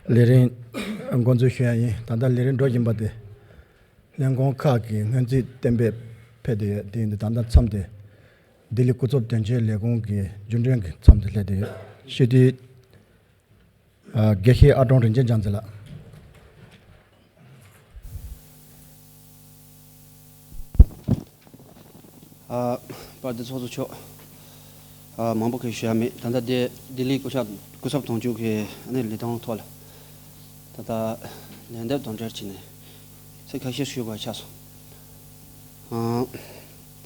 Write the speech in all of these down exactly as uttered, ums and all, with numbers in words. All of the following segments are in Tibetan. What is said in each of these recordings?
ལས་རིམ་འགོ་འཛུགས་ཞུ་ཡ་ཡིན། ད་ལྟ་ལས་རིམ་འགྲོ་བཞིན་པ་དེ་ལྷན་ཁང་ཁག་གི་སྔོན་རྩིས་གཏན་འབེབས་ཕེབས་བསྡད་ཡོད། དེ་ཡིན་དུས་ད་ལྟ་མཚམས་དེ་ལྡི་ལི་སྐུ་ཚབ་དོན་གཅོད་ལས་ཁུངས་ཀྱི་རྒྱུན་གྲོན་གྱི་མཚམས་དུ་སླེབས་བསྡད་ཡོད། སྤྱི་འཐུས་ཨ་དགེ་བཤེས་ཨ་ཀྲོང་རིན་ཆེན་རྒྱ་མཚོ་ལགས། ཨ། དཔལ་ལྡན་ཚོགས་གཙོ་མཆོག་ཨ། མང་པོ་གི་ཞུ་ཡ་མེད། ད་ལྟ་དེ་ལྡི་ལི་སྐུ་ཞབས་སྐུ་ཚབ་དོན་གཅོད་ཀྱི་ཨ་ནི་ལས་དོན་ཐོག་ལ་ད་ལྟ་ལན་འདེབས་དང་འབྲེལ་བྱས་ནས་ཚིག་ཁ་ཤས་ཞུ་དགོས་ཆགས་སོང་།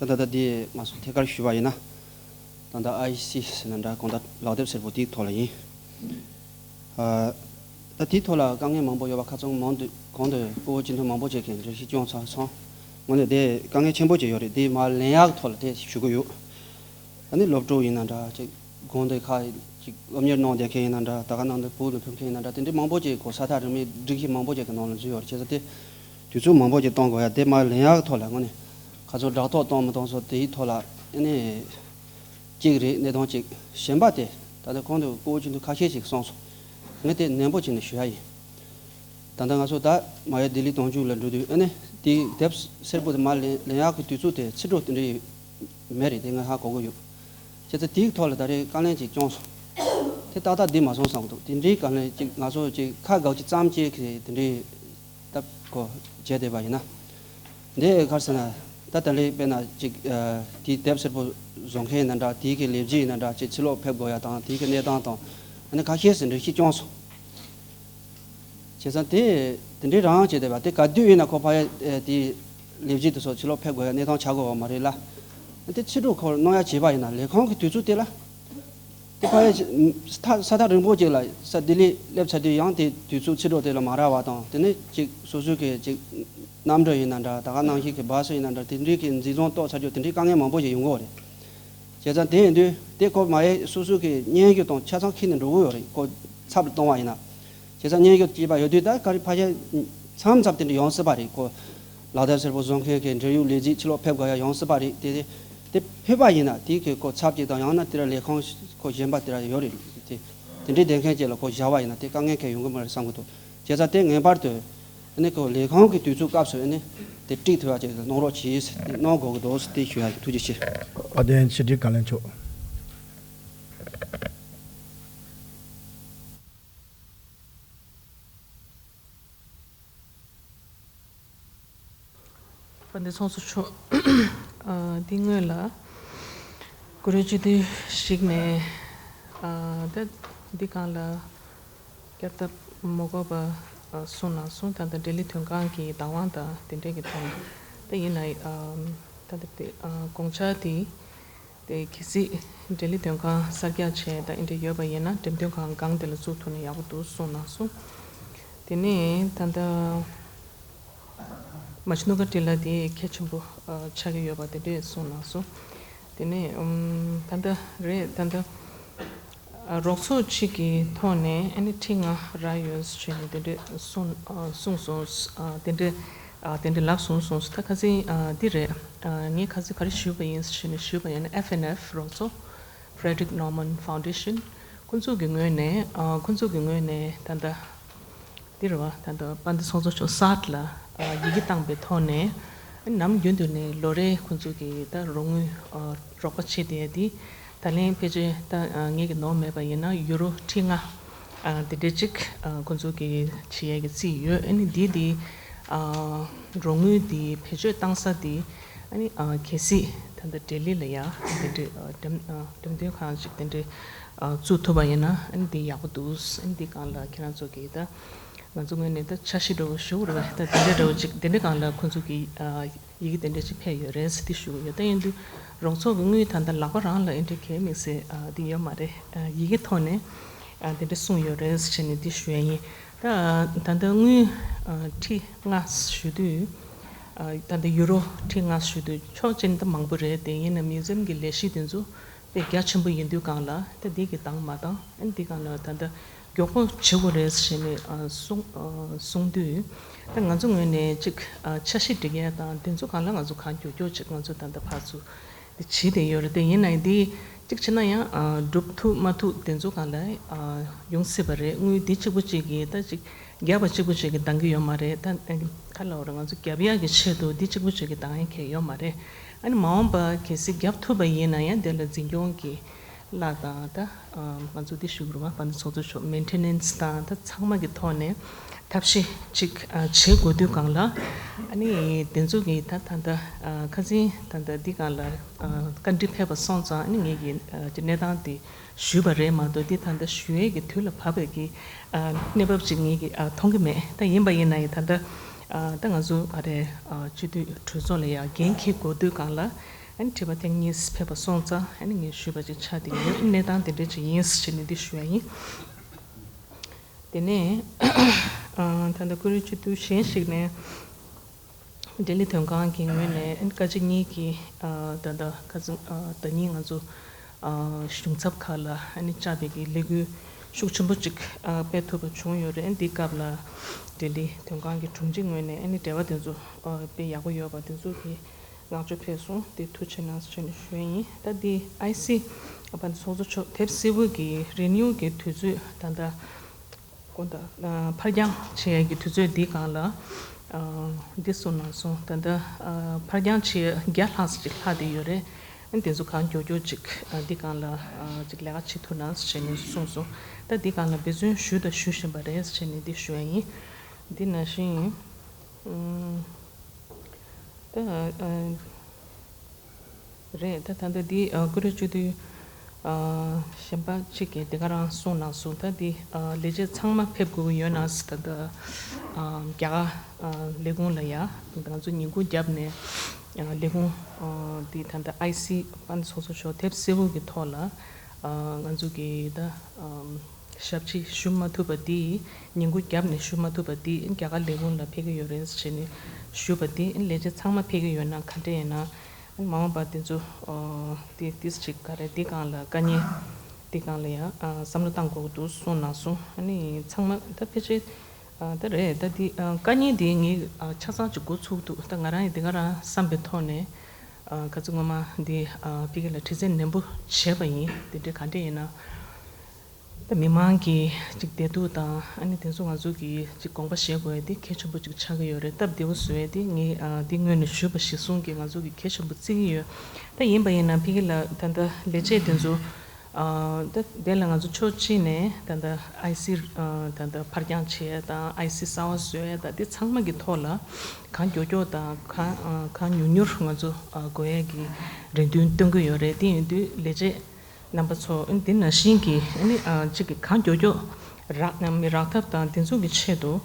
ཨ། ད་ད་ལྟ་དེ་ང་ཚོ་ཐད་ཀར་ཞུས་པ་ཡིན་ན། ད་ལྟ་ཨའི་སི་ཟེར་ན་འདྲ། གང་ལྟར་ལག་དེབ་སེར་པོ་དེའི་ཐོག་ལ་ཡིན། ཨ། ད་དེའི་ཐོག་ལ་དཀའ་ངལ་མང་པོ་ཡོད་པ་ཁ་ཚང་མང་དུ་གོང་དུ་སྐུ་ངོ་སྤྱི་འཐུས་མང་པོ་ཅིག་གིས་འགྲེལ་བཤད་བསྐྱོན་ཚར་སོང་། དངོས་གནས་དེ་དཀའ་ངལ་ཆེན་པོ་ཅིག་ཡོད་རེད། དེ་མར་ལེན་ཡག་ཐོག་ལ་དེ་ཞུ་གི་ཡོད། ཨ་ནི་སློབ་ཕྲུག་ཡིན་ན་འདྲ། ཅིག་དགོན་སྡེ་ཁག་ཅིག་སློབ་གཉེར་གནང་བསྡད་མཁན་ཡིན་ན་འདྲ། ད་ག་ནང་དུ་བོད་ལ་ཕེབས་མཁན་ཡིན་ན་འདྲ། དེ་འདྲའི་མང་པོ་ཅིག་གོ་ས་ཐག་རིང་མོའི་སྒྲིག་གཞི་མང་པོ་ཅིག་གི་ནང་ལ་འཛུལ་ཡོད་རེད། བྱས་ཙང་དེ་དུས་ཚོད་མང་པོ་ཅིག་གཏོང་དགོས་ཡ། དེ་མར་ལེན་ཡག་ཐོག་ལ་དངོས་གནས་ཁ་ཚོན་སྦྲག་ཐོག་གཏོང་མི་གཏོང་སོགས་དེའི་ཐོག་ལ་ཨ་ནི། གཅིག་རེད། གནས་སྟངས་གཅིག་གཞན་པ་དེ་ད་ལྟ་གོང་དུ་སྐུ་ངོ་སྤྱི་འཐུས་ཁ་ཤས་ཤིག་གསུངས་སོང་། ངས་དེ་ནན་པོ་བྱས་ནས་ཞུ་ཡ་ཡིན། ད་ལྟ་ང་ཚོ་ད་མ་ཡ་ལྡི་ལི་དོན་གཅོད་ལ་འགྲོ་དུས་ཨ་ནི་དེའི་དེབ་སེར་པོ་དེ་མར་ལེན་ལེན་ཡག་གི་དུས་ཚོད་དེ་ཕྱི་དྲོ་དེ་འདྲའི་མེད་རེད། དེ་ང་ཧ་གོ་གི་ཡོད། བྱས་ཙང་དེའི་ཐོག་ལ་ད་རེས་བཀའ་ལན་ཅིག་བསྐྱོན་སོང་། དེ་ཏག་ཏག་འགྲིག་མ་སོང་བསམ་གི་འདུག་དེ་འདྲའི་བཀའ་ལན་ཅིག་ང་ཚོ་ཅིག་ཁ་འགག་ཅིག་ཙམ་ཅིག་གི་དེ་འདྲའི་སྟབས་གོ་བྱས་བསྡད་པ་ཡིན་ན། འདི་ག་རེ་ཟེར་ན། ད་ད་ལན་དཔེར་ན་ཅིག་ཨ། དེའི་དེབ་སེར་པོ་བཟོ་མཁན་ཡིན་ན་འདྲ། དེའི་གི་ལས་བྱེད་ཡིན་ན་འདྲ། ཅིག་ཕྱི་ལོགས་ཕེབས་དགོས་ཡ་དང་། དེའི་གི་གནས་སྟངས་དང་། ཨ་ནི་ཁ་ཤས་ཤིག་འགྲེལ་བཤད་བསྐྱོན་སོང་། བྱས་ཙང་དེ་དེ་འདྲའི་རང་བྱས་བསྡད་པ་དེ་ག་དུས་ཡིན་ན་ཁོ་ཕ་ཡ་ཨ། དེའི་ལས་བྱེད་དེ་ཚོ་ཕྱི་ལོགས་ཕེབས་དགོས་ཡ་གནས་སྟངས་ཆགས་དགོས་པ་མ་རེད་ལ། དེ་ཕྱི་དྲོ་ཁོ་གནང་ཡ་བྱས་པ་ཡིན་ན་ལས་ཁུངས་ཀྱི་དུས་ཚོད་དེ་ལ། དེ་ཕ་ཡ་ས་ཐག་རིང་པོ་ཅིག་ལ་ས་ལྡི་ལི་སླེབས་ཚར་དུས་ཡང་དེ་དུས་ཚོད་ཕྱི་དྲོ་དེ་ལ་མ་རག་པ་དང་། དེ་ནས་ཅིག་སོ་སོའི་གི་ཅིག་གནམ་གྲུ་ཡིན་ན་འདྲ། ད་ག་ནང་བཞིན་གི་བཱ་སི་ཡིན་ན་འདྲ། དེ་འདྲའི་གི་འཛིན་བཟུང་གཏོང་ཚར་རྒྱུ་དེ་འདྲའི་དཀའ་ངལ་མང་པོ་ཞིག་ཡོང་གི་ཡོད་རེད། བྱས་ཙང་དེ་ཡིན་དུས་དེ་ཁོ་མ་ཡ་སོ་སོའི་གི་སྙན་ཞུ་དང་ཆ་ཚང་འཁྱེར་ནས་འགྲོ་གི་ཡོད་རེད། ཁོ་ཚབ་ལ་གཏོང་བ་ཡིན་ན། བྱས་ཙང་སྙན་ཞུ་བྱས་པ་ཡོད་དུས་ད་ག་རེ་ཕལ་ཆེར་མཚམས་མཚམས་དེ་འདྲ་ཡོང་སྲིད་པ་རེད། ཁོ་ལག་དེབ་སེར་པོ་བཟོ་མཁན་གྱི་འབྲེལ་ཡོད་ལས་བྱེད་ཕྱི་ལོགས་ཕེབས་དགོས་ཡ་ཡོང་སྲིད་པ་རེད། དེ་དེ་ཕེབས་པ་ཡིན་ན་དེ་གི་ཁོ་ཚབ་ཅིག་དང་། ཡང་ན་དེ་ར་ལས་ཁུངས་ཁོ་གཞན་པ་དེ་ར་ཡོད་རེད། དེ་དེ་འདྲའི་བསྡད་མཁན་ཅིག་ལ་ཁོ་བཞག་པ་ཡིན་ན་དེ་དཀའ་ངལ་གང་ཡོང་གི་མ་རེད་བསམ་གི་འདུག་བྱས་ཙང་དེ་ངེས་པར་དུ་ཨ་ནི་ཁོ་ལས་ཁུངས་ཀྱི་དུས་ཚོད་སྐབས་སུ་ཨ་ནི་དེ་དཀྲིགས་ཐུབ་ཡ་ཅིག་གནང་རོགས་གྱིས། དེ་གནང་དགོས་ཀྱི་འདུག་ཟེར་དེ་ཞུ་ཡ་ཡིན། ཐུགས་རྗེ་ཆེ། དཔལ་ལྡན་ཕྱི་དྲིལ་བཀའ་བློན་མཆོག་དཔལ་ལྡན་ཚོགས་གཙོ་མཆོག་ཨ། འདི་སྔོན་ལ་ཀུ་རེ་སྤྱི་འཐུས་ཞིག་ནས་ཨ། ད་འདི་སྒང་ལ་བསྐྱར་ལྡབ་མ་དགོས་པ་ཨ། གསུངས་གནང་སོང་། ད་ལྟ་འབྲེལ་ཡོད་དོན་ཁང་གི་བདག་དབང་དང་དེ་འདྲས་ཀྱི་ཐོག་ནས། ད་ཡིན་ན་ཨ། ད་ལྟ་དེ་ཨ། དགོངས་འཆར་དེ་དེ་གལ་སྲིད་འབྲེལ་ཡོད་དོན་ཁང་གསར་རྒྱག་བྱས་ད་འདི་འདྲས་ཡོད་པ་ཡིན་ན་འགྲེམས་སྟོན་ཁང་སྒང་དེ་ལ་བཙུགས་ཐུབ་ན་ཡག་པོ་འདུག་གསུངས་གནང་སོང་། དེ་ནས་ད་ལྟ་མ་ཆུ་ནུ་ཀ་ཏི་ལ་དེ་གལ་ཆེན་པོ་ཨ། ཆགས་ཀྱི་ཡོད་པ་དེ་འདྲས་གསུངས་གནང་སོང་། དེ་ནས་ཨམ། ད་ལྟ་རེད། ད་ལྟ་ཨ། རོགས་ཚོགས་གཅིག་གི་ཐོག་ནས་ཨ་ནི་ཁྲི་ལྔ་རག་ཡོད་ཟེར་ནས་དེ་འདྲས་གསུངས་ཨ། གསུངས་སོང་། ཨ། དེ་འདྲས་ཨ། དེ་འདྲས་ལབ་སོང་གསུངས་སོང་། ད་ཁ་སང་ཨ། འདི་རེད། ཨ། ངས་ཁ་སང་ག་རེ་ཞུས་པ་ཡིན་ཟེར་ནས་ཞུས་པ་ཡིན་ན། ཨེཕ་ཨེན་ཨེཕ་རོགས་ཚོགས། Frederick Norman Foundation། ཁོང་ཚོ་གི་ངོས་ནས་ཨ། ཁོང་ཚོ་གི་ངོས་ནས་ད་ལྟ་འདི་རེད་བ། ད་ལྟ་དཔལ་ལྡན་ཚོགས་གཙོ་མཆོག་གསར་ལ་ཨ། ཡི་གེ་བཏང་པའི་ཐོག་ནས་ཨ། ནམ་རྒྱུན་དུ་ནས་ལོ་རེ་ཁོང་ཚོ་གི་ད་རོགས་དངུལ་ཨ། རོགས་པ་བྱེད་བསྡད་ཡ་འདི་ད་ལན་ཕལ་ཆེར་ད་ཨ། ངེད་ཀྱི་ནོར་མེད་པ་ཡིན་ན་ཡུ་རོ་ཁྲི་ལྔ་ཨ། དེ་འདྲས་ཅིག་ཨ། ཁོང་ཚོ་གི་བྱེད་ཡ་གི་རྩིས་ཡོད། ཨ་ནི་འདི་འདི་ཨ། རོགས་དངུལ་འདི་བེད་སྤྱོད་བཏང་ས་འདི་ཨ་ནི་ཨ། གལ་སྲིད་ད་ལྟ་ལྡི་ལི་ལ་ཡ་འདི་འདྲས་ཨ། འགྲེམས་ཨ། འགྲེམས་སྟོན་ཁང་ཅིག་དེ་འདྲས་ཨ། བཙུགས་ཐུབ་པ་ཡིན་ན་ཨ་ནི་འདི་ཡག་པོ་འདུག་ཨ་ནི་འདི་སྒང་ལ་ཁྱེད་རང་ཚོ་གིས་ད་ང་ཚོ་ངོས་ནས་ད་འཆར་གཞི་འདྲ་བོ་ཞུ་དགོས་རེད་བ། ད་དེ་འདྲས་འདྲ་བོ་ཅིག་དེ་འདྲས་སྒང་ལ་ཁོང་ཚོ་གིས་ཨ། ཡི་གེ་དེ་འདྲས་ཅིག་ཕེབས་ཡོད་རེད་ཟེར་དེ་ཞུ་གི་ཡོད། ད་ཡིན་དུས་རོགས་ཚོགས་ཀྱི་དངུལ་ད་ལྟ་ལག་པ་རང་ལ་ཨེ་འདྲས་གས་དམིགས་བསལ་ཨ། འདི་ཡོད་མ་རེད། ཨ། ཡི་གེ་ཐོག་ནས་ཨ། དེ་འདྲས་གསུངས་ཡོད་རེད་ཟེར་ནས་འདི་ཞུ་ཡ་ཡིན། ད་ད་ལྟ་དངུལ་ཨ། ཁྲི་ལྔ་ཞུ་དུས་ཨ། ད་ལྟ་ཡུ་རོ་ཁྲི་ལྔ་ཞུ་དུས་ཕྱོགས་གཅིག་ནས་ད་མང་པོ་རེད། དེ་ཡིན་ན་མིའུ་ཛི་ཡམ་གྱི་ལས་གཞི་དེ་ཚོ་དཔེ་རྒྱ་ཆེན་པོ་ཡིན་དུས་སྒང་ལ་ད་འདི་གི་འདང་མ་བཏང་། ཨ་ནི་འདི་སྒང་ལ་ད་ལྟ་མགྱོགས་པོ་བྱེད་དགོས་རེད་ཟེར་ནས་ཨ། གསུང་ཨ། གསུང་དུས་ད་ང་ཚོ་ངོས་ནས་ཅིག་ཨ། འཆར་གཞི་སྒྲིག་ཡ་དང་དེ་ཚོ་སྒང་ལ་ང་ཚོ་གང་མགྱོགས་མགྱོགས་ཅིག་ང་ཚོ་ད་ལྟ་ཕར་ཚུར་འདི་བྱེད་བསྡད་ཡོད་རེད། དེ་ཡིན་ན་འདི་ གཅིག་བྱས་ན་ཡང་ཨ་སྒྲུབ་ཐུབ་མ་ཐུབ་དེ་ཚོ་སྒང་ལ་ཨ་ཡོང་སྲིད་པ་རེད། དངུལ་འདི་གཅིག་པོ་གཅིག་གིས་ད་ཅིག་རྒྱབ་པ་གཅིག་པོ་གཅིག་གིས་འདང་གི་ཡོད་མ་རེད། ད་ཨ་ག་ལབ་དགོས་རེད། ང་ཚོ་རྒྱབ་ཡག་གི་ཆེད་དུ་འདི་གཅིག་པོ་གཅིག་གིས་འདང་ཡག་གང་ཡང་ཡོད་མ་རེད། ཨ་ནི་མ་འོངས་པ་གལ་སྲིད་རྒྱབ་ཐུབ་པ་ཡིན་ན་ཡང་དེ་ལ་འཛིན་སྐྱོང་གི་གླ་དང་ད་ཨ་ང་ཚོ་འདི་ཞུ་དགོས་རེད་པ། དཔལ་ལྡན་ཚོགས་གཙོ་མཆོག་མེན་ཊེ་ནན་སི་དང་ད་ཚང་མ་གི་ཐོག་ནས་ཐབས་ཤེས་ཅིག་ཨ་བྱེད་དགོས་དུས་སྒང་ལ། ཨ་ནི་དེ་ཚོ་གི་ད་ད་ད་ཨ་ཁ་སང་ད་ད་འདི་སྒང་ལ་ཨ་བཀའ་འདྲི་ཕེབས་པ་སོང་ཙང་། ཨ་ནི་ངེད་ཀྱིས་ཨ་ཅིག་གནས་སྟངས་དེ་ཞུས་པ་རེད་མ་གཏོགས། འདི་ད་ལྟ་ཞུ་ཡས་ཀྱི་དུས་ལ་བབ་པའི་གི་ཨ་གནས་བབ་ཅིག་ངེད་ཀྱིས་ཨ་མཐོང་གི་མེད། ད་ཡིན་པ་ཡིན་ན་ཡང་ད་ལྟ་ཨ་ད་ང་ཚོ་ག་རེ་ཨ་སྤྱི་འཐུས་གྲོས་ཚོགས་ལ་ཡང་འགན་འཁྱེར་དགོས་དུས་སྒང་ལ། ཨ་ནི་དྲི་བ་ཐེངས་གཉིས་ཕེབས་པ་སོང་ཙང་། ཨ་ནི་ངས་ཞུས་པ་ཅིག་ཆགས་བསྡད་ཡོད། གནས་སྟངས་དེ་འདྲ་ཅིག་ཡིན་ཟེར་ནས་འདི་ཞུ་ཡ་ཡིན། དེ་ནས་ཨ་ད་ལྟ་བཀུར་འོས་སྤྱི་འཐུས་གཞན་ཞིག་ནས། ལྡི་ལི་དོན་ཁང་གི་ངོས་ནས་བཀའ་སྤྱི་གཉིས་ཀྱིས་ཨ་ད་ལྟ་ཁ་སང་ཨ་ཟླ་ཉིན་ང་ཚོ་ཨ་གཞུང་ཚབ་ཁག་ལ་ཨ་ནི་བཅར་བའི་གི་ལས་འགུལ་ཤུགས་ཆེན་པོ་ཅིག་ཨ་སྤེལ་ཐུབ་པ་བྱུང་ཡོད་རེད། འདི་སྐབས་ལ་ལྡི་ལི་དོན་ཁང་གི་དྲུང་ཆེ་ངོས་ནས་ཨ་ནི་འབྲེལ་བ་དེ་ཚོ་ཨ་དཔེ་ཡག་པོ་ཡོད་པ་དེ་ཚོ་གི་བསྔགས་བརྗོད་ཕེབས་སོང་། དེ་ཐུགས་རྗེ་གནང་ཟེར་ནས་ཞུ་ཡ་ཡིན། ད་འདི་ཨའི་སི་དཔལ་ལྡན་ཚོགས་གཙོ་མཆོག་དེབ་སེར་པོ་གི་རི་ནིའུ་གི་དུས་ཚོད་ད་ལྟ་དགོངས་དག་ཨ་ཕར་འགྱངས་བྱེད་ཡ་གི་དུས་ཚོད་འདི་སྒང་ལ་ཨ་འདི་གསུངས་གནང་སོང་། ད་ལྟ་ཨ་ཕར་འགྱངས་བྱེད་ཡ་བརྒྱ་ལྷག་ཙམ་ཅིག་ལྷག་བསྡད་ཡོད་རེད། ཨ་ནི་དེ་ཚོ་གང་མགྱོགས་མགྱོགས་ཅིག་ཨ་འདི་སྒང་ལ་ཨ་ཅིག་ལས་ཀ་བྱེད་ཐུབ་ན་ཟེར་ནས་གསུངས་སོང་། ད་འདི་སྒང་ལ་འབད་བརྩོན་ཞུས་དང་ཞུ་བཞིན་པ་རེད་ཟེར་ནས་འདི་ཞུ་ཡ་ཡིན། འདི་ནང་བཞིན་ཨུམ། ད་ཨ་རེད། ད་ད་ལྟ་འདི་ཨ་བཀུར་འོས་སྤྱི་འཐུས་ཨ་གཞན་པ་གཅིག་གིས་འདི་ག་རང་གསུངས་གནང་སོང་། ད་འདི་ཨ་ལས་བྱེད་ཚང་མ་ཕེབས་དགོས་ཀྱི་ཡོད་ན་ཟེར། ད་ལྟ་ཨ་རྒྱ་གར་ཨ་ལས་ཁུངས་ལ་ཡ་ང་ཚོ་ཉིན་གུང་རྒྱབ་ནས་ཨ་ལས་ཁུངས་ཨ་འདི་ད་ལྟ་ཨའི་སི་དཔལ་ལྡན་ཚོགས་གཙོ་མཆོག་དེབ་སེར་པོ་གི་ཐོག་ལ་ཨ་ང་ཚོ་གི་ད་ཨ་ཞབས་ཕྱི་ཞུ་མ་ཐུབ་པ་འདི། ཉིན་གུང་རྒྱབ་ནས་ཞུ་མ་ཐུབ་པ་འདི་རྒྱ་གར་ལས་ཁུངས་ལ་ཕེབས་ཀྱི་ཡོད་རེད་ཟེར་ནས་ཞུས་པ་འདི། ལས་བྱེད་ཚང་མ་ཕེབས་ཀྱི་ཡོད་ན་ག་འདྲ་ཡིན་ན། མ་འོངས་པ་འདི་ཚོ་ཨ་འདི་ཏིས་ཅིག་ག་རེ་འདི་སྒང་ལ་དཀའ་ངལ་འདི་སྒང་ལ་ཡང་ཨ་བསམ་བློ་བཏང་དགོས་ཀྱི་འདུག་གསུངས་གནང་སོང་། ཨ་ནི་ཚང་མ་ད་ཕལ་ཆེར་ཨ་ད་རེད། ད་འདི་ཨ་དཀའ་ངལ་འདི་ངས་ཨ་ཆ་ཚང་ཅིག་འགོ་ཚུགས་འདུག་ད་ང་རང་ཡང་འདི་ག་རང་བསམ་པའི་ཐོག་ནས་ཨ་ག་ཚོད་སྔོན་མ་འདི་ཨ་ཕ་གི་ལ་དྲི་རྩད་ནན་པོ་བྱས་པ་ཡིན། འདི་འདྲ་ག་འདྲ་ཡིན་ན། ད་མི་མང་གི་ཅིག་བདེ་སྡུག་དང་། ཨ་ནི་དེ་ཚོ་ང་ཚོ་གིས་ཅིག་དགོངས་པ་བཞེས་དགོས་ཡ་དེ་གལ་ཆེན་པོ་ཅིག་ཆགས་ཀྱི་ཡོད་རེད། སྟབས་བདེ་པོ་བཟོ་ཡ་དེ་ངས་ཨ་དེ་སྔོན་ནས་ཞུས་པ་གཞིར་བཟུང་གིས་ང་ཚོ་གིས་གལ་ཆེན་པོ་བརྩི་གི་ཡོད། ད་ཡིན་པ་ཡིན་ན་ཕ་གི་ལ་ད་ལྟ་ལས་བྱེད་དེ་ཚོ་ཨ་ད་དེ་ལ་ང་ཚོ་ཕྱོགས་གཅིག་ནས་ད་ལྟ་ཨའི་སི་ཨ་ད་ལྟ་ཕར་འགྱངས་བྱེད་ཡ་དང་། ཨའི་སི་གསར་པ་བཟོ་ཡ་དང་། དེ་ཚང་མ་གི་ཐོག་ལ་གང་མགྱོགས་མགྱོགས་དང་གང་ཨ་གང་མྱུར་མྱུར་ང་ཚོ་ཨ་དགོས་ཡ་གི་རེ་འདུན་བཏོན་གི་ཡོད་རེད། དེ་ཡིན་དུས་ལས་བྱེད་རྣམ་པ་ཚོ། ཨ་ནི་འདི་ནང་བཞིན་གྱི་ཨ་ནི་ཨ་གཅིག་གི་གང་མགྱོགས་མགྱོགས་རག་ཨ་མི་རག་ཐབས་དང་དེ་ཚོ་གི་ཆེད་དུ་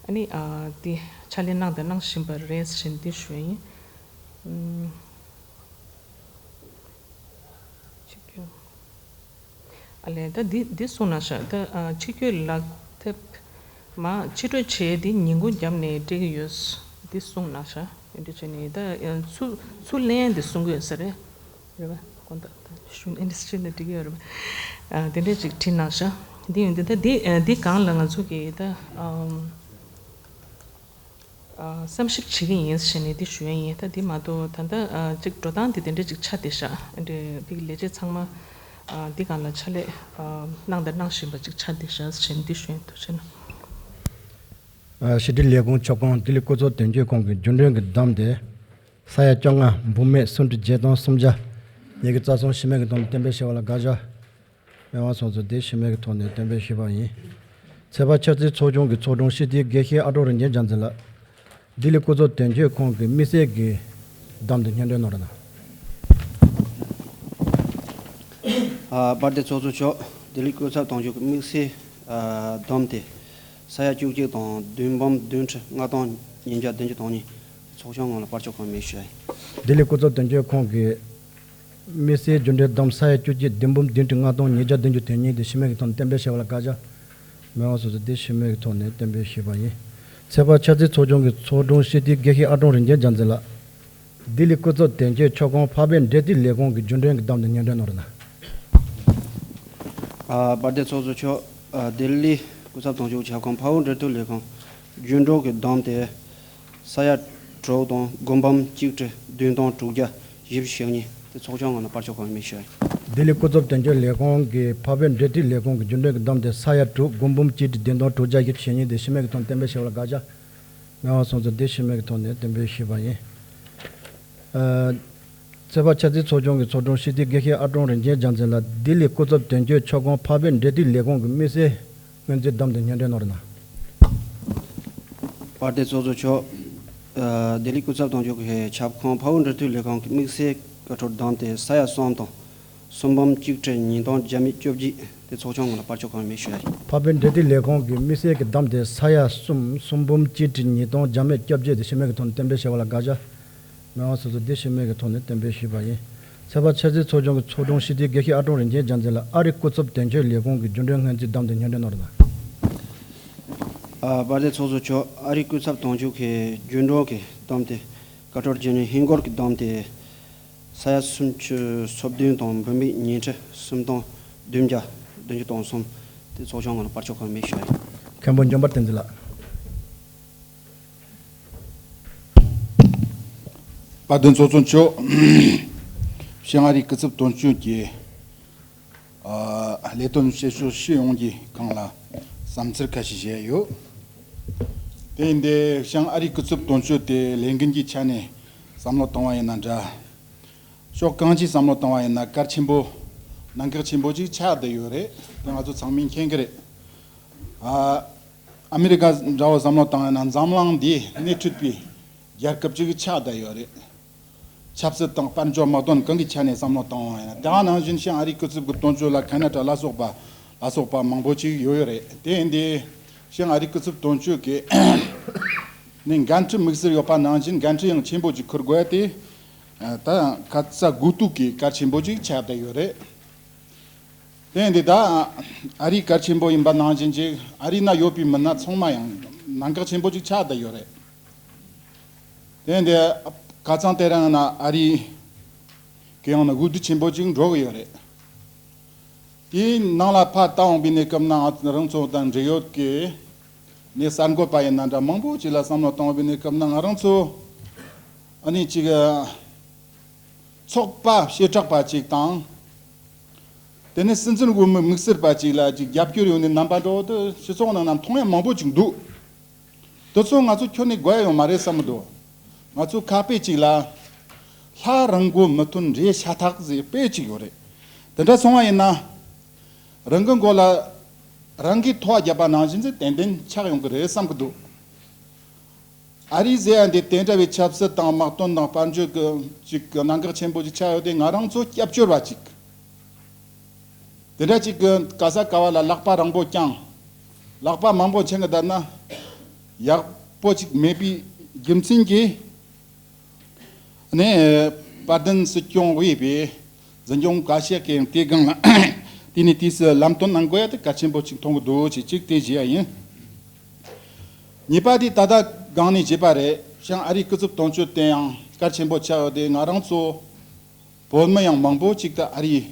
ཨ་ནི་ཨ་འདི་ཕྱག་ལས་གནང་དང་གནང་བཞིན་པ་རེད་ཟེར་འདི་ཞུ་ཡ་ཡིན། ཨམ། ཆིག་སྒྱུ། ཨ་ལས། ད་འདི་འདི་གསུངས་གནང་ཤག་ད་ཨ་ཆིག་སྒྱུ་ལག་དེབ་མ་ཕྱི་སྤྲོད་བྱས་འདི་ཉིན་གུང་རྒྱབ་ནས་སྤྲད་ཀྱི་ཡོད། འདི་གསུངས་གནང་ཤག་འདི་བྱས་ནས་ད་ཨ་ཚུར་ཚུར་ལེན་འདི་གསུང་གི་ཡོད་ས་རེད། རེད་པ། དགོངས་དག་ད་ཞུ་ཨིན་ཌི་སི་ཊི་ནས་འགྲིག་གི་ཡོད་རེད་པ། ཨ་དེ་འདྲས་ཅིག་བྲིས་གནང་ཤག་འདི་ཡོད། འདི་ད་འདི་ཨ་འདི་སྒང་ལ་ང་ཚོ་གིས་ད་ཨམ་ཨ་བསམ་ཞིབ་བྱེད་ཀྱི་ཡིན་ཞེས་ནས་འདི་ཞུ་ཡ་ཡིན། ད་འདི་མ་གཏོགས་ད་ལྟ་ཨ་ཅིག་འགྲོ་སྟངས་འདི་དེ་འདྲས་ཅིག་ཆགས་བསྡད་ཤག་འདི་ཕ་གི་ལས་བྱེད་ཚང་མ་ཨ་འདི་སྒང་ལ་ཕྱག་ལས་ཨ་གནང་དང་གནང་བཞིན་པ་ཅིག་ཆགས་བསྡད་ཤག་ཞེས་ནས་འདི་ཞུ་ཡ་ཡིན། ཐུགས་རྗེ་གནང་། ཕྱི་དྲིལ་ལས་ཁུངས་ཆབ་ཁང་ལྡི་ལི་སྐུ་ཚབ་དོན་གཅོད་ཁང་གི་རྒྱུན་གྲོན་གྱི་བདམས་ཏེ། ས་ཡ་བཅོ་ལྔ། འབུམ་མེད་སུམ་ཁྲི་བརྒྱད་སྟོང་སུམ་བརྒྱ། ཉིས་བརྒྱ་རྩ་གསུམ། ཞུ་མེད་ཀྱི་ཐོག་ནས་གཏན་འབེབས་བྱས་པ་ལ་དགག་བྱ་མེད་པ་སོང་ཚུལ་དེ་ཞུ་མེད་ཀྱི་ཐོག་ནས་གཏན་འབེབས་ཞུས་པ་ཡིན། ཚོད་དཔག་འཆར་རྩིས་ཚོགས་ཆུང་གི་ཚོགས་དྲུང་སྤྱི་འཐུས་དགེ་བཤེས་ཨ་ཀྲོག་རིན་ཆེན་རྒྱལ་མཚན་ལགས། ལྡི་ལི་སྐུ་ཚབ་དོན་གཅོད་ཁང་གི་དམིགས་བསལ་གྱི་བདམས་ཏེ་སྙན་སྒྲོན་གནང་རོགས་གནང་། ཨ་དཔལ་ལྡན་ཚོགས་གཙོ་མཆོག་ལྡི་ལི་སྐུ་ཚབ་དོན་གཅོད་ཀྱི་དམིགས་བསལ་ཨ་བདམས་ཏེ་ས་ཡ་བཅུ་གཅིག་དང་བདུན་འབུམ་བདུན་ཁྲི་ལྔ་སྟོང་ཉིས་བརྒྱ་བདུན་ཅུ་དོན་གཉིས། ཚོགས་ཆུང་ངོས་ལ་བར་ཆད་གང་ཡང་མེད་ཞུ་ཡ་ཡིན། ལྡི་ལི་སྐུ་ཚབ་དོན་གཅོད་ཁང་གི་དམིགས་བསལ་རྒྱུན་གྲོན་བདམས་ས་ཡ་བཅུ་གཅིག་བདུན་འབུམ་བདུན་ཁྲི་ལྔ་སྟོང་ཉིས་བརྒྱ་བདུན་ཅུ་དོན་གཉིས་དེ་ཞུ་མེད་ཀྱི་ཐོག་ནས་གཏན་འབེབས་བྱས་པ་ལ་དགག་བྱ་མེད་པ་སོང་ཚུལ་དེ་ཞུ་མེད་ཀྱི་ཐོག་ནས་གཏན་འབེབས་ཞུས་པ་ཡིན། ཚོད་དཔག་འཆར་རྩིས་ཚོགས་ཆུང་གི་ཚོགས་དྲུང་སྤྱི་འཐུས་དགེ་བཤེས་ཨ་ཀྲོག་རིན་ཆེན་རྒྱལ་མཚན་ལགས། ལྡི་ལི་སྐུ་ཚབ་དོན་གཅོད་ཆབ་ཁང་འཕགས་པའི་འབྲེལ་མཐུད་ལས་ཁུངས་ཀྱི་རྒྱུན་གྲོན་གྱི་བདམས་ཏེ་སྙན་སྒྲོན་གནང་རོགས་གནང་། ཨ་དཔལ་ལྡན་ཚོགས་གཙོ་མཆོག་ཨ་ལྡི་ལི་སྐུ་ཚབ་དོན་གཅོད་ཆབ་ཁང་འཕགས་པའི་འབྲེལ་མཐུད་ལས་ཁུངས་རྒྱུན་གྲོན་གྱི་བདམས་ཏེ་ས་ཡ་དྲུག་དང་དགུ་འབུམ་གཅིག་ཁྲི་བདུན་སྟོང་དྲུག་བརྒྱ་བཞི་བཅུ་ཞེ་གཉིས་དེ་ཚོགས་ཆུང་ངོས་ནས་བར་ཆད་གང་ཡང་མེད་ཞུ་ཡ་ཡིན། ལྡི་ལི་སྐུ་ཚབ་དོན་གཅོད་ལས་ཁང་གི་འཕགས་པའི་འབྲེལ་མཐུད་ལས་ཁང་གི་རྒྱུན་གྲོན་གྱི་བསྡོམས་དེ་ས་ཡ་དྲུག་དགུ་འབུམ་གཅིག་ཁྲི་བདུན་སྟོང་དྲུག་བརྒྱ་བཞི་བཅུ་ཞེ་གཉིས་དེ་ཕྱི་མིག་གི་ཐོག་གཏན་འབེབས་བྱས་པ་ལ་དགག་བྱ་མེད་པ་སོང་ཙང་དེ་ཕྱི་མིག་གི་ཐོག་ནས་གཏན་འབེབས་ཞུས་པ་ཡིན། ཨ། ཚོད་དཔག་འཆར་རྩིས་ཚོགས་ཆུང་གི་ཚོགས་དྲུང་སྤྱི་འཐུས་དགེ་བཤེས་ཨ་ཀྲོང་རིན་ཆེན་རྒྱལ་མཚན་ལ་ལྡི་ལི་སྐུ་ཚབ་དོན་གཅོད་མཆོག་ཁོངས་འཕགས་པའི་འབྲེལ་མཐུད་ལས་ཁང་གི་དམིགས་བསལ་སྔོན་རྩིས་བསྡོམས་དེ་སྙན་སྒྲོན་གནང་རོགས་གནང་། བར་དེ་ཚོགས་གཙོ་མཆོག་ཨ། ལྡི་ལི་སྐུ་ཚབ་དོན་གཅོད་ཀྱི་ཁྱབ་ཁོངས་འཕགས་པའི་འབྲེལ་མཐུད་ལས་ཁང་གི་དམིགས་བསལ་བཀའ་འཁྲོལ་བསྡོམས་དེ་ས་ཡ་གསུམ་དང་། གསུམ་འབུམ་གཅིག་ཁྲི་ཉིས་སྟོང་བརྒྱ་མེད་བཅོ་བརྒྱད། དེ་ཚོགས་ཆུང་ངོས་ལ་བར་ཆད་གང་ཡང་མེད་ཞུ་ཡ་ཡིན། འཕགས་པའི་འབྲེལ་མཐུད་ལས་ཁང་གི་དམིགས་བསལ་གྱི་བསྡོམས་དེ་ས་ཡ་གསུམ་གསུམ་འབུམ་གཅིག་ཁྲི་ཉིས་སྟོང་བརྒྱ་མེད་བཅོ་བརྒྱད་དེ་ཕྱི་མིག་གི་ཐོག་ནས་གཏན་འབེབས་བྱས་པ་ལ་དགག་བྱ་མེད་པ་སོང་ཙང་དེ་ཕྱི་མིག་གི་ཐོག་ནས་གཏན་འབེབས་ཞུས་པ་ཡིན། ཚོད་དཔག་འཆར་རྩིས་ཚོགས་ཆུང་གི་ཚོགས་དྲུང་སྤྱི་འཐུས་དགེ་བཤེས་ཨ་ཀྲོང་རིན་ཆེན་རྒྱལ་མཚན་ལ་ཨ་རིའི་སྐུ་ཚབ་དོན་གཅོད་ལས་ཁང་གི་རྒྱུན་གྲོན་སྔོན་རྩིས་བསྡོམས་དེ་སྙན་སྒྲོན་གནང་རོགས་གནང་། ཨ། བར་དེ་ཚོགས་གཙོ་མཆོག་ཨ་རིའི་སྐུ་ཚབ་དོན་གཅོད་ཀྱི་རྒྱུན་གྲོན་གྱི་བསྡོམས་དེ་བཀའ་འཁྲོལ་རྒྱུན་གནས་ཧིན་སྒོར་གྱི་བསྡོམས་དེ། ས་ཡ་སུམ་ཅུ་སོ་བདུན་དང་འབུམ་པའི་ཉིས་ཁྲི་སུམ་སྟོང་བདུན་བརྒྱ་བདུན་ཅུ་དོན་གསུམ། དེ་ཚོགས་ཆུང་ངོས་ལ་བར་ཆད་གང་ཡང་མེད་ཞུ་ཡ་ཡིན། མཁན་པོ་འཇམ་དཔལ་བསྟན་འཛིན་ལགས། དཔལ་ལྡན་ཚོགས་གཙོ་མཆོག་བྱང་ཨ་རིའི་སྐུ་ཚབ་དོན་གཅོད་ཀྱི་ཨ། ལས་དོན་བྱེད་ཕྱོགས་སྤྱི་ཡོངས་ཀྱི་སྒང་ལ་བསམ་ཚུལ་ཁ་ཤས་བཤད་ཡོད། དེ་ཡིན་དེ་བྱང་ཨ་རིའི་སྐུ་ཚབ་དོན་གཅོད་དེ་ལས་འགན་གྱི་ཆ་ནས་བསམ་བློ་བཏང་བ་ཡིན་ན་འདྲ། ཕྱོགས་གང་ཅིའི་བསམ་བློ་བཏང་བ་ཡིན་ན་གལ་ཆེན་པོ་གནད་འགག་ཆེན་པོ་ཅིག་ཆགས་བསྡད་ཡོད་རེད། དེ་ང་ཚོ་ཚང་མས་མཁྱེན་གྱི་རེད། ཨ། ཨ་མི་རི་ཀ་འདྲ་བོ་བསམ་བློ་བཏང་ཡིན་ན་འཛམ་གླིང་འདི་སྣེ་ཁྲིད་པའི་རྒྱལ་ཁབ་ཅིག་ཆགས་བསྡད་ཡོད་རེད། ཆབ་སྲིད་དང་དཔལ་འབྱོར་དམག་དོན་གང་གི་ཆ་ནས་བསམ་བློ་བཏང་བ་ཡིན་ན་དེ་ནང་བཞིན་བྱང་ཨ་རིའི་སྐུ་ཚབ་ཀྱི་དོན་གཅོད་ལ་ཁ་ན་ཌ་ལ་སོགས་པ་ལ་སོགས་པ་མང་པོ་ཅིག་ཡོད་ཡོད་རེད། དེ་ཡིན་དེ་བྱང་ཨ་རིའི་སྐུ་ཚབ་དོན་གཅོད་ཀྱི་ནས་འགན་འཁྲི་དམིགས་བསལ་ཡོད་པ་ནང་བཞིན་འགན་འཁྲི་ཡང་ཆེན་པོ་ཅིག་འཁུར་དགོས་ཏེ། ད་ཁ་ཚ་དགོས་གཏུགས་ཀྱི་གལ་ཆེན་པོ་ཅིག་ཆགས་བསྡད་ཡོད་རེད། དེ་ཡིན་དེ་ད་ཨ་རི་གལ་ཆེན་པོ་ཡིན་པ་ནང་བཞིན་ཅིག་ཨ་རི་ན་ཡོད་པའི་མི་སྣ་ཚང་མ་ཡང་གནད་འགག་ཆེན་པོ་ཅིག་ཆགས་བསྡད་ཡོད་རེད། དེ་ཡིན་དེ་ཁ་སང་དེ་རིང་ན་ཨ་རི་གི་ཡང་ན་འོས་བསྡུ་ཆེན་པོ་ཅིག་འགྲོ་གི་ཡོད་རེད། དེའི་ནང་ལ་ཕར་ལྟ་འོང་པའི་གནས་སྐབས་ན་ང་རང་ཚོ་དང་འབྲེལ་ཡོད་ཀྱི་ནས་གསར་འགོད་པ་ཡིན་ན་འདྲ་མང་པོ་ཅིག་ལ་བསམ་བློ་བཏང་བའི་གནས་སྐབས་ན་ང་རང་ཚོ་ཨ་ནི་ཅིག་ཚོགས་པ་བྱེ་བྲག་པ་ཅིག་དང་། དེ་ནས་སྲིད་འཛིན་འོས་མི་དམིགས་བསལ་པ་ཅིག་ལ་ཅིག་རྒྱབ་སྐྱོར་ཡོད་ནས་རྣམ་པ་འདྲ་བོ་དེ་སྤྱི་ཚོགས་ནང་ན་མཐོང་ཡ་མང་པོ་ཅིག་འདུག་དེ་ཚོ་ང་ཚོ་ཁྱོན་ནས་དགོས་ཡ་ཡོད་མ་རེད་བསམ་གི་འདུག་ང་ཚོ་ཁ་དཔེ་ཅིག་ལ་ལྷ་རང་མགོ་མི་ཐོན་འདྲེ་ཤ་ཐག་ཟེར་དཔེ་ཅིག་ཡོད་རེད། དེ་འདྲ་སོང་བ་ཡིན་ན་རང་གི་མགོ་ལ་རང་གིས་ཐོ་བ་བརྒྱབ་པ་ནང་བཞིན་ཟེར་ཏན་ཏན་ཆགས་ཡོང་གི་རེད་བསམ་གི་འདུག་ཨ་རི་ཟེར་ཡ་འདི་དེ་འདྲ་བའི་ཆབ་སྲིད་དང་དམག་དོན་དང་དཔལ་འབྱོར་གྱི་ཅིག་གནད་འགག་ཆེན་པོ་ཅིག་ཆགས་ཡོད་དེ་ང་རང་ཚོ་སྐྱབས་བཅོལ་བ་ཅིག་དེ་འདྲ་ཅིག་གི་ག་ས་ག་བ་ལ་ལག་པ་རིང་པོ་བརྐྱངས། ལག་པ་མང་པོ་འཆང་གི་བསྡད་ན་ཡག་པོ་ཅིག་མེད་པའི་རྒྱུ་མཚན་གྱིས། ནས་དཔལ་ལྡན་སྲིད་སྐྱོང་འོས་པའི་འཛིན་སྐྱོང་བཀའ་ཤག་གིས་དེའི་སྒང་ལ་དེ་ནས་དུས་སུ་ལམ་སྟོན་གནང་དགོས་ཡ་དེ་གལ་ཆེན་པོ་ཅིག་མཐོང་གི་འདུག་ཅེས་ཅིག་དེ་བཞེས་ཡ་ཡིན། གཉིས་པ་དེ་ད་ལྟ་སྒང་ནས་བརྗེད་པ་རེད། བྱང་ཨ་རིའི་སྐུ་ཚབ་དོན་གཅོད་དེ་ཡང་གལ་ཆེན་པོ་ཆགས་ཡོད་དེ་ང་རང་ཚོ་བོད་མི་ཡང་མང་པོ་ཅིག་ད་ཨ་རིའི་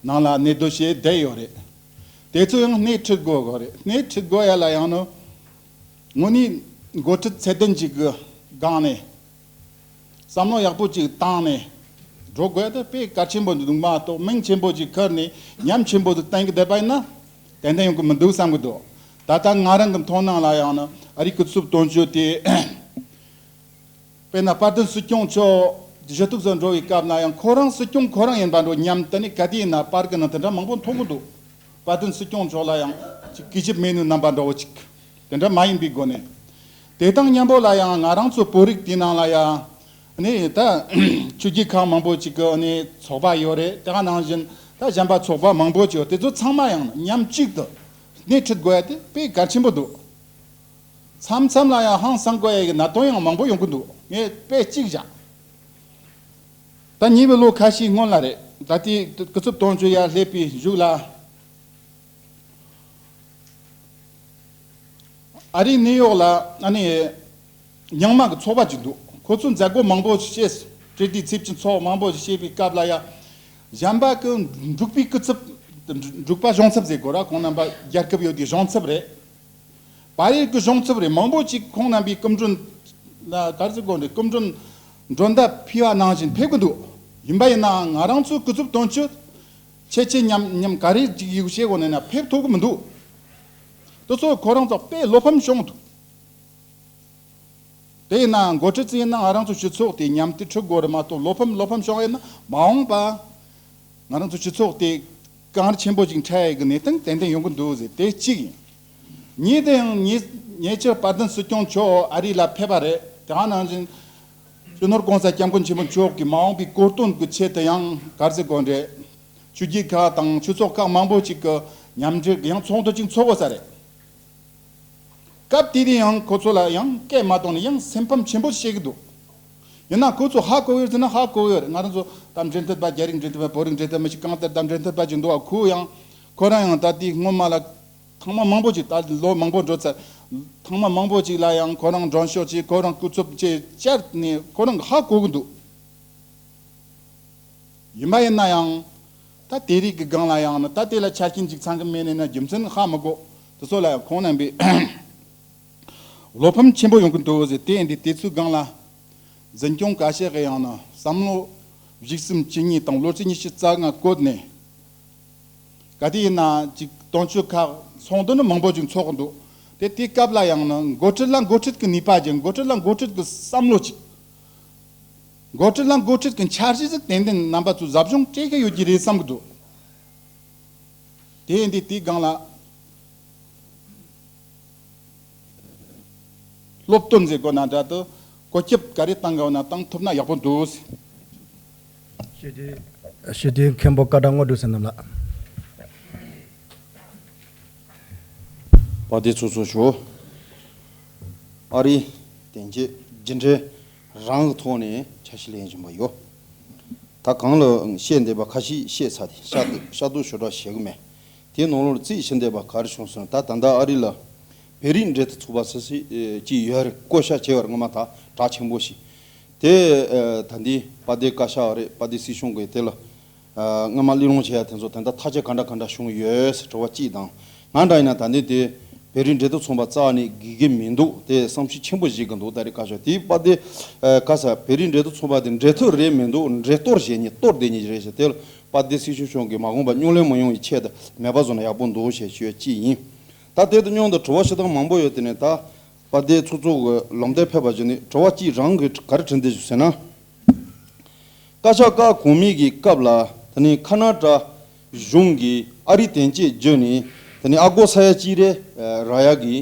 ནང་ལ་གནས་སྡོད་བྱས་བསྡད་ཡོད་རེད། དེ་ཚོ་ཡང་སྣེ་ཁྲིད་དགོས་དགོས་རེད། སྣེ་ཁྲིད་དགོས་ཡ་ལ་ཡང་ནི་དངོས་གནས་འགོ་ཁྲིད་ཚད་ལྡན་ཅིག་གི་སྒང་ནས་བསམ་བློ་ཡག་པོ་ཅིག་བཏང་ནས་འགྲོ་དགོས་ཡ་དེ་དཔེ་གལ་ཆེན་པོ་འདུག་མ་གཏོགས་མིང་ཆེན་པོ་ཅིག་ཁུར་ནས་ཉམས་ཆེན་པོ་ཅིག་བསྟན་གི་བསྡད་པ་ཡིན་ན་ཏན་ཏན་ཡོང་གི་མི་འདུག་བསམ་གི་འདུག་ད་ལྟ་ང་རང་གི་མཐོང་སྣང་ལ་ཡང་ན་ཨ་རིའི་སྐུ་ཚབ་དོན་གཅོད་དེ། དཔེར་ན་དཔལ་ལྡན་སྲིད་སྐྱོང་མཆོག་ཞུ་གཏུག་ཚོ་འགྲོ་བའི་སྐབས་ན་ཡང་ཁོ་རང་སྲིད་སྐྱོང་ཁོ་རང་ཡིན་པ་འགྲོ་སྙམ་དུ་ནི་ག་དུས་ཡིན་ན་པར་གི་ནང་དེ་འདྲ་མང་པོ་མཐོང་གི་འདུག་དཔལ་ལྡན་སྲིད་སྐྱོང་མཆོག་ལ་ཡང་ཅིག་གུས་ཞབས་མེད་ནི་རྣམ་པ་འདྲ་བོ་ཅིག་དེ་འདྲ་མ་ཡིན་པའི་སྒོ་ནས། དེ་དང་མཉམ་པོ་ལ་ཡང་ང་རང་ཚོ་བོད་རིགས་དེའི་ནང་ལ་ཡང་ནི་ད་ཆོས་བརྒྱུད་ཁག་མང་པོ་ཅིག་གི་ནི་ཚོགས་པ་ཡོད་རེད། དེ་ག་ནང་བཞིན་ད་གཞན་པ་ཚོགས་པ་མང་པོ་ཅིག་ཡོད། དེ་ཚོ་ཚང་མ་ཡང་མཉམ་གཅིག་ཏུ་སྣེ་ཁྲིད་དགོས་ཡ་དེ་དཔེ་གལ་ཆེན་པོ་འདུག་མཚམས་མཚམས་ལ་ཡང་ཧང་སང་དགོས་ཡ་གི་གནད་དོན་ཡང་མང་པོ་ཡོང་གི་འདུག་ངས་དཔེ་གཅིག་བཞག་ད་ཉེ་བའི་ལོ་ཁ་ཤས་སྔོན་ལ་རེད། ད་ལྟའི་སྐུ་ཚབ་དོན་གཅོད་ཡར་སླེབས་པའི་གཞུག་ལ། ཨ་རིའི་ནིའུ་ཡོག་ལ་ཨ་ནི་རྙིང་མ་གི་ཚོགས་པ་ཅིག་འདུག་ཁོ་ཚོས་མཛད་སྒོ་མང་པོ་ཞིག་བྱས། སྤྲེལ་ཟླའི་ཚེས་བཅུ་ཚོགས་མང་པོ་ཞིག་བྱས་པའི་སྐབས་ལ་ཡ། གཞན་པ་གི་འབྲུག་པའི་སྐུ་ཚབ། འབྲུག་པ་གཞུང་ཚབ་ཟེར་དགོས་ར། ཁོང་རྣམ་པ་རྒྱལ་ཁབ་ཡོད་དུས་གཞུང་ཚབ་རེད། བལ་ཡུལ་གྱི་གཞུང་ཚབ་རེད། མང་པོ་ཅིག་ཁོང་རྣམ་པའི་སྐུ་མགྲོན་ལ་ག་རེ་ཟེར་དགོས་རེད། སྐུ་མགྲོན་མགྲོན་བརྡ་ཕུལ་བ་ནང་བཞིན་ཕེབས་ཀྱི་འདུག་ཡིན་པ་ཡིན་ནའང་ང་རང་ཚོའི་སྐུ་ཚབ་དོན་གཅོད་ ཁྱེད་ཁྱེད་མཉམ་མཉམ་ག་རེ་ཅིག་ཡིག་བཤད་དགོས་ནས་ན་ཕེབས་ཐུབ་ཀྱི་མི་འདུག། དེ་ཚོ་ཁོ་རང་ཚོ་དཔེ་བློ་ཕམ་བྱུང་འདུག། དེ་ཡིན་ན་འགོ་ཁྲིད་ཚོ་ཡིན་ན་ང་རང་ཚོ་སྤྱི་ཚོགས་དེ་མཉམ་དུ་ཁྲིད་དགོས་རེད་མ་གཏོགས། བློ་ཕམ་བློ་ཕམ་བྱུང་ཡིན་ན་མ་འོངས་པ་ང་རང་ཚོ་སྤྱི་ཚོགས་དེ་གངས་རི་ཆེན་པོ་ཅིག་འཕྲད་ཡས་ཀྱི་གནས་སྟངས་ཏན་ཏན་ཡོང་གི་འདུག་ཟེར། དེ་གཅིག་ཡིན། གཉིས་དེ་ཡང་ཉེ་ཉེ་ཆར་དཔལ་ལྡན་སྲིད་སྐྱོང་མཆོག་ཨ་རི་ལ་ཕེབས་པ་རེད། དེ་ནང་བཞིན་སྤྱི་ནོར་༸གོང་ས་༸སྐྱབས་མགོན་ཆེན་པོ་མཆོག་གིས་མ་འོངས་པའི་གོ་སྟོན་གྱི་ཆེད་དུ་ཡང་ག་རེ་ཟེར་དགོས་རེད། ཆོས་བརྒྱུད་ཁག་དང་ཆོས་ཚོགས་ཁག་མང་པོ་ཅིག་གི་མཉམ་འབྲེལ་གྱི་ཡང་ཚོགས་འདུ་ཅིག་ཚོགས་དགོས་ས་རེད། སྐབས་དེ་དུས་ཡང་ཁོ་ཚོ་ལ་ཡང་སྐད་མ་གཏོང་ནས་ཡང་སེམས་ཕམ་ཆེན་པོ་བྱེད་ཀྱི་འདུག། ཡིན་ན་ཁོ་ཚོ་ཧ་གོ་ཡོད་ཟེར་ན་ཧ་གོ་ཡོད་རེད། ང་རང་ཚོ་ད་འབྲེལ་མཐུད་པ་རྒྱ་རིགས་འབྲེལ་མཐུད་པ་བོད་རིགས་འབྲེལ་མཐུད་པ་ཞིག་གང་ལྟར་ད་འབྲེལ་མཐུད་པ་ཅིག་འདུག་ཨ། ཁོ་ཡང་ཁོ་རང་ཡང་ད་དེ་སྔོན་མ་ལ་ཐེངས་མ་མང་པོ་ཅིག་ད་ལོ་མང་པོ་འགྲོ་ཚར། ཐེངས་མ་མང་པོ་ཅིག་ལ་ཡང་ཁོ་རང་མགྲོན་ཤོག་ཅིག་ཁོ་རང་སྐུ་ཚབ་ཅིག་བཅར་ནས་ཁོ་རང་གི་ཧ་གོ་གི་འདུག། ཡིན་པ་ཡིན་ན་ཡང་ད་དེ་རིགས་ཀྱི་སྒང་ལ་ཡང་ན་ད་དེ་ལ་ཆ་རྐྱེན་ཅིག་ཚང་གི་མེད་ནས་ན་རྒྱུ་མཚན་ཧ་མི་གོ། དེ་ཚོ་ལ་ཡང་ཁོང་རྣམ་པས་བློ་ཕམ་ཆེན་པོ་ཡོང་གི་འདུག་ཟེར། དེ་ཡིན་དུས་དེ་ཚོའི་སྒང་ལ་འཛིན་སྐྱོང་བཀའ་ཤག་གི་ཡང་ན་བསམ་བློ་བཞི་གསུམ་བཅུ་གཉིས་དང་ལོ་རྩིས་ཉི་ཤུ་རྩ་ལྔ་བཀོད་ནས། ག་དུས་ཡིན་ན་ཅིག་དོན་གཅོད་ཁག་ཚོགས་འདུ་ནི་མང་པོ་ཅིག་ཚོགས་ཀྱི་འདུག། དེ་དེའི་སྐབས་ལ་ཡང་ན་འགོ་ཁྲིད་ལ་འགོ་ཁྲིད་ཀྱི་ནུས་པ་ཅིག། འགོ་ཁྲིད་ལ་འགོ་ཁྲིད་ཀྱི་བསམ་བློ་ཅིག། འགོ་ཁྲིད་ལ་འགོ་ཁྲིད་ཀྱི་འཆར་གཞི་ཟིག་ཏན་ཏན་རྣམ་པ་ཚོས་ཟབ་སྦྱོང་སྤྲད་ཀྱི་ཡོད་ཀྱི་རེད་བསམ་གྱི་འདུག། དེ་ཡིན་དུས་དེའི་སྒང་ལ་སློབ་སྟོན་ཟེར་དགོས་ན་འདྲ་དུ་བཀོད་ཁྱབ་ག་རེ་བཏང་དགོས་ན་བཏང་ཐུབ་ན་ཡག་པོ་འདུག། ཞུ་དེ་ཞུ་དེ་མཁན་པོ་ཀ་ད་དངོས་གྲུབ་ཟེར་རྣམས་ལ། དཔལ་ལྡན་ཚོགས་གཙོ་མཆོག། ཨ་རིའི་དོན་གཅོད་རྒྱུན་འབྲེལ་རང་གི་ཐོག་ནས་འཆར་གཞི་ལེན་བཞིན་པ་ཡོད། ད་གང་ལ་བཤད་འདོད་པ་ཁ་ཤས་བཤད་ཚར་ཏེ་ཤ་ཤ་སྟག་ཞུ་གྲབས་བྱེད་གི་མེད། དེའི་ནང་ལོགས་རྩིས་ཕྱིན་འདོད་པ་ག་རེ་བྱུང་སོང་ད། ད་ལྟ་ཨ་རི་ལ་བོད་རིགས་འབྲེལ་མཐུད་ཚོགས་པ་སི་སི་ཅིག་ཡོད་རེད། བསྐོ་བཞག་བྱས་པར་སྔོན་མ་ད་གྲགས་ཆེན་པོ་ཞིག་དེ་ད་འདི་དཔལ་ལྡན་བཀའ་ཤག་རེད། དཔལ་ལྡན་སྲིད་སྐྱོང་གིས་དེ་ལ། སྔ་མ་གླེང་སློང་བྱས་ཡ་དེ་ཚོ་དེ་འདྲ་ཐག་གཅོད་ག་འདྲ་ག་འདྲ་བྱུང་ཡོད་ཟེར་དྲི་བ་གཅིག་དང་། ང་འདྲ་ཡིན་ན་ད་ནི་དེ་བོད་རིགས་འབྲེལ་མཐུད་ཚོགས་པ་རྩ་ནས་དགོས་ཀྱི་མི་འདུག། དེ་བསམ་ཤེས་ཆེན་པོ་བྱེད་ཀྱི་འདུག། ད་རེས་བཀའ་ཤག་དེའི་པ་དེ་ག་ས་བོད་རིགས་འབྲེལ་མཐུད་ཚོགས་པ་དེ་འབྲེལ་མཐུད་རེད་མི་འདུག། འབྲེལ་གཏོར་བྱེད་ཉེས་གཏོར་བསྡད་ཉེས་རེད་ཟེར། དེ་ལ་པ་དེ་སྲིད་སྐྱོང་མཆོག་གིས་མ་འོངས་པ་རྙོག་གླེང་མ་ཡོང་བའི་ཆེད་དུ་མེད་པ་བཟོ་ན་ཡག་པོ་འདུག་ཞེས་ཞུ་ཡ་གཅིག་ཡིན། ད་དེ་དང་མཉམ་དུ་དྲི་བ་ཞུ་སྟངས་མང་པོ་ཡོད། དེ་ནས་ད་པ་དེ་ཚོགས་གཙོ་གི་ལམ་སྟོན་ཕེབས་པ་བརྒྱུད་ནས་དྲི་བ་གཅིག་རང་གིས་ག་རེ་དྲན་བསྡད་བྱུང་ཟེར་ན། བཀའ་ཤག་ཁག་གོང་མའི་གི་སྐབས་ལ་དེ་ནི་ཁ་ན་ཏྲ་གཞུང་གིས་ཨ་རིའི་དོན་གཅོད་བརྒྱུད་ནས་དེ་ནི་ཨ་སྒོར་ས་ཡ་གཅིག་རེ་རག་ཡ་གི་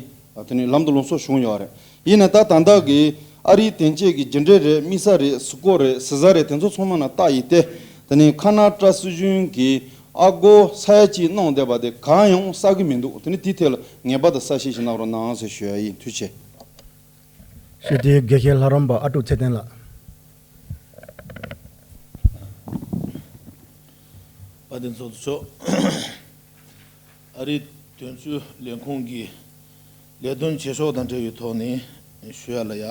དེ་ནི་ལམ་དུ་ལམ་སྲོལ་བྱུང་ཡོད་རེད། ཡིན་ནའི་ད་ད་ལྟ་གི་ཨ་རིའི་དོན་གཅོད་ཀྱི་རྒྱུ་འབྲས་རེད། དམིགས་བསལ་རེད། གཟིགས་སྐོར་རེད། གཟིགས་ས་རེད། དེ་ཚོ་ཚང་མ་ནང་བལྟས་ཡིན་ཏེ། དེ་ནི་ཁ་ན་ཏྲ་སྲིད་གཞུང་གིས་ཨ་སྒོར་ས་ཡ་གཅིག་གནང་བསྡད་པ་དེ་གང་ཡང་གསལ་གི་མི་འདུག། དེ་ནི་དེའི་ཐད་ལ་ངེས་པར་དུ་གསལ་བཤད་ཞིག་གནང་རོགས་གནང་ཟེར་ཞུ་ཡ་ཡིན། ཐུགས་རྗེ་ཆེ། ཞུ་དེ་དགེ་བཤེས་ལྷ་རམས་པ་ཨ་ཀྲུག་ཚེ་བརྟན་ལགས། དཔལ་ལྡན་ཚོགས་གཙོ་མཆོག། ཨ་རིའི་དོན་གཅོད་ལས་ཁུངས་ཀྱི་ལས་དོན་བྱེད་ཕྱོགས་དང་འབྲེལ་བའི་ཐོག་ནས་ཞུ་ཡ་ལ་ཡ།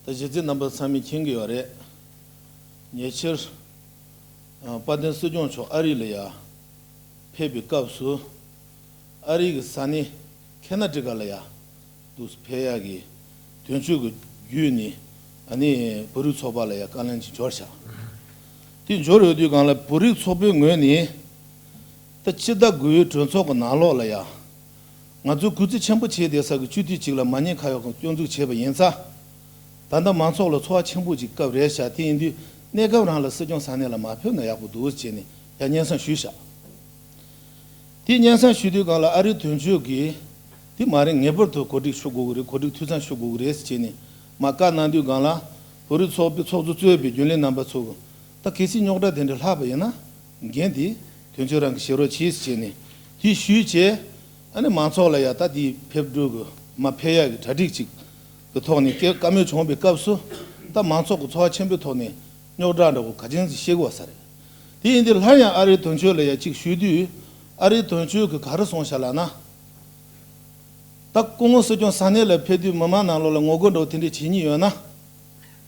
ད་གཞི་རྩའི་རྣམ་པ་ཚང་མས་མཁྱེན་གྱི་ཡོད་རེད། ཉེ་ཆར། ཨ། དཔལ་ལྡན་སྲིད་སྐྱོང་མཆོག་ཨ་རི་ལ་ཡ་ཕེབས་པའི་སྐབས་སུ། ཨ་རི་གི་ས་གནས་ཁེ་ན་ཌི་ཀ་ལ་ཡ་འདུག་ཕེབས་ཡག་གི་དོན་གཅོད་ཀྱི་བརྒྱུད་ནས་ཨ་ནི་བོད་རིགས་ཚོགས་པ་ལ་ཡ་བཀའ་ལན་ཅིག་འབྱོར་བཞག། དེ་འབྱོར་ཡོད་དུས་སྒང་ལ་བོད་རིགས་ཚོགས་པའི་ངོས་ནས་ད་ཕྱི་ཟླ་དགུ་པའི་གྲོས་ཚོགས་ཀྱི་ནང་ལོགས་ལ་ཡ། ང་ཚོས་གུས་བརྩི་ཆེན་པོ་བྱེད་བསྡད་ས་གི་སྤྱི་འཐུས་གཅིག་ལ་མ་ཉེས་ཁ་གཡོགས་ཀྱི་སྐྱོན་འཛུགས་བྱས་པ་ཡིན་ཙང་། ད་ལྟ་མང་ཚོགས་ལ་ཚོར་བ་ཆེན་པོ་ཅིག་སྐབས་རེད་ཤག། དེ་ཡིན་དུས་གནས་སྐབས་རང་ལ་སྲིད་སྐྱོང་ས་གནས་ལ་མ་ཕེབས་ན་ཡག་པོ་འདུག་ཟེར་བྱས་ནས་ཡང་སྙན་སེང་ཞུས་ཤག། དེ་སྙན་སེང་ཞུས་དུས་སྒང་ལ་ཨ་རིའི་དོན་གཅོད་ཀྱིས་དེ་མ་རེད། ངེས་པར་དུ་གོ་སྒྲིག་ཞུ་དགོས་ཀྱི་རེད། གོ་སྒྲིག་འཐུས་ཚང་ཞུ་དགོས་ཀྱི་རེད་ཟེར་བྱས་ནས་མར་བཀའ་གནང་དུས་སྒང་ལ། བོད་རིགས་ཚོགས་པའི་ཚོགས་གཙོ་གཙོས་པའི་རྒྱུན་ལས་རྣམ་པ་ཚོ་གིས། ད་གལ་སྲིད་རྙོག་དྲ་དེ་འདྲ་ལྷག་པ་ཡིན་ན། འགན་དེ་དོན་གཅོད་རང་གིས་བཞེས་རོགས་གྱིས་ཟེར་བྱས་ནས་དེ་ཞུས་བྱས། ཨ་ནི་མང་ཚོགས་ལ་ཡ་ད་དེ་ཕེབས་འགྲོ་གི་མ་ཕེབས་ཡག་གི་གྲ་སྒྲིག་ཅིག་གི་ཐོག་ནས་བཀའ་བཀའ་མོལ་བྱུང་བའི་སྐབས་སུ། ད་མང་ཚོགས་ཀྱི་ཚོར་བ་ཆེན་པོའི་ཐོག་ནས་རྙོག་དྲ་འདྲ་བོ་ག་ཅན་ཞིག་བཤད་དགོས་ས་རེད། དེ་ཡིན་དུས་སླར་ཡང་ཨ་རིའི་དོན་གཅོད་ལ་ཡ་ཅིག་ཞུས་དུས། ཨ་རིའི་དོན་གཅོད་ཀྱིས་ག་རེ་གསུངས་ཤག་ལབ་ན། ད་སྐུ་ངོ་སྲིད་སྐྱོང་ས་གནས་ལ་ཕེབས་དུས་མི་མང་ནང་ལོགས་ལ་ངོ་རྒོལ་འདྲ་བོ་དེ་འདྲ་བྱེད་ཉེན་ཡོད་ན།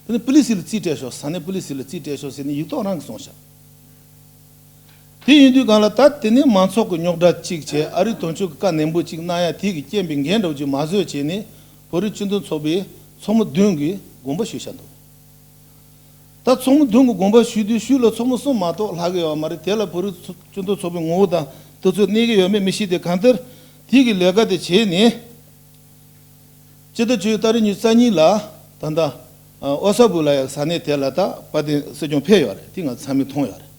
དེ་ནི་པུ་ལི་སི་ལ་རྩིས་སྤྲད་ཤོག། ས་གནས་པུ་ལི་སི་ལ་རྩིས་སྤྲད་ཤོག་ཟེར་ནས་ཡིག་ཐོག་རང་གིས་གསུངས་ཤག། དེ་ཡིན་དུས་སྒང་ལ་ད་དེ་ནི་མང་ཚོགས་ཀྱི་རྙོག་དྲ་གཅིག་བྱས། ཨ་རིའི་དོན་གཅོད་ཀྱིས་བཀའ་ནན་པོ་གཅིག་གནང་ཡ་དེ་གི་རྐྱེན་པས་འགན་འདྲ་བོ་ཅིག་མ་བཟོད་བྱས་ནས་བོད་རིགས་སྤྱི་མཐུན་ཚོགས་པའི་ཚོགས་མི་བདུན་གྱིས་དགོངས་པ་ཞུས་བཞག་འདུག། ད་ཚོགས་མི་བདུན་གྱི་དགོངས་པ་ཞུས་དུས་ཞུས་ལ་ཚོགས་མི་གསུམ་མ་གཏོགས་ལྷག་གི་ཡོད་མ་རེད། དེ་ལ་བོད་རིགས་སྤྱི་མཐུན་ཚོགས་པའི་ངོ་བོ་དང་དུས་ཚོད་གནས་ཀྱི་ཡོད་མེད་མི་ཤེས་ཏེ། གང་ལྟར་དེ་གི་ལས་ཀ་དེ་བྱས་ནས། སྤྱི་ཟླ་བཅུ་ཏ་རིག་ཉི་ཤུ་རྩ་གཉིས་ལ་ད་ལྟ་ཨོ་ས་བུ་ལ་ཡ་ས་གནས་དེ་ལ་ད་དཔལ་ལྡན་སྲིད་སྐྱོང་ཕེབས་ཡོད་རེད། དེ་ང་ཚང་མས་མཐོང་ཡོད་རེད།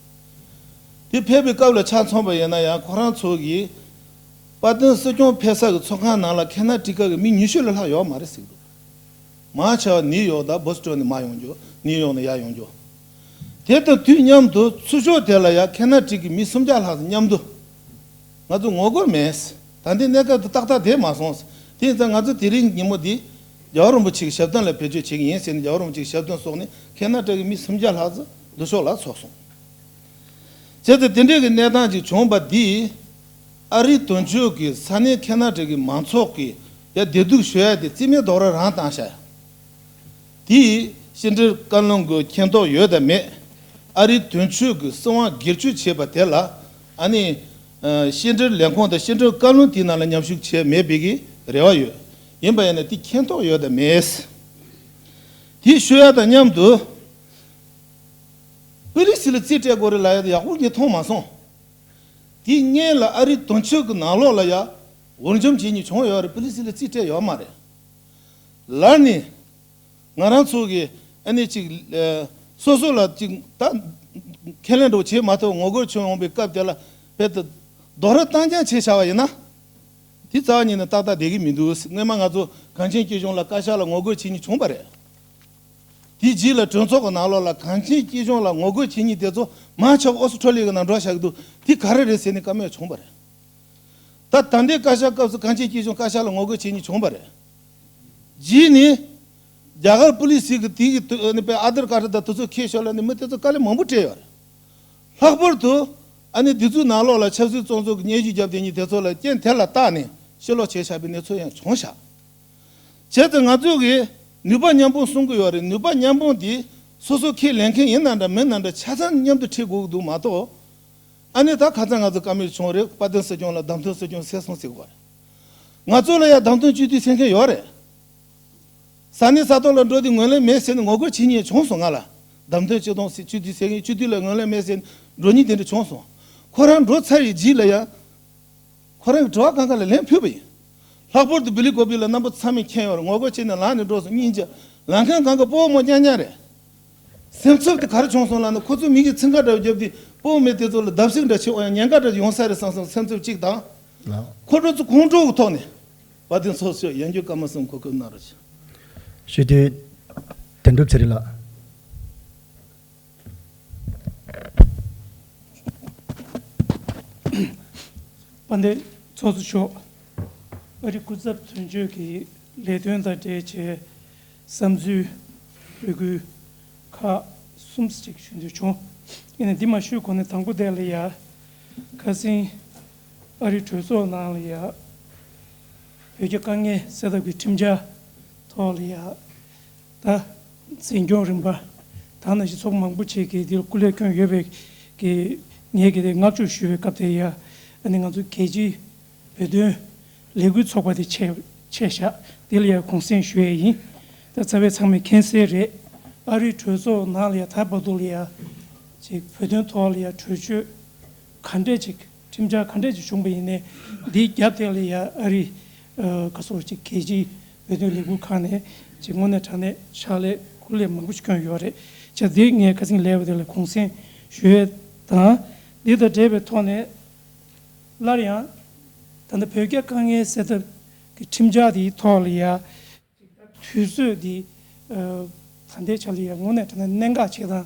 དེ་ཕེབས་པའི་སྐབས་ལ་ཆ་མཚོན་པ་ཡིན་ན་ཡང་ཁོ་རང་ཚོ་གིས་དཔལ་ལྡན་སྲིད་སྐྱོང་ཕེབས་ས་གི་ཚོགས་ཁང་ནང་ལ་ཁེ་ན་ཊི་ཀ་གི་མི་ཉི་ཤུ་ལས་ལྷག་ཡོད་མ་རེད་ཟེར་གི་འདུག་མང་ཆེ་བ་ནིའུ་ཡོག་དང་བོ་སི་ཊོན་ནས་མར་ཡོང་རྒྱུ། ནིའུ་ཡོག་ནས་ཡར་ཡོང་རྒྱུ། དེ་དང་དུས་མཉམ་དུ་ཚུར་ཕྱོགས་དེ་ལ་ཡང་ཁེ་ན་ཊི་ཀའི་མི་སུམ་བརྒྱ་ལྷག་ཙམ་མཉམ་དུ། ང་ཚོ་ངོ་རྒོལ་མེད། ད་ལྟའི་གནས་སྐབས་དེ་ཏག་ཏག་བསྡད་མ་སོང་། དེ་ཡིན་ཙང་ང་ཚོ་དེ་རིང་ཉིན་མོ་འདི་རྒྱལ་བ་རིན་པོ་ཆེ་གི་ཞབས་བརྟན་ལ་བེད་སྤྱོད་བྱེད་ཀྱི་ཡིན་ཟེར་ནས། རྒྱལ་བ་རིན་པོ་ཆེ་གི་ཞབས་བརྟན་སོགས་ནས་ཁེ་ན་ཊི་ཀའི་མི་སུམ་བརྒྱ་ལྷག་ཙམ་ལུས་ཤོག་ལ་ཚོགས་སོང་། བྱས་ཙང་དེ་འདྲའི་གི་གནས་སྟངས་ཅིག་བྱུང་བ་འདིས། ཨ་རིའི་དོན་གཅོད་ཀྱི་ས་གནས་ཁེ་ན་ཊི་ཀའི་མང་ཚོགས་ཀྱི་ཡ་བདེ་སྡུག་ཞུ་ཡ་དེ་རྩིས་མེད་རྡོག་ར་རང་བཏང་ཤག་དེས་ཕྱི་འབྲེལ་བཀའ་བློན་གྱི་མཁྱེན་རྟོགས་ཡོད་དམ་མེད། ཨ་རིའི་དོན་གཅོད་ཀྱི་སྲིད་དབང་སྒེར་གཅོད་བྱས་པ་དེ་ལ། ཨ་ནི། ཕྱི་འབྲེལ་ལས་ཁུངས་དང་ཕྱི་འབྲེལ་བཀའ་བློན་དེའི་ནང་ལ་མཉམ་ཞུགས་བྱས་མེད་པའི་གི་རེ་བ་ཡོད། ཡིན་པ་ཡིན་ན་དེ་མཁྱེན་རྟོགས་ཡོད་དམ་མེད། དེ་ཞུ་ཡ་དང་མཉམ་དུ། པུ་ལི་སི་ལ་རྩིས་སྤྲད་དགོས་རེད་ལབ་ཡ་དེ་ཡག་པོ་ངས་མཐོང་མ་སོང་། དེའི་སྔོན་ལ་ཨ་རིའི་དོན་གཅོད་ཀྱི་ནང་ལོགས་ལ་ཡ་འུར་འཇོམས་བྱེད་མཁན་བྱུང་ཡོད་རེད། པུ་ལི་སི་ལ་རྩིས་སྤྲད་ཡོད་མ་རེད། ལར་ནས་ང་རང་ཚོ་གི་ཨ་ནི་ཅིག་ཨ། སོ་སོ་ལ་ཅིག་ད་ཁས་ལེན་འགྲོ་བྱེད་མ་ཐུབ། ངོ་རྒོལ་བྱུང་ཡོང་པའི་སྐབས་དེ་ལ་དཔེ་དེ་རྡོག་ར་བཏང་རྐྱང་བྱས་བཞག་པ་ཡིན་ན། དེ་རྩ་བ་ཉིད་ནས་ཏག་ཏག་བསྡད་ཀྱི་མི་འདུག་སྔོན་མ་ང་ཚོ་གངས་ཅན་སྐྱིད་གཤོངས་ལ་བཀའ་ཤག་ལ་ངོ་རྒོལ་བྱེད་མཁན་བྱུང་བ་རེད། དེའི་རྗེས་ལ་གྲོས་ཚོགས་ཀྱི་ནང་ལོགས་ལ་གངས་ཅན་སྐྱིད་གཤོངས་ལ་ངོ་རྒོལ་བྱེད་མཁན་དེ་ཚོ་མང་ཆེ་བ་ཨོ་སི་ཁྲོ་ལི་ཡ་གི་ནང་འགྲོ་བཞག་གི་འདུག་དེ་ག་རེ་རེད་ཟེར་ནས་བཀའ་མོལ་བྱུང་བ་རེད། ད་ད་ལྟའི་བཀའ་ཤག་སྐབས་སུ་གངས་ཅན་སྐྱིད་གཤོངས་བཀའ་ཤག་ལ་ངོ་རྒོལ་བྱེད་མཁན་བྱུང་བ་རེད། རྗེས་ནས་རྒྱ་གར་པུ་ལི་སི་གི་དེ་གི་དུ་ནི་པའི་ཨ་དར་ཀར་དང་དེ་ཚོ་འཁྱེར་ཤོག་ལབ་ནས་མི་དེ་ཚོ་དཀའ་ལས་མང་པོ་སྤྲད་ཡོད་རེད། ལྷག་པར་དུ་ཨ་ནི་འདི་ཚོའི་ནང་ལོགས་ལ་ཆབ་སྲིད་བཙོན་ཟུར་གྱི་སྙན་ཞུ་བརྒྱབ་བསྡད་མཁན་དེ་ཚོ་ལ་རྐྱེན་དེ་ལ་བརྟགས་ནས་ཕྱིར་ལོག་བྱས་བཞག་པའི་གནས་ཚུལ་ཡང་བྱུང་ཤག་བྱས་ཙང་ང་ཚོ་གིས་ནུས་པ་མཉམ་སྤུངས་གསུང་གི་ཡོད་རེད། ནུས་པ་མཉམ་སྤུངས་འདི་སོ་སོ་ཁས་ལེན་མཁན་ཡིན་ན་འདྲ་མིན་ན་འདྲ་ཆ་ཚང་མཉམ་དུ་ཁྲིད་དགོས་ཀྱི་འདུག་མ་གཏོགས། ཨ་ནི་ད་ཁ་སང་ང་ཚོ་བཀའ་མོལ་བྱུང་རེད། དཔལ་ལྡན་སྲིད་སྐྱོང་ལ་བདམས་ཐོན་སྲིད་སྐྱོང་སེལ་སོང་ཟེར་གི་རེད། ང་ཚོ་ལ་ཡང་བདམས་ཐོན་སྤྱི་འཐུས་སེལ་མཁན་ཡོད་རེད། ས་གནས་ས་ཐོག་ལ་འགྲོ་དུས་ངོས་ལེན་མེད་ཟེར་ནས་ངོ་རྒོལ་བྱེད་མཁན་བྱུང་སོང་། ང་ལ་བདམས་ཐོན་སྤྱི་འཐུས་སྤྱི་འཐུས་སེལ་མཁན། སྤྱི་འཐུས་ལ་ངོས་ལེན་མེད་ཟེར་ནས་འགྲོ་མཁན་དེ་འདྲ་བྱུང་སོང་། ཁོ་རང་འགྲོ་ཚར་བའི་རྗེས་ལ་ཡང་། ཁོ་རང་གི་དྲི་བ་གང་ག་ལ་ལན་ཕུལ་བ་ཡིན། ལྷག་པར་དུ་བི་ལི་གོ་བི་ལ་རྣམ་པ་ཚང་མས་མཁྱེན་ཡོད་རེད། ངོ་རྒོལ་བྱས་ནས་ལངས་ནས་འགྲོ་སོང་། སྙིང་རྗེ། ལངས་མཁན་གང་ག་སྤོ་བོ་མོ་རྐྱང་རྐྱང་རེད། སེམས་འཚབ་དེ་ག་རེ་བྱུང་སོང་ལབ་ན། ཁོ་ཚོས་མི་གི་ཚིང་ཁ་འདྲ་བོ་བརྒྱབ་དུས་སྤོ་བོ་མོ་དེ་ཚོ་ལ་བརྡབ་གསིག་འདྲ་བྱེད་འོ་ཡང་ཉེན་ཁ་འདྲ་ཡོང་ས་རེད་བསམ་བསམ་སེམས་འཚབ་གཅིག་དང་། ལགས། ཁོ་ཚོ་ཚོ་ཁོང་ཁྲོ་གི་ཐོག་ནས་བ་དན་ཚོགས་ཤོག་ཡང་བསྐྱར་སྐར་མ་གསུམ་གོ་སྐབས་གནང་རོགས་ཞུ། སྤྱི་འཐུས་དོན་གྲུབ་ཚེ་རིང་ལགས། དཔལ་ལྡན་ཚོགས་གཙོ་མཆོག་ཨ་རི་སྐུ་ཚབ་དོན་གཅོད་ཀྱི་ལས་དོན་དང་འབྲེལ་བྱས་བསམ་ཚུལ་འབོད་སྐུལ་ཁག་གསུམ་ཅིག་ཞུ་འདོད་བྱུང་། ཡིན་ནའི་འདི་མ་ཞུས་གོང་ནས་དང་པོ་དེ་ལ་ཡ། ཁ་སང་ཨ་རི་གྲོས་ཚོགས་ནང་ལ་ཡ། བོད་རྒྱ་དཀའ་ངལ་སེལ་ཐབས་ཀྱི་ཁྲིམས་འཆར་ཐོག་ལ་ཡ། ད་འཛིན་སྐྱོང་རིམ་པ་ད་ནང་བཞིན་ཚོགས་མང་པོ་ཅིག་གིས་འདིར་སྐུ་ལས་བསྐྱོན་ཡོད་པའི་གི་ངས་གི་དེ་བསྔགས་བརྗོད་ཞུ་བའི་སྐབས་དེ་ཡ། ཨ་ནི་ང་ཚོ་རྒྱལ་སྤྱིའི་བོད་དོན་ལས་འགུལ་ཚོགས་པ་དེ་ཆེ་ཆེ་བཞག་དེ་ལ་ཡ་གུང་སེང་ཞུ་ཡས་ཡིན། ད་རྩ་བའི་ཚང་མས་མཁྱེན་གསལ་རེད། ཨ་རིའི་གྲོས་ཚོགས་ནང་ལ་ཡ་ད་བར་དུ་ལ་ཡ་ཅིག་བོད་དོན་ཐོག་ལ་ཡ་གྲོས་ཆོད་ག་འདྲས་ཅིག་ཁྲིམས་འཆར་ག་འདྲས་ཅིག་བྱུང་པ་ཡིན་ནའི་འདིའི་རྒྱབ་དེ་ལ་ཡ་ཨ་རི་ག་སོགས་ཅིག་རྒྱལ་སྤྱིའི་བོད་དོན་ལས་འགུལ་ཁག་ནས་ཅིག་དངོས་གནས་དྲང་གནས་ཕྱག་ལས་སྐུ་ལས་མང་པོ་ཞིག་བསྐྱོན་ཡོད་རེད། བྱས་འདི་ངས་ཁ་སང་ལབ་པ་དེ་ལ་གུང་སེང་ཞུ་ཡས་དང་། འདི་དང་འབྲེལ་བའི་ཐོག་ནས་སླར་ཡང་ད་ལྟ་བོད་རྒྱ་དཀའ་ངལ་སེལ་ཐབས་ཀྱི་ཁྲིམས་འཆར་དེའི་ཐོག་ལ་ཡ། དུས་ཚོད་འདི་ད་ལྟའི་ཆ་ལ་ཡང་དངོས་གནས་དྲང་གནས་གནད་འགག་ཆེ་དང་།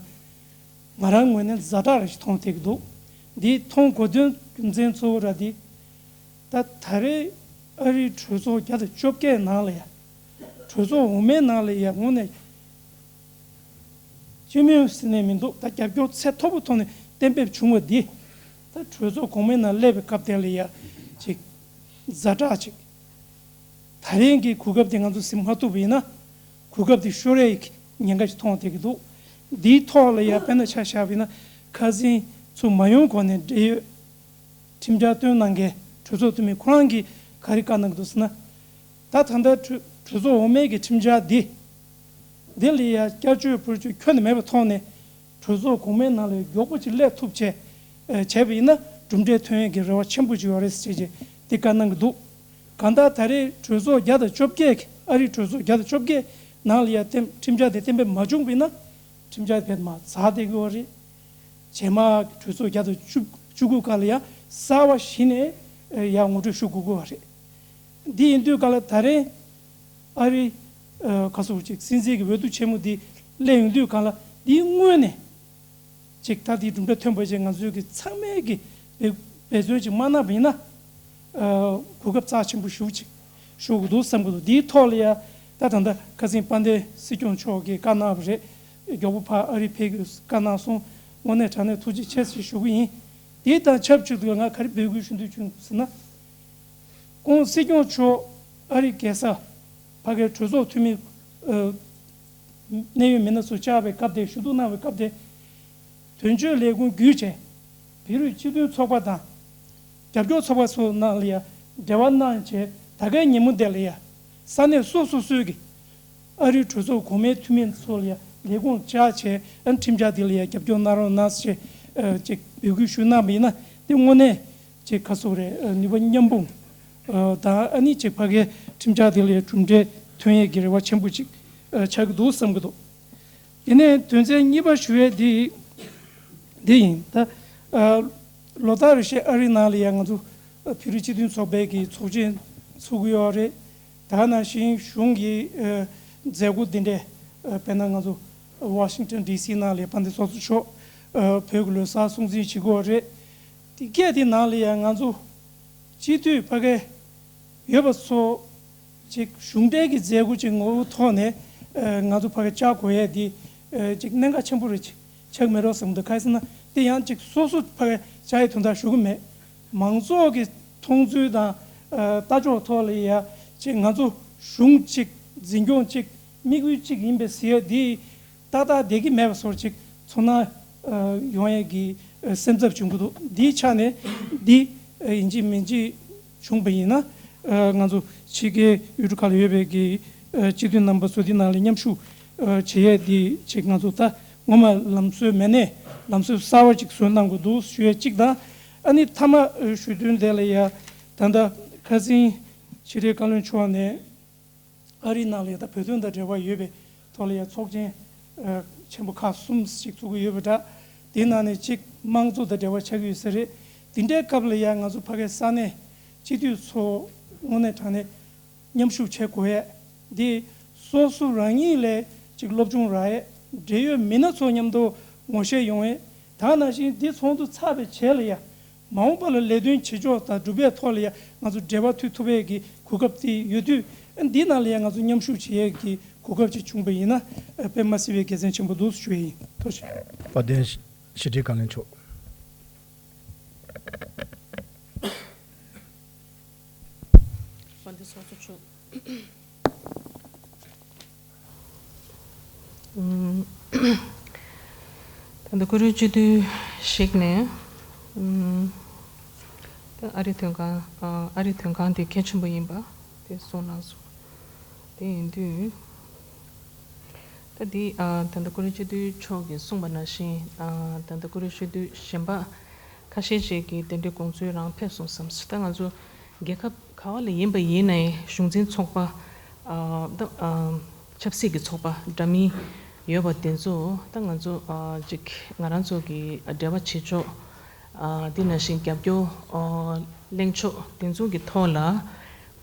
ང་རང་ངོས་ནས་ཛ་དྲག་རེ་ཞིག་མཐོང་བསྡད་ཀྱི་འདུག་འདི་མཐོང་དགོས་དོན་རྒྱུ་མཚན་གཙོ་བོ་ར་འདི། ད་ད་རེས་ཨ་རིའི་གྲོས་ཚོགས་བརྒྱ་དང་བཅོ་བརྒྱད་ནང་ལ་ཡ། གྲོས་ཚོགས་འོག་མའི་ནང་ལ་ཡ་དངོས་གནས་སྤྱི་མོས་ཟེར་ནས་མི་འདུག་ད་རྒྱབ་སྐྱོར་ཚད་མཐོ་པོ་ཐོག་ནས་གཏན་འབེབས་བྱུང་བ་འདི། ད་གྲོས་ཚོགས་གོང་མའི་ནང་སླེབས་པའི་སྐབས་དེ་ལ་ཡ་ཅིག་ཛ་དྲག་ཅིག་ད་རིང་གི་གོ་སྐབས་དེ་ང་ཚོ་ཟིན་མ་ཐུབ་པ་ཡིན་ན། གོ་སྐབས་དེ་ཤོར་ཡའི་ཉེན་ཁ་ཞིག་མཐོང་བསྡད་ཀྱི་འདུག་འདིའི་ཐོག་ལ་ཡ་དཔེར་ན་ཆ་བཞག་པ་ཡིན་ན། ཁ་སང་ཚུར་མ་ཡོང་གོང་ནས་འབྲེལ་ཡོད་ཁྲིམས་འཆར་བཏོན་གནང་མཁན་གྲོས་ཚོགས་འཐུས་མི་ཁོ་རང་གིས་ག་རེ་བཀའ་གནང་གི་འདུག་ཟེར་ན། ད་ད་ལྟ་གྲོས་གྲོས་ཚོགས་འོག་མའི་གི་ཁྲིམས་འཆར་འདི། འདི་ལ་ཡ་བསྐྱར་བཅོས་བསྐྱར་བཅོས་ཁྱོན་ནས་མེད་པའི་ཐོག་ནས་ གྲོས་ཚོགས་གོང་མའི་ནང་ལ་མགྱོགས་པོ་ཅིག་སླེབས་ཐུབ་བྱས་བྱས་པ་ཡིན་ན་གྲུབ་འབྲས་ཐོན་ཡས་ཀྱི་རེ་བ་ཆེན་པོ་ཅིག་ཡོད་རེད་ཟེར་བྱས་དེ་བཀའ་གནང་གི་འདུག་གང་ལྟར་ད་རེས་གྲོས་ཚོགས་བརྒྱ་དང་བཅོ་བརྒྱད་ཀྱི་ཨ་རིའི་གྲོས་ཚོགས་བརྒྱ་དང་བཅོ་བརྒྱད་ནང་ལ་ཡང་ཁྲིམས་འཆར་དེ་གཏན་འབེབས་མ་བྱུང་བ་ཡིན་ན་ཁྲིམས་འཆར་དེ་མར་ཛ་བསྡད་ཀྱི་ཡོད་རེད། རྗེས་མ་གྲོས་ཚོགས་བརྒྱ་དང་བཅུ་བཅུ་དགུ་སྐབས་ལ་ཡང་གསར་པ་གཞི་ནས་ཡང་ངོ་སྤྲོད་ཞུ་དགོས་ཀྱི་ཡོད་རེད། འདི་ཡིན་དུས་ག་ལ་ད་རེས་ཨ་རི་ཁ་སོ་ཅིག་སྲིད་འཛིན་གྱི་འོས་བསྡུ་ཆེན་མོ་འདི་སླེབས་ཡོང་དུས་ག་ལ་འདིའི་སྔོན་ནས་ཅིག་ད་འདིའི་གྲུབ་འབྲས་ཐོན་པ་ཅིག་ང་ཚོའི་གི་ཚང་མས་གི་འབད་བརྩོན་ཅིག་མ་གནང་བ་ཡིན་ན་གོ་སྐབས་རྩ་ཆེན་པོ་ཞེ་པོ་ཅིག་ཤོར་གི་འདུག་བསམ་གི་འདུག་འདིའི་ཐོག་ལ་ཡ་ད་ད་ལྟ་ཁ་སང་དཔལ་ལྡན་སྲིད་སྐྱོང་མཆོག་གིས་བཀའ་གནང་བ་རེད། མགྱོགས་པོ་ཕར་ཨ་རི་ཕེབས་དགོས་བཀའ་གནང་སོང་། དངོས་གནས་དྲང་གནས་ཐུགས་རྗེ་ཆེ་ཞེས་ཞུ་གི་ཡིན། དེ་དང་ཆབས་ཅིག་ཏུ་ང་ག་རེ་འབོད་སྐུལ་ཞུ་འདོད་བྱུང་ཟེར་ན། ཁོང་སྲིད་སྐྱོང་མཆོག་ཨ་རི་རྒྱལ་ས་ཕ་གིའི་གྲོས་ཚོགས་འཐུས་མི་གནད་ཡོད་མི་སྣ་ཚོ་བཅར་བའི་སྐབས་དེ་ཞུ་གཏུག་གནང་བའི་སྐབས་དེ། དོན་གཅོད་ལས་ཁུངས་བརྒྱུད་བྱས་བོད་རིགས་སྤྱི་མཐུན་ཚོགས་པ་དང་རྒྱབ་སྐྱོར་ཚོགས་པ་ཚོ་ནང་ལ་ཡང་འབྲེལ་བ་གནང་བྱས་ད་གའི་ཉིན་མོ་འདི་ལ་ཡང་ས་གནས་སོ་སོ་སོའི་གི་ཨ་རིའི་གྲོས་ཚོགས་གོང་མའི་འཐུས་མི་ཚོ་ལ་ཡང་ལས་ཁུངས་བཅར་བྱས་ཨ་ཁྲིམས་འཆར་འདི་ལ་ཡང་རྒྱབ་སྐྱོར་གནང་རོགས་གནང་ཞེས་ཅིག་འབོད་སྐུལ་ཞུས་གནང་བ་ཡིན་ན་དེ་དངོས་གནས་ཅིག་ཁ་སོ་རེ་ནུས་པ་མཉམ་སྤུངས་དང་ཨ་ནི་ཅིག་ཕ་གའི་ཁྲིམས་འཆར་འདི་ལ་ཡང་གྲུབ་འབྲས་ཐོན་ཡས་ཀྱི་རེ་བ་ཆེན་པོ་ཅིག་ཆགས་ཀྱི་འདུག་བསམ་གྱི་འདུག་དེ་ནས་དོན་ཚན་གཉིས་པ་ཞུ་ཡས་འདི་འདི་ཡིན། ད་ལོ་ལྟར་རེ་བཞིན་ཨ་རི་ནང་ལ་ཡང་ང་ཚོ་བོད་རིགས་སྤྱི་མཐུན་ཚོགས་པའི་གི་ཚོགས་ཆེན་ཚོགས་ཀྱི་ཡོད་རེད། ད་ནང་བཞིན་གཞུང་གི་མཛད་སྒོ་འདི་འདྲས་དཔེར་ན་ང་ཚོ་ཝ་ཤིང་ཊོན་ཌི་སི་ནང་ལ་དཔལ་ལྡན་ཚོགས་གཙོ་མཆོག་བོད་ཀྱི་ལོ་གསར་སྲུང་བརྩི་བྱེད་ཀྱི་ཡོད་རེད། དེ་སྐད་དེ་ནང་ལ་ཡང་ང་ཚོ་སྤྱི་འཐུས་ཕ་གི་ཡོད་པ་ཚོ་ཅིག་གཞུང་འབྲེལ་གྱི་མཛད་སྒོ་ཅིག་ངོ་བོ་ཐོག་ནས་ང་ཚོ་ཕ་གི་བཅར་དགོས་ཡས་དེ་ཅིག་གནད་འགག་ཆེན་པོ་རེད། ཅིག་ཆགས་མེད་རོགས་བསམ་འདུག་ག་རེ་ཟེར་ན་དེ་ཡང་ཅིག་སོ་སོ་ཕ་གི་བཅར་ཡས་དོན་དག་ཞུ་གི་མེད། མང་ཚོགས་ཀྱི་མཐོང་ཚུལ་དང་ལྟ་ཕྱོགས་ཐོག་ལ་ཡ་ཅིག་ང་ཚོ་གཞུང་ཅིག་འཛིན་སྐྱོང་ཅིག་དམིགས་ཡུལ་ཅིག་ཡིན་པའི་ཟེར་ཡས་དེ། ཏག་ཏག་བསྡད་ཀྱི་མེད་པ་སོར་ཅིག་ཚོར་སྣང་ཡོང་ཡས་ཀྱི་སེམས་འཚབ་བྱུང་གི་འདུག་འདིའི་ཆ་ནས་འདི་ཡིན་གཅིག་མིན་གཅིག་བྱུང་བ་ཡིན་ན་ང་ཚོ་ཕྱི་རྒྱལ་ཡུལ་གྲུ་ཁག་ལ་ཡོད་པའི་གི་སྤྱི་མཐུན་རྣམ་པ་ཚོ་འདི་ནང་ལ་མཉམ་ཞུགས་བྱེད་ཡས་འདི་ཅིག་ང་ཚོ་ད་ངོ་མ་ལམ་སྲོལ་མེད་ནས་ལམ་སྲོལ་གསར་བ་ཅིག་བཟོས་གནང་དགོས་འདུག་ཞུ་ཡས་གཅིག་དང་ཨ་ནི་མཐའ་མ་ཞུ་དོན་དེ་ལ་ཡ་ད་ལྟ་ཁ་སང་ཕྱི་དྲིལ་བཀའ་བློན་མཆོག་ནས། ཨ་རིའི་ནང་ལ་ཡང་ད་བོད་དོན་དང་འབྲེལ་བ་ཡོད་པའི་ཐོག་ལ་ཡང་ཚོགས་ཆེན་ཆེན་པོ་ཁག་གསུམ་ཞིག་ཚོགས་ཀྱི་ཡོད་པ་འདྲ། དེའི་ནང་ནས་གཅིག་དམངས་གཙོ་དང་འབྲེལ་བ་ཆགས་ཀྱི་ཡོད་ས་རེད། དེ་འདྲའི་སྐབས་ལ་ཡང་ང་ཚོ་ཕ་གའི་ས་གནས་སྤྱི་འཐུས་ཚོ་དངོས་གནས་དྲང་གནས་མཉམ་ཞུགས་བྱེད་དགོས་ཡས་འདི་སོ་སོ་རང་ཉིད་ལས་གཅིག་སློབ་སྦྱོང་རག་ཡས་འབྲེལ་ཡོད་མི་སྣ་ཚོ་མཉམ་དུ་ངོ་ཤེས་ཡོང་ཡས་ད་ནང་བཞིན་འདི་ཚོགས་འདུ་ཚར་བའི་རྗེས་ལ་ཡང་། མ་འོངས་པ་ལ་ལས་དོན་བྱེད་ཕྱོགས་དང་སྒྲུབ་པའི་ཐོག་ལ་ཡང་ང་ཚོ་འབྲེལ་བ་མཐུད་ཐུབ་པའི་གི་གོ་སྐབས་དེ་ཡོད་དུས་འདི་ནང་ལ་ཡང་ང་ཚོ་མཉམ་ཞུགས་བྱེད་ཡས་ཀྱི་གོ་སྐབས་ཅིག་བྱུང་པ་ཡིན་ན་དཔེ་མ་སྲིད་པའི་དགེ་མཚན་ཆེན་པོ་འདུག་ཞུ་ཡས་ཡིན། ཐུགས་རྗེ་ཆེ། དཔལ་ལྡན་ཕྱི་དྲིལ་བཀའ་བློན་མཆོག་དཔལ་ལྡན་ཚོགས་གཙོ་མཆོག་ད་ལྟ་ཀུ་རུ་སྤྱི་འཐུས་ཤིག་ནས་ད་ཨ་རི་དོན་ཁང་ཨ་རི་དོན་ཁང་དེ་གལ་ཆེན་པོ་ཡིན་པ་དེ་གསུངས་གནང་སོང་། དེ་ཡིན་དུས་ད་འདི་ད་ལྟ་ཀུ་རུ་སྤྱི་འཐུས་མཆོག་གིས་གསུངས་པ་ནང་བཞིན་ད་ལྟ་ཀུ་རུ་སྤྱི་འཐུས་གཞན་པ་ཁ་ཤས་ཤིག་གིས་དེ་འདྲའི་དགོངས་ཚུལ་རང་ཕེབས་སོང་བསམ་སོང་། ད་ང་ཚོ་རྒྱལ་ཁབ་ག་བ་ལ་ཡིན་པ་ཡིན་ནའི་གཞུང་འཛིན་ཚོགས་པ་ཨ་ད་ཨ་ཆབ་སྲིད་ཀྱི་ཚོགས་པ་འདྲ་མིན་ཡོད་པ་དེ་ཚོ་ད་ང་ཚོ་ཨ་ཅིག་ང་རང་ཚོ་གི་འབྲེལ་བ་བྱེད་ཕྱོགས་ཨ་དེ་ནང་བཞིན་རྒྱབ་སྐྱོར་ཨ་གླེང་ཕྱོགས་དེ་ཚོ་གི་ཐོག་ལ་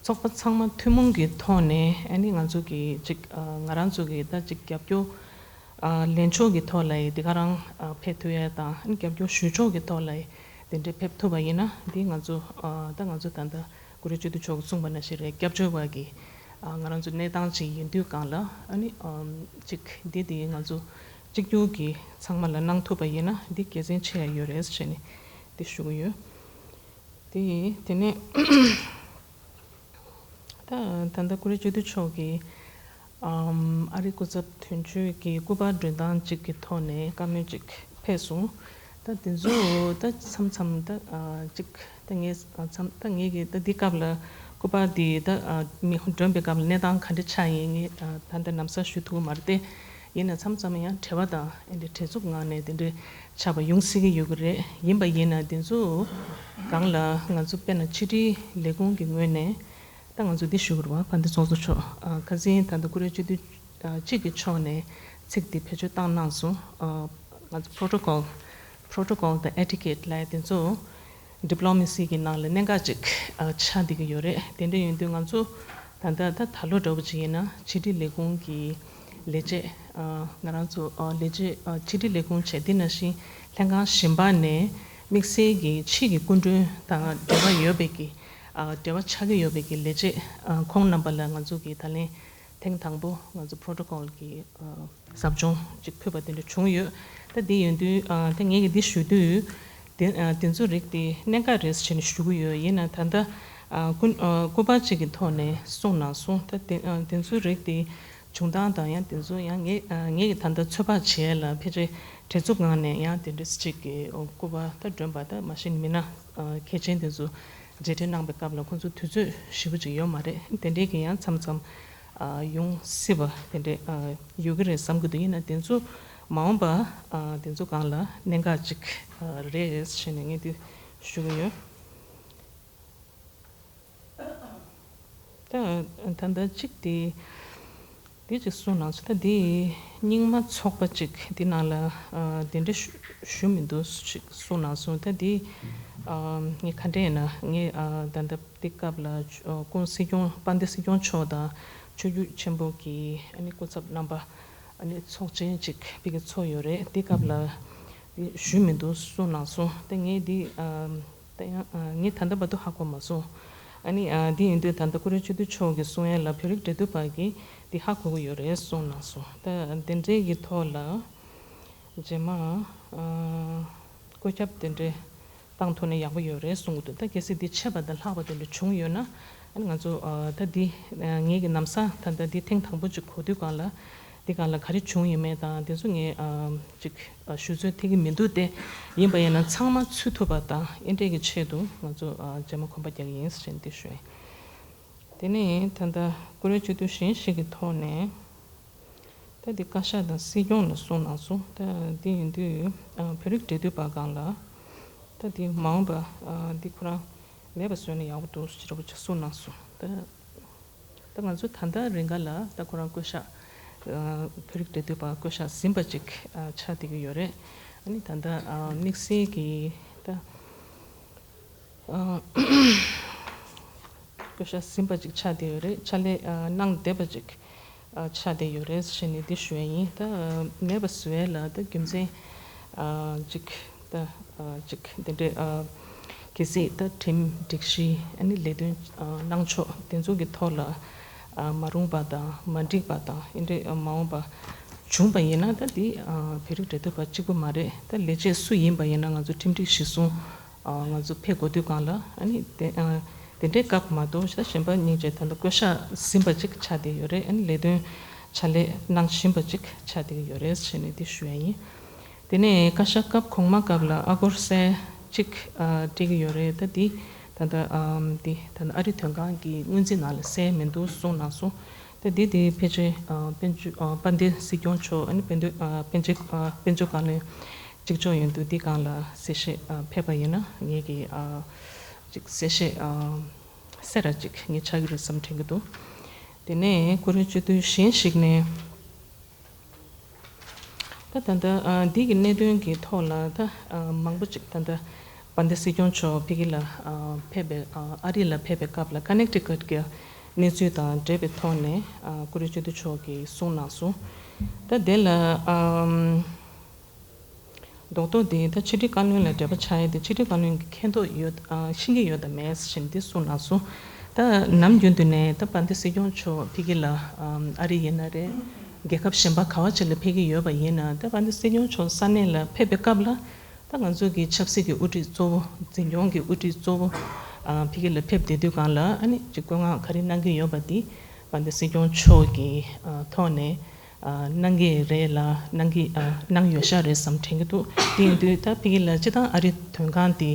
ཚོགས་པ་ཚང་མ་ཐུན་མོང་གི་ཐོག་ནས་ཨ་ནི་ང་ཚོ་གི་ཅིག་ཨ་ང་རང་ཚོ་གི་ད་ཅིག་རྒྱབ་སྐྱོར་ཨ་ལེན་ཕྱོགས་ཀྱི་ཐོག་ལ་ཡི་དེ་ག་རང་ཨ་ཕེབས་ཐུབ་ཡ་དང་ཨ་ནི་རྒྱབ་སྐྱོར་ཞུ་ཕྱོགས་ཀྱི་ཐོག་ལ་ཡི་དེ་འདྲའི་ཕེབས་ཐུབ་པ་ཡིན་ན་འདི་ང་ཚོ་ཨ་ད་ང་ཚོ་ད་ལྟ་ཀུ་རེ་སྤྱི་འཐུས་མཆོག་གིས་གསུངས་པ་ནང་བཞིན་རེད། སྐྱབས་བཅོལ་བ་གི་ཨ་ང་རང་ཚོ་གནས་སྟངས་ཅིག་ཡིན་དུས་སྒང་ལ་ཨ་ནི་ཨམ་ཅིག་འདི་དེ་ང་ཚོ་གཅིག་གྱུར་གྱི་ཚང་མ་ལ་གནང་ཐུབ་པ་ཡིན་ན་འདི་དགེ་མཚན་ཆེ་ཡ་ཡོད་རེད་ཟེར་ནས་འདི་ཞུ་གི་ཡོད། དེ་དེ་ནས་ད་ད་ལྟ་ཀུ་རེ་སྤྱི་འཐུས་མཆོག་གིས་ཨམ་ཨ་རི་སྐུ་ཚབ་དོན་གཅོད་ཀྱི་སྐུ་པར་མགྲོན་ཁང་གཅིག་གི་ཐོག་ནས་བཀའ་མོལ་གཅིག་ཕེབས་སོང་། ད་དེ་ཚོ་ད་མཚམས་མཚམས་ད་ཨ་གཅིག་ད་ངས་མཚམས་ད་ངས་ཀྱི་ད་འདི་སྐབས་ལ་སྐུ་པར་འདི་ད་ཨ་མི་མགྲོན་པའི་སྐབས་ལ་གནས་སྟངས་ག་འདྲ་ཆགས་ཡིན་ངས་ད་ད་ལྟ་ལམ་སང་ཞུ་ཐུབ་ཀྱི་མ་རེད་དེ། ཡིན་ན་མཚམས་མཚམས་ཡང་བྲེལ་བ་དང་ཨེ་འདྲ་བྲེལ་འཚུབ་ངང་ནས་དེ་འདྲའི་ཆགས་པ་ཡོང་སྲིད་ཀྱི་ཡོད་ཀྱི་རེད། ཡིན་པ་ཡིན་ན་དེ་ཚོ་སྒང་ལ་ང་ཚོ་དཔེར་ན་ཕྱི་དྲིལ་ལས་ཁུངས་ཀྱི་ངོས་ནས་ད་ང་ཚོ་འདི་ཞུ་དགོས་རེད་བ། དཔལ་ལྡན་ཚོགས་གཙོ་མཆོག་ཨ་ཁ་སང་ད་ལྟ་སྐུ་ངོ་སྤྱི་འཐུས་ཨ་གཅིག་གི་ཕྱོགས་ནས་ཚིག་འདི་བེད་སྤྱོད་བཏང་གནང་སོང་། ཨ་ང་ཚོ་protocol protocol དང་etiquette ལབ་ཡ་དེ་ཚོ་diplomacy གི་ནང་ལ་གནད་འགག་ཅིག་ཨ་ཆགས་བསྡད་ཀྱི་ཡོད་རེད། དེ་འདྲ་ཡིན་དུས་ང་ཚོ་ད་ལྟ་ད་ད་ལོ་འདྲ་བོ་ཅིག་ཡིན་ན་ཕྱི་དྲིལ་ལས་ཁུངས་ཀྱི་ལས་བྱེད་ཨ་ང་རང་ཚོ་ཨ་ལས་བྱེད་ཨ་ཕྱི་དྲིལ་ལས་ཁུངས་བྱས། དེ་ནང་བཞིན་ལྷན་ཁང་གཞན་པ་ནས་དམིགས་བསལ་གྱི་ཕྱི་གི་སྐུ་མགྲོན་དང་འབྲེལ་བ་ཡོད་པའི་གི་ཨ་འབྲེལ་བ་ཆགས་ཀྱི་ཡོད་པའི་གི་ལས་བྱེད་ཨ་ཁོང་རྣམ་པ་ལ་ང་ཚོ་གི་ད་ལན་ཐེངས་དང་པོ་ང་ཚོ་protocol གི་ཨ་ཟབ་སྦྱོང་ཅིག་ཕུལ་བ་དེ་འདྲ་བྱུང་ཡོད། ད་འདི་ཡིན་དུས་ཨ་ད་ངས་ཀྱི་འདི་ཞུ་དུས་དེ་ཨ་དེ་ཚོ་རིགས་དེ་གནད་འགག་རེད་ཟེར་ནས་ཞུ་གི་ཡོད། ཡིན་ན་ད་ལྟ་ཨ་སྐུ་ཨ་སྐུ་པར་ཅིག་གི་ཐོག་ནས་གསུངས་གནང་སོང་། ད་དེ་ཨ་དེ་ཚོ་རིགས་དེ་བྱུང་སྟངས་དང་ཡང་དེ་ཚོ་ཡང་ངས་ཨ་ངས་ཀྱི་ད་ལྟ་ཚོད་དཔག་བྱས་ལ་ཕལ་ཆེར་བྲེལ་འཚུབ་ངང་ནས་ཡང་དེ་འདྲ་ཅིག་གི་ཨོ་སྐུ་པར་ད་སྒྲོན་པ་ད་མ་གཞི་མི་སྣ་ཨ་གལ་ཆེན་དེ་ཚོ་མཇལ་འཕྲད་གནང་པའི་སྐབས་ལ་ཁོང་ཚོ་དུས་ཚོད་ཞེ་པོ་ཅིག་ཡོད་མ་རེད། དེ་འདྲའི་གི་ཡང་མཚམས་མཚམས་ཨ་ཡོང་སྲིད་པ་དེ་འདྲའི་ཨ་ཡོད་ཀྱི་རེད་བསམ་གྱི་འདུག་ཡིན་ན་དེ་ཚོ་མ་འོངས་པ་ཨ་དེ་ཚོ་སྒང་ལ་གནད་འགག་ཅིག་ཨ་རེད་ཟེར་ནས་ངས་འདི་ཞུ་གི་ཡོད། ད་ད་ལྟ་གཅིག་དེ་འདི་ཅིག་གསུངས་གནང་སོང་། ད་འདི་རྙིང་མ་ཚོགས་པ་ཅིག་འདི་ནང་ལ་ཨ་དེ་འདྲ་ཞུ་ཞུ་མི་འདུག་ཅིག་གསུངས་གནང་སོང་། ད་འདི་ཨ་ངས་ག་འདྲ་ཡིན་ན་ངས་ཨ་ད་ལྟ་འདི་སྐབས་ལ་ཨ་སྐུ་སྲིད་སྐྱོང་དཔལ་ལྡན་སྲིད་སྐྱོང་མཆོག་དང་ཆོས་བརྒྱུད་ཆེན་པོ་གི་ཨ་ནི་སྐུ་ཚབ་རྣམ་པ་ཨ་ནི་ཚོགས་ཆེན་ཅིག་ཕ་གི་ཚོགས་ཡོད་རེད། འདི་སྐབས་ལ་འདི་ཞུས་མི་འདུག་གསུངས་གནང་སོང་། ད་ངས་འདི་ཨ་ད་ཡང་ཨ་ངས་ད་ལྟ་བར་དུ་ཧ་གོ་མ་སོང་། ཨ་ནི་ཨ་འདི་ཡིན་དུས་ད་ལྟ་སྐུ་ངོ་སྤྱི་འཐུས་མཆོག་གིས་གསུང་ཡ་ལ་བོད་རིགས་འབྲེལ་མཐུད་པ་གིས་འདི་ཧ་གོ་གི་ཡོད་རེད་གསུངས་གནང་སོང་། ད་དེ་འདྲའི་གི་ཐོག་ལ་རྗེས་མ་ཨ་བཀོད་ཁྱབ་དེ་འདྲའི་བཏང་ཐུབ་ན་ཡག་པོ་ཡོད་རེད་གསུང་གི་འདུག་ད་གལ་སྲིད་འདི་ཆད་པ་དང་ལྷག་པ་དེ་འདྲ་བྱུང་ཡོད་ན་ཨ་ནི་ང་ཚོ་ཨ་ད་འདི་ཨ་ངེད་ཀྱི་ལམ་སང་ད་ལྟ་འདི་ཐེངས་དང་པོ་ཅིག་གོ་དུས་སྒང་ལ་འདི་སྒང་ལ་ག་རེ་བྱུང་ཡོད་མེད་དང་དེ་ཚོ་ངས་ཨ་ཅིག་ཨ་ཞུ་ཚོད་ཐིག་གི་མི་འདུག་སྟེ། ཡིན་པ་ཡིན་ན་ཚང་མ་ཚུད་ཐུབ་པ་དང་ཨེ་འདྲས་ཀྱི་ཆེད་དུ་ང་ཚོ་ཨ་རྗེས་མ་གོམ་པ་རྒྱག་གི་ཡིན་ཟེར་ནས་འདི་ཞུ་ཡིན། དེ་ནས་ད་ལྟ་སྐུ་ངོ་སྤྱི་འཐུས་གཞན་ཞིག་གི་ཐོག་ནས་ད་འདི་བཀའ་ཤག་དང་སྲིད་སྐྱོང་ལ་གསུངས་གནང་སོང་། ད་འདི་ཡིན་དུས་ཨ་བོད་རིགས་འབྲེལ་མཐུད་པ་སྒང་ལ་ད་འདི་མ་འོངས་པ་ཨ་འདི་ཁོ་རང་མེད་པ་བཟོས་ན་ཡག་པོ་འདུག་ཟེར་བ་ཅིག་གསུངས་གནང་སོང་། ད་ད་ང་ཚོ་ད་ལྟ་རིང་ག་ལ་ད་ཁོ་རང་བསྐོ་བཞག་ཨ་བོད་རིགས་འབྲེལ་མཐུད་པ་བསྐོ་བཞག་ཟིན་པ་ཅིག་ཨ་ཆགས་བསྡད་ཀྱི་ཡོད་རེད། ཨ་ནི་ད་ལྟ་ཨ་དམིགས་བསལ་གྱི་ད་ཨ་བསྐོ་བཞག་ཟིན་པ་ཅིག་ཆགས་བསྡད་ཡོད་རེད། ཕྱག་ལས་ཨ་གནང་བསྡད་པ་ཅིག་ཨ་ཆགས་བསྡད་ཡོད་རེད་ཟེར་ནས་འདི་ཞུ་ཡ་ཡིན། ད་མེད་པ་བཟོ་ཡ་ལ་ད་རྒྱུ་མཚན་ཨ་ཅིག་ད་ཨ་ཅིག་དེ་འདྲའི་ཨ་གལ་སྲིད་ད་ཁྲིམས་སྒྲིག་གཞི་ཨ་ནི་ལས་དོན་ཨ་གནང་ཕྱོགས་དེ་ཚོ་གི་ཐོག་ལ་ཨ་མ་རུང་བ་དང་མ་འགྲིག་པ་དང་ཨེ་འདྲའི་ཨ་མ་འོངས་པ་བྱུང་བ་ཡིན་ན་ད་འདི་ཨ་བོད་རིགས་འབྲེལ་མཐུད་པ་གཅིག་པུ་མ་རེད། ད་ལས་བྱེད་སུ་ཡིན་པ་ཡིན་ན་ང་ཚོ་ཁྲིམས་སྒྲིག་གཞི་བཟུང་ཨ་ང་ཚོ་ཕེབས་དགོས་དུས་སྒང་ལ་ཨ་ནི་དེ་ཨ་དེ་འདྲའི་སྐབས་མ་གཏོགས་ད་གཞན་པ་སྙིང་རྗེ་ད་ལྟ་བསྐོ་བཞག་ཟིན་པ་ཅིག་ཆགས་བསྡད་ཡོད་རེད། ཨ་ནི་ལས་དོན་ཕྱག་ལས་གནང་བཞིན་པ་ཅིག་ཆགས་བསྡད་ཡོད་རེད་ཟེར་ནས་འདི་ཞུ་ཡ་ཡིན། དེ་ནས་བཀའ་ཤག་སྐབས་གོང་མ་སྐབས་ལ་ཨ་སྒོར་གསལ་གཅིག་ཨ་སྤྲད་ཀྱི་ཡོད་རེད། ད་འདི་ད་ལྟ་ཨམ་འདི་ད་ལྟ་ཨ་རི་དོན་ཁང་གི་སྔོན་རྩིས་ནང་ལ་གསལ་མི་འདུག་གསུངས་གནང་སོང་། ད་འདི་དེ་ཕལ་ཆེར་ཨ་དཔལ་འབྱོར་ཨ་དཔལ་ལྡན་སྲིད་སྐྱོང་མཆོག་ཨ་ནི་དཔལ་འབྱོར་ཨ་དཔལ་འབྱོར་ཨ་དཔལ་འབྱོར་བཀའ་བློན་གཅིག་ལྕོགས་ཡིན་འདུག་འདི་སྒང་ལ་གསལ་བཤད་ཨ་ཕེབས་པ་ཡིན་ན་ངེད་ཀྱི་ཨ་ཅིག་གསལ་བཤད་ཨ་གསལ་ར་ཅིག་ངེད་ཆགས་ཀྱི་རེད་བསམ་དྲན་གྱི་འདུག་དེ་ནས་སྐུ་ངོ་སྤྱི་འཐུས་གཞན་ཞིག་ནས། ད་ད་ལྟ་ཨ་འདི་གི་གནད་དོན་གྱི་ཐོག་ལ་ད་ཨ་མང་པོ་ཅིག་ད་ལྟ་དཔལ་ལྡན་སྲིད་སྐྱོང་མཆོག་ཕ་གི་ལ་ཨ་ཕེབས་པའི་ཨ་ཨ་རི་ལ་ཕེབས་པའི་སྐབས་ལ་ཀ་ནེག་ཊི་ཀཊ་གི་གནས་ཚུལ་དང་འབྲེལ་བའི་ཐོག་ནས་ཨ་སྐུ་ངོ་སྤྱི་འཐུས་མཆོག་གིས་གསུངས་གནང་སོང་། ད་དེ་ལ་ཨམ་རྡོག་རྡོག་དེ་ད་ཕྱི་དྲིལ་བཀའ་བློན་ལ་འབྲེལ་བ་ཆགས་ཡས་དེ་ཕྱི་དྲིལ་བཀའ་བློན་གྱིས་མཁྱེན་རྟོགས་ཡོད་ཨ་ཤེས་ཀྱི་ཡོད་དམ་མེད་ཟེར་འདི་གསུངས་གནང་སོང་། ད་ནམ་རྒྱུན་དུ་ནས་ད་དཔལ་ལྡན་སྲིད་སྐྱོང་མཆོག་ཕ་གི་ལ་ཨམ་ཨ་རི་ཡིན་ན་རེད། རྒྱལ་ཁབ་གཞན་པ་ག་བ་ཅིག་ལ་ཕེབས་ཀྱི་ཡོད་པ་ཡིན་ན་ད་དཔལ་ལྡན་སྲིད་སྐྱོང་མཆོག་ས་གནས་ལ་ཕེབས་པའི་སྐབས་ལ་ད་ང་ཚོ་གི་ཆབ་སྲིད་ཀྱི་དབུ་ཁྲིད་གཙོ་བོ་འཛིན་སྐྱོང་གི་དབུ་ཁྲིད་གཙོ་བོ་ཨ་ཕ་གི་ལ་ཕེབས་བསྡད་དུས་སྒང་ལ་ཨ་ནི་ཅིག་བཀོད་མངགས་ག་རེ་གནང་གི་ཡོད་པ་འདི་དཔལ་ལྡན་སྲིད་སྐྱོང་མཆོག་གི་ཨ་ཐོག་ནས་ཨ་གནང་གི་རེད་ལ་གནང་གི་ཨ་གནང་ཡོད་ཤག་རེད་བསམ་དྲན་གྱི་འདུག་དེ་ཡིན་དུས་ད་ཕ་གི་ལ་སྤྱི་བཏང་ཨ་རི་དོན་ཁང་དེ་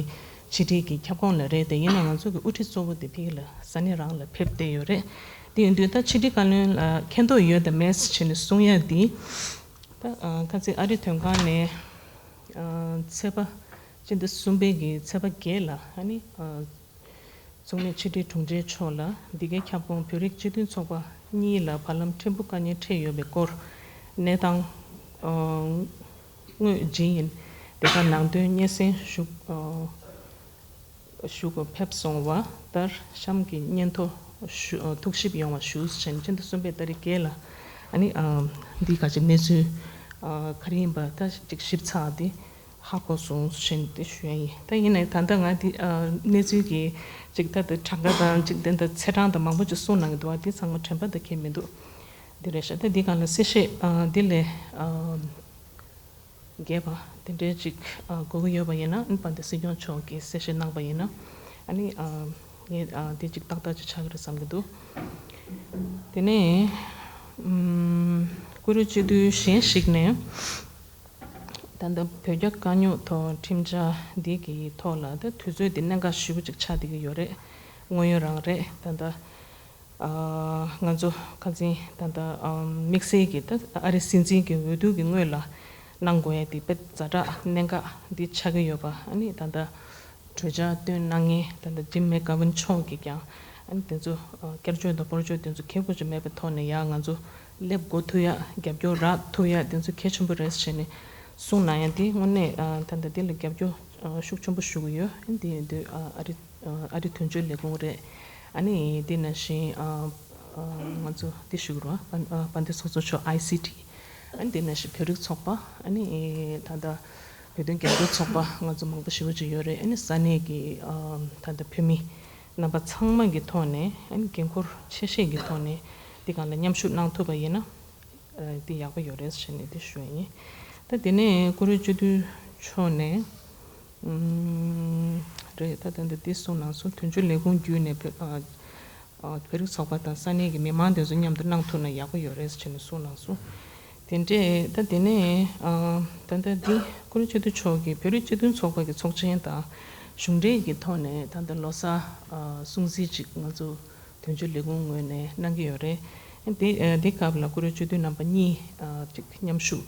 ཕྱི་དྲིལ་གྱི་ཁྱབ་ཁོངས་ལ་རེད་དེ་ཡིན་ན་ང་ཚོ་གི་དབུ་ཁྲིད་གཙོ་བོ་དེ་ཕ་གི་ལ་ས་གནས་རང་ལ་ཕེབས་བསྡད་ཡོད་རེད། དེ་ཡིན་དུས་ད་ཕྱི་དྲིལ་བཀའ་བློན་ལ་མཁྱེན་རྟོགས་ཡོད་དམ་མེད་ཟེར་ནས་གསུང་ཡ་དེ་ ད་ཁ་སང་ཨ་རི་དོན་ཁང་ནས་ཚེས་པ་སྤྱི་ཟླ་གསུམ་པའི་གི་ཚེས་པ་བརྒྱད་ལ་ཨ་ནི་ཚོགས་མི་ཕྱི་དྲིལ་དྲུང་ཆེ་མཆོག་ལ་འདི་གའི་ཁྱབ་ཁོངས་བོད་རིགས་སྤྱི་མཐུན་ཚོགས་པ་གཉིས་ལ་བར་ལམ་ཕྲན་བུ་དཀའ་ངལ་འཕྲད་ཡོད་པའི་སྐོར་གནས་སྟངས་དངོས་ཇི་ཡིན་དེ་ག་ནང་དོན་སྙན་སེང་ཞུ་ཞུ་དགོས་ཕེབས་སོང་བ་ལྟར་གཤམ་གྱི་སྙན་ཐོ་ཞུ་ཐུགས་ཞིབ་ཡོང་བ་ཞུ་ཞེས་སྤྱི་ཟླ་གསུམ་པའི་ཏ་རིག་བརྒྱད་ལ་ཨ་ནི་འདི་ག་ཅིག་གནས་ཚུལ་ག་རེ་ཡིན་པ་ད་ཅིག་ཞིབ་ཚགས་དེ་ཧ་གོ་སོང་ཞེས་དེ་ཞུ་ཡ་ཡིན། ད་ཡིན་ནའི་ད་ལྟ་ང་འདི་གནས་ཚུལ་གྱི་ཅིག་ད་ལྟ་གྲངས་ཀ་དང་ཅིག་དེ་འདྲ་ཚེས་གྲངས་དང་མང་པོ་ཅིག་གསུངས་གནང་གི་འདུག་བ། དེ་ཚང་མ་དྲན་པ་ད་ཁེལ་མི་འདུག་འདི་རེད་ཤག་ད་འདི་ག་ལ་གསལ་བཤད་དེ་ལས། རྒྱས་པ་དེ་འདྲའི་ཅིག་དགོས་ཀྱི་ཡོད་པ་ཡིན་ན་དཔལ་ལྡན་སྲིད་སྐྱོང་མཆོག་གིས་གསལ་བཤད་གནང་པ་ཡིན་ན་ཨ་ནི་ངས་དེ་ཅིག་ཏག་ཏག་ཅིག་ཆགས་ཀྱི་རེད་བསམ་གྱི་འདུག་དེ་ནས་བཀུར་འོས་སྤྱི་འཐུས་གཞན་ཞིག་ནས་ད་ལྟ་བོད་རྒྱ་དཀའ་རྙོག་ཐོག་ཁྲིམས་འཆར་འདི་གི་ཐོག་ལ་ད་དུས་ཚོད་འདི་གནད་འགག་ཞེ་པོ་ཅིག་ཆགས་བསྡད་ཀྱི་ཡོད་རེད། དངོས་ཡོད་རང་རེད། ད་ལྟ། ང་ཚོ་ཁ་སང་ད་ལྟ་དམིགས་བསལ་གྱི་ད་ཨ་རི་སྲིད་འཛིན་གྱི་འོས་བསྡུ་གི་སྔོན་ལ་གནང་དགོས་ཡ་དེ་དཔེ་ཛ་དྲག་གནད་འགག་འདི་ཆགས་ཀྱི་ཡོད་པ་ཨ་ནི་ད་ལྟ་གྲོས་འཆར་བཏོན་གནང་མཁན་ད་ལྟ་ཇིམ་མེག་གྷ་ཝིན་མཆོག་གིས་ཀྱང་ཨ་ནི་དེ་ཚོ་བསྐྱར་བཅོས་དང་སྤོར་བཅོས་དེ་ཚོ་གལ་དགོས་ཅིག་མེད་པའི་ཐོག་ནས་ཡང་ང་ཚོ་སླེབས་འགོ་ཐུབ་ཡ་རྒྱབ་སྐྱོར་རག་ཐུབ་ཡ་དེ་ཚོ་གལ་ཆེན་པོ་རེད་ཟེར་ནས་གསུངས་གནང་ཡ་དེ་དངོས་གནས་ད་ལྟ་དེ་ལ་རྒྱབ་སྐྱོར་ཤུགས་ཆེན་པོ་ཞུ་གི་ཡོད། ཨ་ནི་དེ་ཡིན་དུས་ཨ་རི། ཨ་རི་དོན་གཅོད་ལས་ཁུངས་རེད། ཨ་ནི་དེ་ནང་བཞིན་ང་ཚོ་དེ་ཞུ་གི་རེད་བ། དཔལ་ལྡན་ཚོགས་གཙོ་མཆོག་ཨའི་སི་ཊི། ཨ་ནི་དེ་ནང་བཞིན་བོད་རིགས་ཚོགས་པ། ཨ་ནི་ད་ལྟ་བོད་དོན་རྒྱབ་སྐྱོར་ཚོགས་པ་ང་ཚོ་མང་པོ་ཞེ་པོ་ཅིག་ཡོད་རེད། ཨ་ནི་ས་གནས་ཀྱི་ད་ལྟ་བོད་མི་རྣམ་པ་ཚང་མ་གི་ཐོག་ནས་ཨ་ནི་འགན་འཁུར་ཆེ་བཞེས་ཀྱི་ཐོག་ནས་དེ་སྒང་ལ་མཉམ་ཞུགས་གནང་ཐུབ་པ་ཡིན་ན་དེ་ཡག་པོ་ཡོད་རེད་ཟེར་ནས་དེ་ཞུ་ཡ་ཡིན། ད་དེ་ནས་བཀུར་འོས་སྤྱི་འཐུས་མཆོག་ནས། ཨུམ། རེད། ད་ལྟ་འདི་འདི་གསུངས་གནང་སོང་། དོན་གཅོད་ལས་ཁུངས་བརྒྱུད་ནས་བོད་ཨ་ཨ་བོད་རིགས་ཚོགས་པ་དང་ས་གནས་ཀྱི་མི་མང་དེ་ཚོ་མཉམ་དུ་གནང་ཐུབ་ན་ཡག་པོ་ཡོད་རེད་ཟེར་ནས་གསུངས་གནང་སོང་། དེ་འདྲས་ད་དེ་ནས་ཨ་ད་ལྟ་འདི་བཀུར་འོས་སྤྱི་འཐུས་མཆོག་གིས་བོད་རིགས་སྤྱི་མཐུན་ཚོགས་པ་གི་ཚོགས་ཆེན་དང་གཞུང་འབྲེལ་གྱི་ཐོག་ནས་ད་ལྟ་ལོ་གསར་ཨ་སྲུང་བརྩི་ཅིག་ང་ཚོ་དོན་གཅོད་ལས་ཁུངས་ངོས་ནས་གནང་གི་ཡོད་རེད། དེ་དེ་སྐབས་ལ་བཀུར་འོས་སྤྱི་འཐུས་རྣམ་པ་གཉིས་ཅིག་མཉམ་ཞུགས་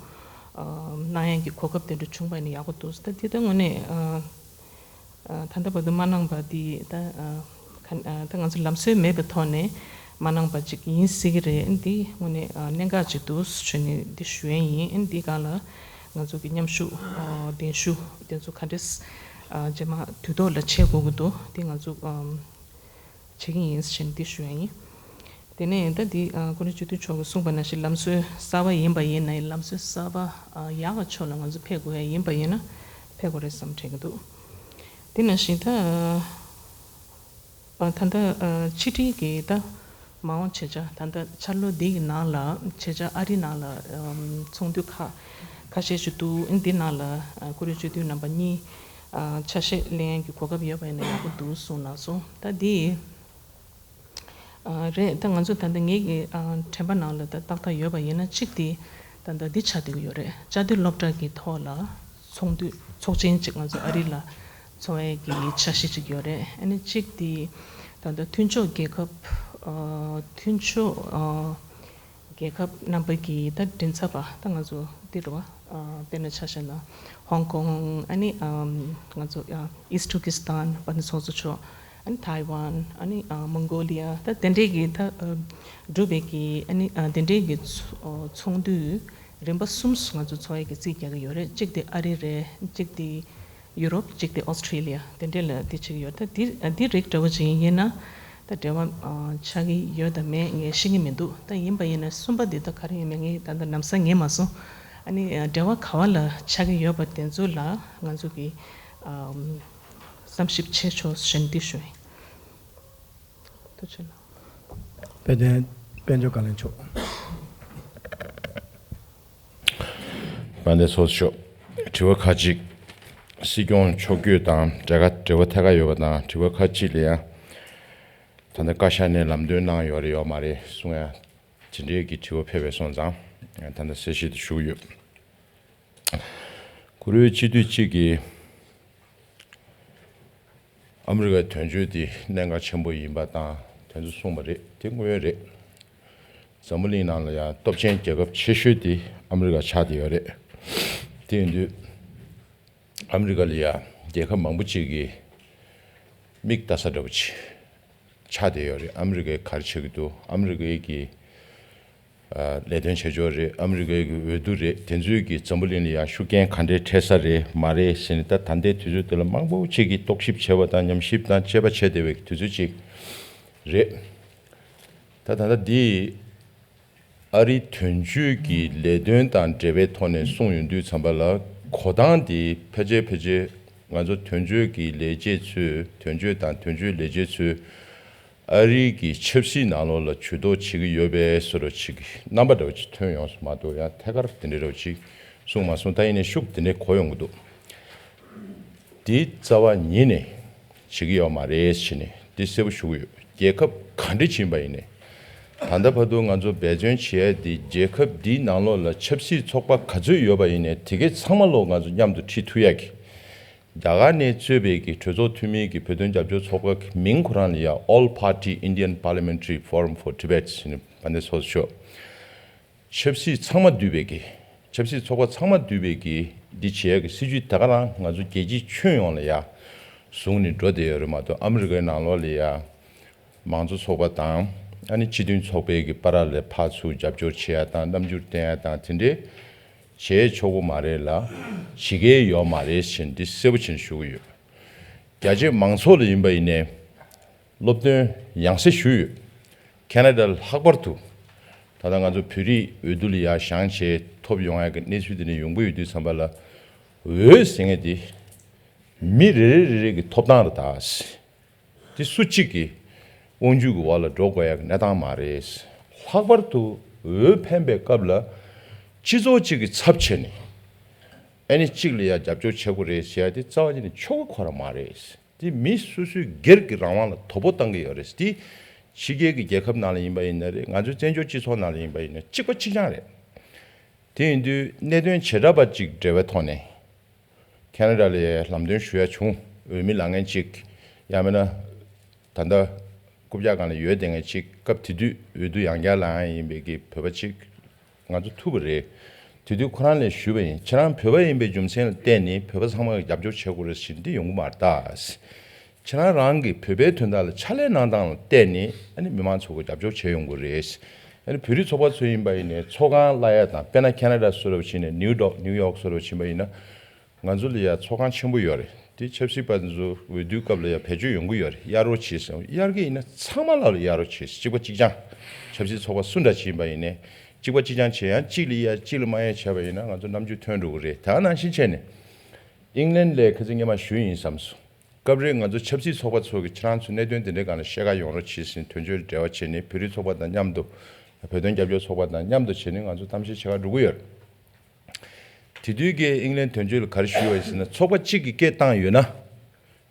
གནང་ཡག་གི་གོ་སྐབས་དེ་འདྲ་བྱུང་བ་ཡིན་ན་ཡག་པོ་འདུག་ད་དེ་ད་དངོས་གནས་ད་ལྟ་བར་དུ་མ་གནང་པ་དེ་ད་ད་ང་ཚོ་ལམ་སྲོལ་མེད་པའི་ཐོག་ནས་མ་གནང་པ་ཅིག་ཡིན་སྲིད་ཀྱི་རེད། འདི་དངོས་གནས་གནད་འགག་ཅིག་འདུག་ཞུས་ནས་འདི་ཞུ་ཡས་ཡིན། འདི་སྒང་ལ་ང་ཚོ་གི་མཉམ་ཞུགས་གདན་ཞུ་དེ་ཚོ་ག་འདྲས་རྗེས་མ་དུས་ཐོག་ལ་བྱེད་དགོས་ཀྱི་འདུག་འདི་ང་ཚོ། བྱེད་ཀྱི་ཡིན་ཞེས་འདི་ཞུ་ཡ་ཡིན། དེ་ནས་ད་འདི་ཨ་བཀུར་འོས་སྤྱི་འཐུས་མཆོག་གིས་གསུངས་པ་ནང་བཞིན་ལམ་སྲོལ་གསར་པ་ཡིན་པ་ཡིན་ནའི་ལམ་སྲོལ་གསར་པ་ཨ་ཡག་པ་ཕྱོགས་ལ་ང་ཚོ་ཕེབས་དགོས་ཡ་ཡིན་པ་ཡིན་ན་ཕེབས་དགོས་རེད་བསམ་དྲན་གྱི་འདུག་དེ་ནང་བཞིན་ད་ཨ་ད་ལྟ་ཨ་ཕྱི་དྲིལ་གྱི་ད་མ་འོངས་བྱེད་འཆར་ད་ལྟ་འཆར་ལོ་འདི་གི་ནང་ལ་བྱེད་འཆར་ཨ་རི་ནང་ལ་ཨམ་ཚོགས་འདུ་ཁག་ཁ་ཤས་ཤིག་འདུག་འདི་ནང་ལ་ཨ་བཀུར་འོས་སྤྱི་འཐུས་རྣམ་པ་གཉིས་ཨ་ཆ་ཤས་ལེན་ཡ་གི་གོ་སྐབས་ཡོད་པ་ཡིན་ན་ཡག་པོ་འདུག་གསུངས་གནང་སོང་། ད་འདི། ཨ་རེད། ད་ང་ཚོ་ད་ལྟ་ངེད་ཀྱི་ཨ་དྲན་པ་ནང་ལ་ད་ཏག་ཏག་ཡོད་པ་ཡིན་ན་གཅིག་དེ་ད་ལྟ་འདི་ཆགས་བསྡད་ཀྱི་ཡོད་རེད། བཅའ་སྡོད་སློབ་གྲྭ་གི་ཐོག་ལ་ཚོགས་འདུ་ཚོགས་ཆེན་གཅིག་ང་ཚོ་ཨ་རི་ལ་འཚོགས་ཡས་ཀྱི་འཆར་གཞི་གཅིག་ཡོད་རེད། ཨ་ནི་གཅིག་དེ་ད་ལྟ་མཐུན་ཕྱོགས་རྒྱལ་ཁབ་ཨ་མཐུན་ཕྱོགས་ཨ་རྒྱལ་ཁབ་རྣམ་པ་གི་ད་མགྲིན་ཚབ་པ་ད་ང་ཚོ་འདི་རེད་བ། ཨ་དཔེར་ན་ཆ་བཞག་ན་ཧོང་ཀོང་ཨ་ནི་ཨམ་ང་ཚོ་ཨ་ཨིས་ཊུར་ཀི་སི་ཐན་དཔལ་ལྡན་ཚོགས་གཙོ་མཆོག་ཨ་ནི་ཐའེ་ཝན་ཨ་ནི་ཨ་མོང་གོ་ལི་ཡ་ད་དེ་འདྲས་ཀྱི་ད་ཨ་འབྲུག་པའི་གི་ཨ་ནི་ཨ་དེ་འདྲས་ཀྱི་ཚོ་ཚོགས་འདུ་རིམ་པ་གསུམ་ང་ཚོ་ཚོགས་ཡས་ཀྱི་རྩིས་རྒྱག་གི་ཡོད་རེད། གཅིག་དེ་ཨ་རི་རེད། གཅིག་དེ་ཡུ་རོབ། གཅིག་དེ་ཨོ་སི་ཁྲི་ལི་ཡ། དེ་འདྲས་ལ་དེ་བྱེད་ཀྱི་ཡོད། ད་འདི་འདི་རིགས་འདྲ་བོ་ཅིག་ཡིན་ན་ད་འབྲེལ་བ་ཨ་ཆགས་ཀྱི་ཡོད་དམ་མེད་ངས་ཤེས་ཀྱི་མི་འདུག་ད་ཡིན་པ་ཡིན་ན་གསུམ་པ་འདི་ད་ག་རེ་ཡིན་མིན་ངས་ད་ལྟ་ལམ་སང་ངེས་མ་སོང་། ཨ་ནི་ཨ་འབྲེལ་བ་ག་བ་ལ་ཆགས་ཀྱི་ཡོད་པ་དེ་ཚོ་ལ་ང་ཚོ་གི་ཨམ་བསམ་ཞིབ་བྱེད་ཆོག་ཞེས་འདི་ཞུ་ཡིན། ཐུགས་རྗེ་གནང་། དཔལ་ལྡན་དཔལ་འབྱོར་བཀའ་བློན་མཆོག་དཔལ་ལྡན་ཚོགས་གཙོ་མཆོག་དྲི་བ་ཁག་ཅིག་སྲིད་སྐྱོང་མཆོག་བསྐྱོད་དང་འབྲེལ་ཁ་དྲི་བ་ཐད་ཀར་ཡོད་པ་དང་དྲི་བ་ཁག་ཅིག་ལ་ཡང་ད་ལྟ་བཀའ་ཤག་ནས་ལམ་སྟོན་གནང་ཡོད་རེད་ཡོད་མ་རེད་གསུང་ཡ་ཇི་འདྲའི་གི་དྲི་བ་ཕེབས་པ་སོང་ཙང་ད་ལྟ་གསལ་བཤད་དུ་ཞུ་གི་ཡོད། བཀུར་འོས་སྤྱི་འཐུས་གཅིག་གིས་ཨ་མི་རི་ཀའི་དོན་གཅོད་དེ་གནད་འགག་ཆེན་པོ་ཡིན་པ་དང་དེ་ཚོ་གསུངས་པ་རེད། དེ་དངོས་ཡོད་རེད། འཛམ་བུ་གླིང་ནང་ལ་ཡང་སྟོབས་ཆེན་རྒྱལ་ཁབ་ཆེ་ཤོས་དེ་ཨ་མི་རི་ཀ་ཆགས་བསྡད་ཡོད་རེད། དེ་ཡིན་དུས་ཨ་མི་རི་ཀ་ལ་ཡང་རྒྱལ་ཁབ་མང་པོ་ཅིག་གིས་མིག་ལྟ་ས་འདྲ་པོ་ཅིག་ཆགས་བསྡད་ཡོད་རེད། ཨ་མི་རི་ཀས་ག་རེ་བྱེད་ཀྱི་འདུག་ཨ་མི་རི་ཀའི་གི་ལས་དོན་བྱེད་ཕྱོགས་རེད། ཨ་མི་རི་ཀའི་གི་འོས་བསྡུ་རེད། དེ་ཚོའི་གི་འཛམ་བུ་གླིང་ལ་ཡང་ཤུགས་རྐྱེན་ག་འདྲའི་འཕྲད་ས་རེད་མ་རེད་ཟེར་ནས། ད་ད་ལྟའི་དུས་ཚོད་འདི་ལ་མང་པོ་ཅིག་གིས་རྟོག་ཞིབ་བྱས་པ་དང་ཉམས་ཞིབ་དང་དཔྱད་པ་བྱས་བསྡད་པའི་དུས་ཚོད་ཅིག་རེད། ད་ད་ལྟ་འདི་ཨ་རིའི་དོན་གཅོད་ཀྱི་ལས་དོན་དང་འབྲེལ་བའི་ཐོག་ནས་གསུངས་ཡོང་དུས་ཙམ་པ་ལ། གོ་སྟངས་འདི་ཕལ་ཆེར་ཕལ་ཆེར་ང་ཚོ་དོན་གཅོད་ཀྱི་ལས་བྱེད་ཚོས། དོན་གཅོད་དང་དོན་གཅོད་ལས་བྱེད་ཚོས་ཨ་རིའི་གི་ཆབ་སྲིད་ནང་ལོགས་ལ་ཇུས་གཏོགས་བྱེད་ཀྱི་ཡོད་པའི་བཟོ་འདྲ་ཅིག་གི་རྣམ་པ་འདྲ་བོ་ཅིག་ཐོན་ཡོང་སོང་མ་གཏོགས། ཡང་ཐད་ཀར་དེ་འདྲ་འདྲ་བོ་ཅིག་གསུངས་མ་སོང་། ད་ཡིན་ནའི་ཤུགས་དེ་འདྲ་གོ་ཡོང་གི་འདུག་འདི་རྩ་བ་ཉིད་ནས་བྱེད་ཀྱི་ཡོད་མ་རེད་ཟེར་ནས་འདི་གསལ་པོ་ཞུ་གི་ཡོད། རྒྱལ་ཁབ་ག་འདྲ་ཅིག་ཡིན་པ་ཡིན་ནའི། ད་ལྟ་བར་དུ་ང་ཚོ་འབད་བརྩོན་བྱེད་ཡ་འདི། རྒྱལ་ཁབ་འདིའི་ནང་ལོགས་ལ་ཆབ་སྲིད་ཚོགས་པ་ག་ཚོད་ཡོད་པ་ཡིན་ནའི་དེ་གའི་ཚང་མ་ལོག་ང་ཚོ་མཉམ་དུ་ཁྲིད་ཐུབ་ཡ་གི། རྒྱ་གར་ནས་གཙོས་པའི་གི་གྲོས་ཚོགས་འཐུས་མིའི་གི་བོད་དོན་རྒྱབ་སྐྱོར་ཚོགས་པ་གི་མིང་ཁོ་རང་ལ་ཡ་All Party Indian Parliamentary Forum for Tibet ཟེར་ནས་བ་འདི་སོ་སོ་ཆོག་ཆབ་སྲིད་ཚང་མ་འདུས་པའི་གི། ཆབ་སྲིད་ཚོགས་པ་ཚང་མ་འདུས་པའི་གི་འདི་བྱེད་ཡ་གི་སྲིད་ཇུས་ད་ག་རང་ང་ཚོ་རྒྱལ་སྤྱིའི་ཁྱོན་ཡོངས་ལ་ཡ་བཟུང་ནས་འགྲོ་བསྡད་ཡོད་རེད་མ་གཏོགས། ཨ་མི་རི་ཀའི་ནང་ལོགས་ལ་ཡ་མང་གཙོ་ཚོགས་པ་དང་། ཨ་ནི་སྤྱི་མཐུན་ཚོགས་པའི་གི་བར་ལ་ཕར་ཚུར་རྒྱབ་སྐྱོར་བྱེད་ཡ་དང་རྣམ་འགྱུར་བསྟན་ཡ་དང་དེ་འདྲའི་བྱེད་ཆོག་གི་མ་རེད་ལ། བྱེད་ཀྱི་ཡོད་མ་རེད་ཟེར་འདི་གསལ་པོ་བྱས་ནས་ཞུ་གི་ཡོད། རྒྱ་ཆེ་མང་ཚོགས་ལ་ཡིན་པ་ཡིན་ནའི་སློབ་སྟོན་ཡང་སེ་ཞུས་ཡོད། ཁེ་ན་ཌ་ལྷག་པར་དུ་ད་ལྟ་ང་ཚོ་བོད་རིགས་འོས་བསྡུ་ལ་ཡ་བཞེངས་བྱས་ཐོབ་ཡོང་ཡ་གི་གནས་ཚུལ་དེ་འདྲ་ཡོང་གི་ཡོད་དུས་ཙམ་པ་ལ། འོས་ཟེར་མཁན་དེ་མི་རེ་རེ་རེ་རེ་གི་ཐོབ་ཐང་རེད་ད། དེ་སུ་གཅིག་གི་དབང་སྒྱུར་གྱི་འོག་ལ་འགྲོ་དགོས་ཡ་གི་གནས་སྟངས་མ་རེད། ལྷག་པར་དུ་འོས་འཕེན་པའི་སྐབས་ལ་སྤྱི་ཚོགས་གཅིག་གི་ཚབ་བྱས་ནས་ཨ་ནི་གཅིག་ལ་ཡ་རྒྱབ་སྐྱོར་བྱེད་དགོས་རེད་ཟེར་ཡ་དེ་རྩ་བ་ཉིད་ནས་ཆོག་གི་ཁོ་རང་མ་རེད། དེ་མི་སོ་སོའི་སྒེར་གྱི་རང་དབང་ལ་དོ་ཕོག་བཏང་གི་ཡོད་རེད། དེ་ཕྱི་རྒྱལ་གྱི་རྒྱལ་ཁབ་ནང་ལ་ཡིན་པ་ཡིན་ན་རེད། ང་ཚོའི་བཙན་བྱོལ་སྤྱི་ཚོགས་ནང་ལ་ཡིན་པ་ཡིན་ན་གཅིག་པ་གཅིག་རྐྱང་རེད། དེ་ཡིན་དུས་གནད་དོན་བྱེ་བྲག་པ་གཅིག་འབྲེལ་བའི་ཐོག་ནས་ཁེ་ན་ཌ་ལ་ལམ་སྟོན་ཞུ་ཡ་བྱུང་། འོས་མི་ལངས་མཁན་གཅིག་ཡང་མིན་ན་ད་ལྟ་རྐུབ་བཀྱག་སྒང་ལ་ཡོད་བསྡད་མཁན་གཅིག་སྐབས་དེ་དུས་འོས་བསྡུ་ཡང་བསྐྱར་ལངས་ཡ་ཡིན་པའི་གི་བོད་པ་གཅིག་ང་ཚོ་ཐུག་པ་རེད། དེ་དུས་ཁོ་རང་ལ་ཞུས་པ་ཡིན། ཁྱེད་རང་བོད་པ་ཡིན་པའི་རྒྱུ་མཚན་ལ་བརྟེན་ནས་བོད་པ་ཚང་མ་གིས་རྒྱབ་སྐྱོར་བྱེད་དགོས་རེད་ཟེར་འདི་ཡོང་གི་མ་རེད་ད། ཁྱེད་རང་རང་གི་བོད་པའི་དོན་དག་ལ་ཕྱག་ལས་གནང་སྟངས་ལ་བལྟས་ནས་ཨ་ནི་མི་མང་ཚོ་གིས་རྒྱབ་སྐྱོར་བྱེད་ཡོང་གི་རེད། ཨ་ནི་བོད་རིགས་ཚོགས་པ་ཚོ་ཡིན་པ་ཡིན་ནའི་ཚོགས་ཁང་གླ་ཡ་དང་། དཔེར་ན་ཁེ་ན་ཌ་བཟོ་འདྲ་བྱས་ནས་ནིའུ་ཡོག་ནིའུ་ཡོག་བཟོ་འདྲ་བྱས་པ་ཡིན་ན། ང་ཚོ་ལ་ཡ་ཚོགས་ཁང་ཆེན་པོ་ཡོད་རེད། དེ་ཆབ་སྲིད་པ་ཚོ་འོས་བསྡུའི་སྐབས་ལ་ཡ་བེད་སྤྱོད་ཡོང་གི་ཡོད་རེད། གཡར་རོགས་བྱེད་ཟེར། གཡར་གྱི་ཡིན་ན་ཚང་མ་ལ་ལ་གཡར་རོགས་བྱེད། གཅིག་པ་གཅིག་རྐྱང་། ཆབ་སྲིད་ཚོགས་པ་སུ་འདྲ་ཞིག་ཡིན་པ་ཡིན་ནའི་གཅིག་པ་གཅིག་རྐྱང་བྱེད། ཡང་གཅིག་ལ་གཡར་གཅིག་ལ་མ་གཡར་བྱས་པ་ཡིན་ན་ང་ཚོ་རྣམ་འགྱུར་ཐོན་འགྲོ་གི་རེད། ད་ནང་བཞིན་བྱས་ནས་ཨིང་ལན་ལ་ཁ་སང་སྔོན་མ་ཞུས་ཡིན་བསམ་སོང་། སྐབས་རེ་ང་ཚོ་ཆབ་སྲིད་ཚོགས་པ་ཚོ་གིས་ཁྱེད་རང་ཚོ་གནད་དོན་དེ་འདྲའི་སྒང་ལ་བཤད་ག་ཡོང་རོགས་བྱེད་ཟེར་ནས་དོན་གཅོད་འབྲེལ་བ་བྱས་ནས་བོད་རིགས་ཚོགས་པ་དང་མཉམ་དུ། བོད་དོན་རྒྱབ་སྐྱོར་ཚོགས་པ་དང་མཉམ་དུ་བྱས་ནས་ང་ཚོ་གཏམ་བཤད་བྱེད་ག་འགྲོ་གི་ཡོད་རེད། དེ་དུས་ཀྱི་ཨིང་ལན་དོན་གཅོད་ལ་ག་རེ་ཞུས་པ་ཡིན་ཟེར་ན། ཚོགས་པ་གཅིག་གིས་སྐད་བཏང་ཡོད་ན།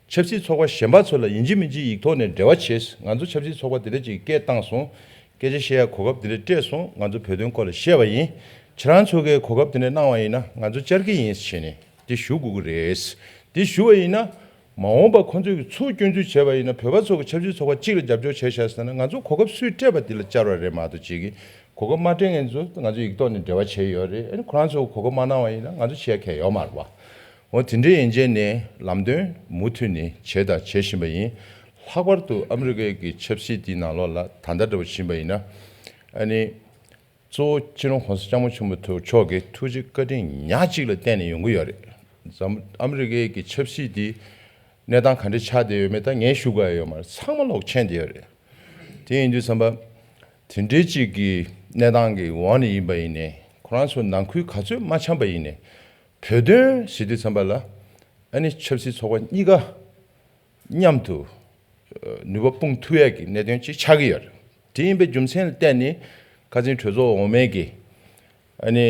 ཆབ་སྲིད་ཚོགས་པ་གཞན་པ་ཚོ་ལ་ཡིན་གཅིག་མིན་གཅིག་ཡིག་ཐོག་ནས་འབྲེལ་བ་བྱེད། ང་ཚོ་ཆབ་སྲིད་ཚོགས་པ་དེ་འདྲ་ཅིག་སྐད་བཏང་སོང་། སྐད་ཆ་བཤད་ཡ་གོ་སྐབས་དེ་འདྲ་སྤྲད་སོང་། ང་ཚོ་བོད་དོན་སྐོར་ལ་བཤད་པ་ཡིན། ཁྱེད་རང་ཚོ་གིས་གོ་སྐབས་དེ་འདྲ་གནང་བ་ཡིན་ན་ང་ཚོ་བཅར་གྱི་ཡིན་ཟེར་ནས་དེ་ཞུ་དགོས་ཀྱི་རེད། དེ་ཞུ་བ་ཡིན་ན། མ་འོངས་པ་ཁོང་ཚོས་ཚུར་སྐྱོན་འཛུགས་བྱས་པ་ཡིན་ན། བོད་པ་ཚོ་གི་ཆབ་སྲིད་ཚོགས་པ་གཅིག་ལ་རྒྱབ་སྐྱོར་བྱས་བཞག་ཟེར་ན། ང་ཚོ་གོ་སྐབས་སུས་སྤྲད་པ་དེ་ལ་བཅར་བ་རེད་མ་གཏོགས། གཅིག་གིས་གོ་སྐབས་མ་སྤྲད་མཁན་ཚོ་ང་ཚོ་ཡིག་ཐོག་ནས་འབྲེལ་བ་བྱས་ཡོད་རེད། ཨ་ནི་ཁོ་རང་ཚོ་གོ་སྐབས་མ་གནང་བ་ཡིན་ན་ང་ཚོ་བྱེད་ཡ་གང་ཡང་ཡོད་མ་རེད་པ། འོ་དེ་འདྲའི་ཡན་ཆད་ནས་ལམ་སྟོན་མུ་མཐུད་ནས་བྱས་དང་བྱེད་བཞིན་པ་ཡིན། ལྷག་པར་དུ་ཨ་མི་རི་ཀའི་གི་ཆབ་སྲིད་དེའི་ནང་ལོགས་ལ་ད་ལྟ་འདྲ་པོ་ཕྱིན་པ་ཡིན་ན། ཨ་ནི། གཙོ་བོ་སྤྱི་ནོར་༸གོང་ས་༸སྐྱབས་མགོན་ཆེན་པོ་མཆོག་གི་ཐུགས་རྗེ་བཀའ་དྲིན་ཉག་གཅིག་ལ་བརྟེན་ནས་ཡོང་གི་ཡོད་རེད། འཛམ། ཨ་མི་རི་ཀའི་གི་ཆབ་སྲིད་འདི་གནས་སྟངས་ག་འདྲ་ཆགས་བསྡད་ཡོད་མེད་ད་ངས་ཞུ་དགོས་ཡ་ཡོད་མ་རེད། ཚང་མ་ལོག་མཁྱེན་བསྡད་ཡོད་རེད། དེ་ཡིན་དུས་ཙམ་པ། དེ་འདྲའི་གཅིག་གི་གནས་སྟངས་ཀྱི་འོག་ནས་ཡིན་པ་ཡིན་ནའི། ཁོ་རང་ཚོ་ནང་ཁུལ་ག་ཚོད་མ་འཆམ་པ་ཡིན་ནའི། བོད་དོན་ཟེར་དུས་ཙམ་པ་ལ། ཨ་ནི་ཆབ་སྲིད་ཚོགས་པ་གཉིས་ཀ་མཉམ་དུ་ནུས་པ་སྤུངས་ཐུབ་ཡས་ཀྱི་གནད་དོན་ཅིག་ཆགས་ཀྱི་ཡོད་རེད། དེ་ཡིན་པའི་རྒྱུ་མཚན་ལ་བརྟེན་ནས་ཁ་སང་གྲོས་ཚོགས་འོག་མའི་གི། ཨ་ནི་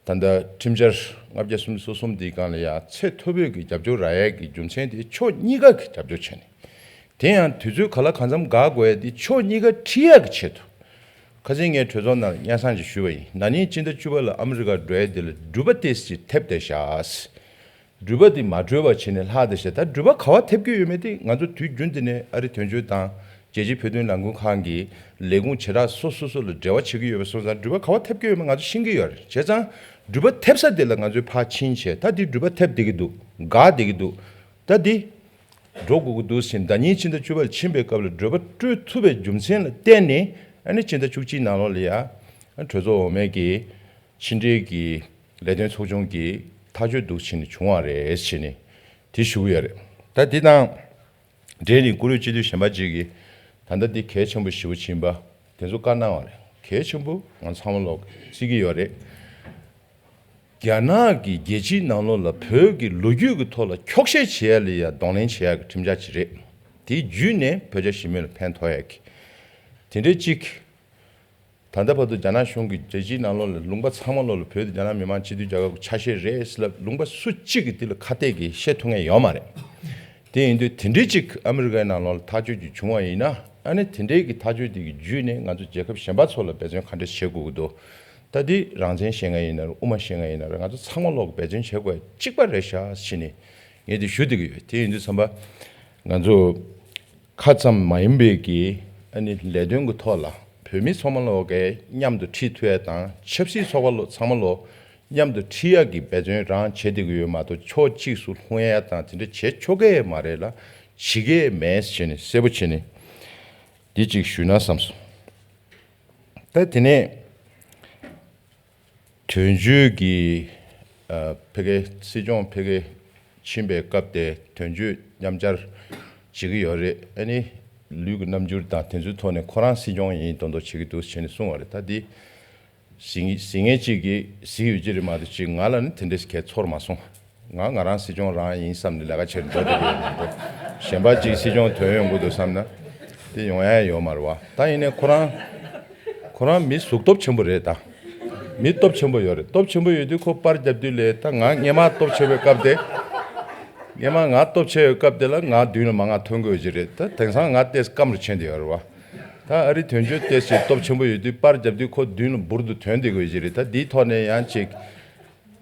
ད་ལྟ་ཁྲིམས་འཆར་ལྔ་བརྒྱ་སུམ་ཅུ་སོ་གསུམ་དེའི་སྒང་ལ་ཡང་ཚད་མཐོ་པོས་ཀྱི་རྒྱབ་སྐྱོར་རག་ཡས་ཀྱི་རྒྱུ་མཚན་དེ་ཕྱོགས་གཉིས་ཀ་གི་རྒྱབ་སྐྱོར་བྱས་ནས། དེ་ཡང་དུས་ཚོད་ག་ལ་གང་འཚམ་འགག་དགོས་ཡས་དེ་ཕྱོགས་གཉིས་ཀ་ཁྲིད་ཡས་ཀྱི་ཆེད་དུ། ཁ་སང་ངས་གྲོས་ཚོགས་ནང་སྙན་སེང་ཅིག་ཞུས་པ་ཡིན། ན་ནིང་སྤྱི་ཟླ་བཅུ་པ་ལ་ཨ་མི་རི་ཀར་འགྲོ་ཡས་དེ་ལ་འགྲུལ་པ་ཏོག་ཙམ་ཅིག་ཐེབས་བསྡད་ཤག་འགྲུལ་པ་དེ་མ་འགྲོལ་བ་བྱས་ནས་ལྷག་བསྡད་ཤག་ད་འགྲུལ་པ་ག་པར་ཐེབས་ཀྱི་ཡོད་མེད་དེ་ང་ཚོ་དུས་རྒྱུན་དུ་ནས་ཨ་རི་དོན་གཅོད་དང་ རྒྱལ་སྤྱིའི་བོད་དོན་ལས་འགུལ་ཁང་གི་ལས་ཁུངས་བྱེ་བྲག་སོ་སོ་སོ་ལ་འབྲེལ་བ་བྱེད་ཀྱི་ཡོད་པ་སོང་ཙང་འགྲུལ་པ་ག་པར་ཐེབས་ཀྱི་ཡོད་མེད་ང་ཚོ་ཤེས་ཀྱི་ཡོད་རེད། བྱས་ཙང་འགྲུལ་པ་ཐེབས་ས་དེ་ལ་ང་ཚོས་ཕར་ཕྱིན་བྱས་ད་དེ་འགྲུལ་པ་ཐེབས་བསྡད་ཀྱི་འདུག་འགག་བསྡད་ཀྱི་འདུག་ད་དེ་འགྲོ་དགོས་ཀྱི་འདུག་ཟེར་ཟླ་ཉིན་ཕྱི་ཟླ་བཅུ་པ་ལ་ཕྱིན་པའི་སྐབས་ལ་འགྲུལ་པ་སྤྲོད་ཐུབ་པའི་རྒྱུ་མཚན་ལ་བརྟེན་ནས་ཨ་ནི་ཕྱི་ཟླ་བཅུ་གཅིག་ནང་ལོགས་ལ་ཡ་གྲོས་ཚོགས་འོག་མའི་གི་ཕྱི་འབྲེལ་གྱི་ལས་དོན་ཚོགས་ཆུང་གི་ཐག་གཅོད་འདུག་བྱས་ནས་བྱུང་བ་རེད་ཟེར་ནས་དེ་ཞུ་གི་ཡོད་རེད། ད་དེ་དང་། འབྲེལ་ནས་བཀུར་འོས་སྤྱི་འཐུས་གཞན་པ་ཅིག་གིས་ད་ལྟ་འདི་གལ་ཆེན་པོ་ཞེ་པོ་ཕྱིན་པ་དེ་ཚོ་བཀའ་གནང་བ་རེད། གལ་ཆེན་པོ་ང་ཚང་མ་ལོག་བརྩི་གི་ཡོད་རེད། རྒྱ་ནག་གི་རྒྱལ་སྤྱིའི་ནང་ལོགས་ལ་བོད་ཀྱི་ལོ་རྒྱུས་ཀྱི་ཐོག་ལ་འཁྱོག་བཤད་བྱེད་ཡ་ལ་ཡ་གདོང་ལེན་བྱེད་ཡ་གི་ཁྲིམས་འཆར་ཅིག་རེད། དེ་བརྒྱུད་ནས་བོད་རྒྱ་ཞི་མོལ་ལ་ཕན་ཐོགས་ཡ་གི་དེ་འདྲའི་ཅིག་ད་ལྟ་བར་དུ་རྒྱ་ནག་གཞུང་གིས་རྒྱལ་སྤྱིའི་ནང་ལོགས་ལ་ལུང་པ་ཚང་མ་ལོགས་ལ་བོད་དེ་རྒྱ་ནག་མི་དམངས་སྤྱི་མཐུན་རྒྱལ་ཁབ་ཀྱི་ཆ་ཤས་རེད་ཟེར་ལབ་ལུང་པ་སུ་གཅིག་གིས་དེ་ལ་ཁ་གཏད་ཀྱིས་བཤད་ཐུབ་མཁན་ཡོད་མ་རེད། དེ་ཡིན་དུས་དེ་འདྲའི་ཅིག་ཨ་མི་རི་ཀའི་ནང་ལོགས་ལ་ཐག་གཅོད་ཅིག་བྱུང་བ་ཡིན་ན་ཨ་ནི་དེ་འདྲའི་གི་ཐག་གཅོད་དེ་གི་བརྒྱུད་ནས་ང་ཚོ་རྒྱལ་ཁབ་གཞན་པ་ཚོ་ལ་འབད་བརྩོན་ག་འདྲས་བྱེད་དགོས་ཀྱི་འདུག་ད་འདི་རང་བཙན་བཤད་མཁན་ཡིན་ན་རེད། དབུ་མ་བཤད་མཁན་ཡིན་ན་རེད། ང་ཚོ་ཚང་མ་ལོག་འབད་བརྩོན་བྱེད་དགོས་གཅིག་པ་རེད་ཤག་ཟེར་ནས་ངས་དེ་ཞུ་བསྡད་ཀྱི་ཡོད། དེ་ཡིན་དུས་ཙམ་པ་ང་ཚོ་ཁ་ཙམ་མ་ཡིན་པའི་གི་ཨ་ནི་ལས་དོན་གྱི་ཐོག་ལ་བོད་མི་ཚང་མ་ལོག་གིས་མཉམ་དུ་ཁྲིད་ཐུབ་ཡ་དང་ཆབ་སྲིད་ཚོགས་པ་ལོག་ཚང་མ་ལོག་མཉམ་དུ་ཁྲིད་ཡ་གི་འབད་བརྩོན་རང་བྱེད་བསྡད་ཀྱི་ཡོད་མ་གཏོགས་ཕྱོགས་གཅིག་སུ་ལྷུང་ཡ་དང་དེ་འདྲ་བྱེད་ཆོག་གི་མ་རེད་ལ་བྱེད་ཀྱི་མེད་ཟེར་ནས་གསལ་པོ་བྱས་ནས་འདི་གཅིག་ཞུས་ན་བསམ་སོང་། ད་དེ་ནས་དོན་གཅོད་ཀྱི་ཨ་ཕ་གི་སྲིད་སྐྱོང་ཕ་གི་ཕྱིན་པའི་སྐབས་དེ་དོན་གཅོད་མཉམ་བཅར་བྱེད་ཀྱི་ཡོད་རེད། ཨ་ནི་ལུས་ཀྱི་རྣམ་འགྱུར་དང་དེ་ཚོའི་ཐོག་ནས་ཁོ་རང་སྲིད་སྐྱོང་ཡིན་མདོག་མདོག་བྱེད་ཀྱི་འདུག་ཟེར་ནས་གསུངས་པ་རེད། ད་འདི་གཟིགས་གཟིགས་མཁན་གཅིག་གིས་གཟིགས་ཡོད་ཀྱི་རེད་མ་གཏོགས་ཅིག་ང་ལ་ནི་དེ་འདྲས་གས་ཚོར་མ་སོང་། ང་ང་རང་སྲིད་སྐྱོང་རང་ཡིན་བསམ་ནས་ལས་ཀ་བྱེད་འགྲོ་བསྡད་ཀྱི་ཡོད་མ་གཏོགས་གཞན་པ་གཅིག་སྲིད་སྐྱོང་ཐོན་ཡོང་གི་འདུག་བསམ་ན་དེ་ཡོང་ཡ་ཡོད་མ་རེད་བ། ད་ཡིན་ནའི་ཁོ་རང་ཁོ་རང་མི་གཟུགས་སྟོབས་ཆེན་པོ་རེད་ད། མི་སྟོབས་ཆེན་པོ་ཡོད་རེད། སྟོབས་ཆེན་པོ་ཡོད་དུས་ཁོ་པར་རྒྱབ་དུས་ལས་ད་ང་སྔས་མ་སྟོབས་ཆེ་བའི་སྐབས་དེ་སྔས་མ་ང་སྟོབས་ཆེ་བའི་སྐབས་དེ་ལ་ང་མདུན་ལ་མང་ང་ཐོན་དགོས་ཀྱི་རེད། ད་དེང་སང་ང་ཏོག་ཙམ་སྐམ་རུ་ཕྱིན་བསྡད་ཡོད་རེད་བ། ད་ཨ་རི་དོན་གཅོད་ཏོག་ཙམ་སྟོབས་ཆེན་པོ་ཡོད་དུས་པར་རྒྱབ་དུས་ཁོ་མདུན་ལ་འབུར་དུ་ཐོན་བསྡད་དགོས་ཀྱི་རེད། ད་འདིའི་ཐོག་ནས་ཡང་ཅིག་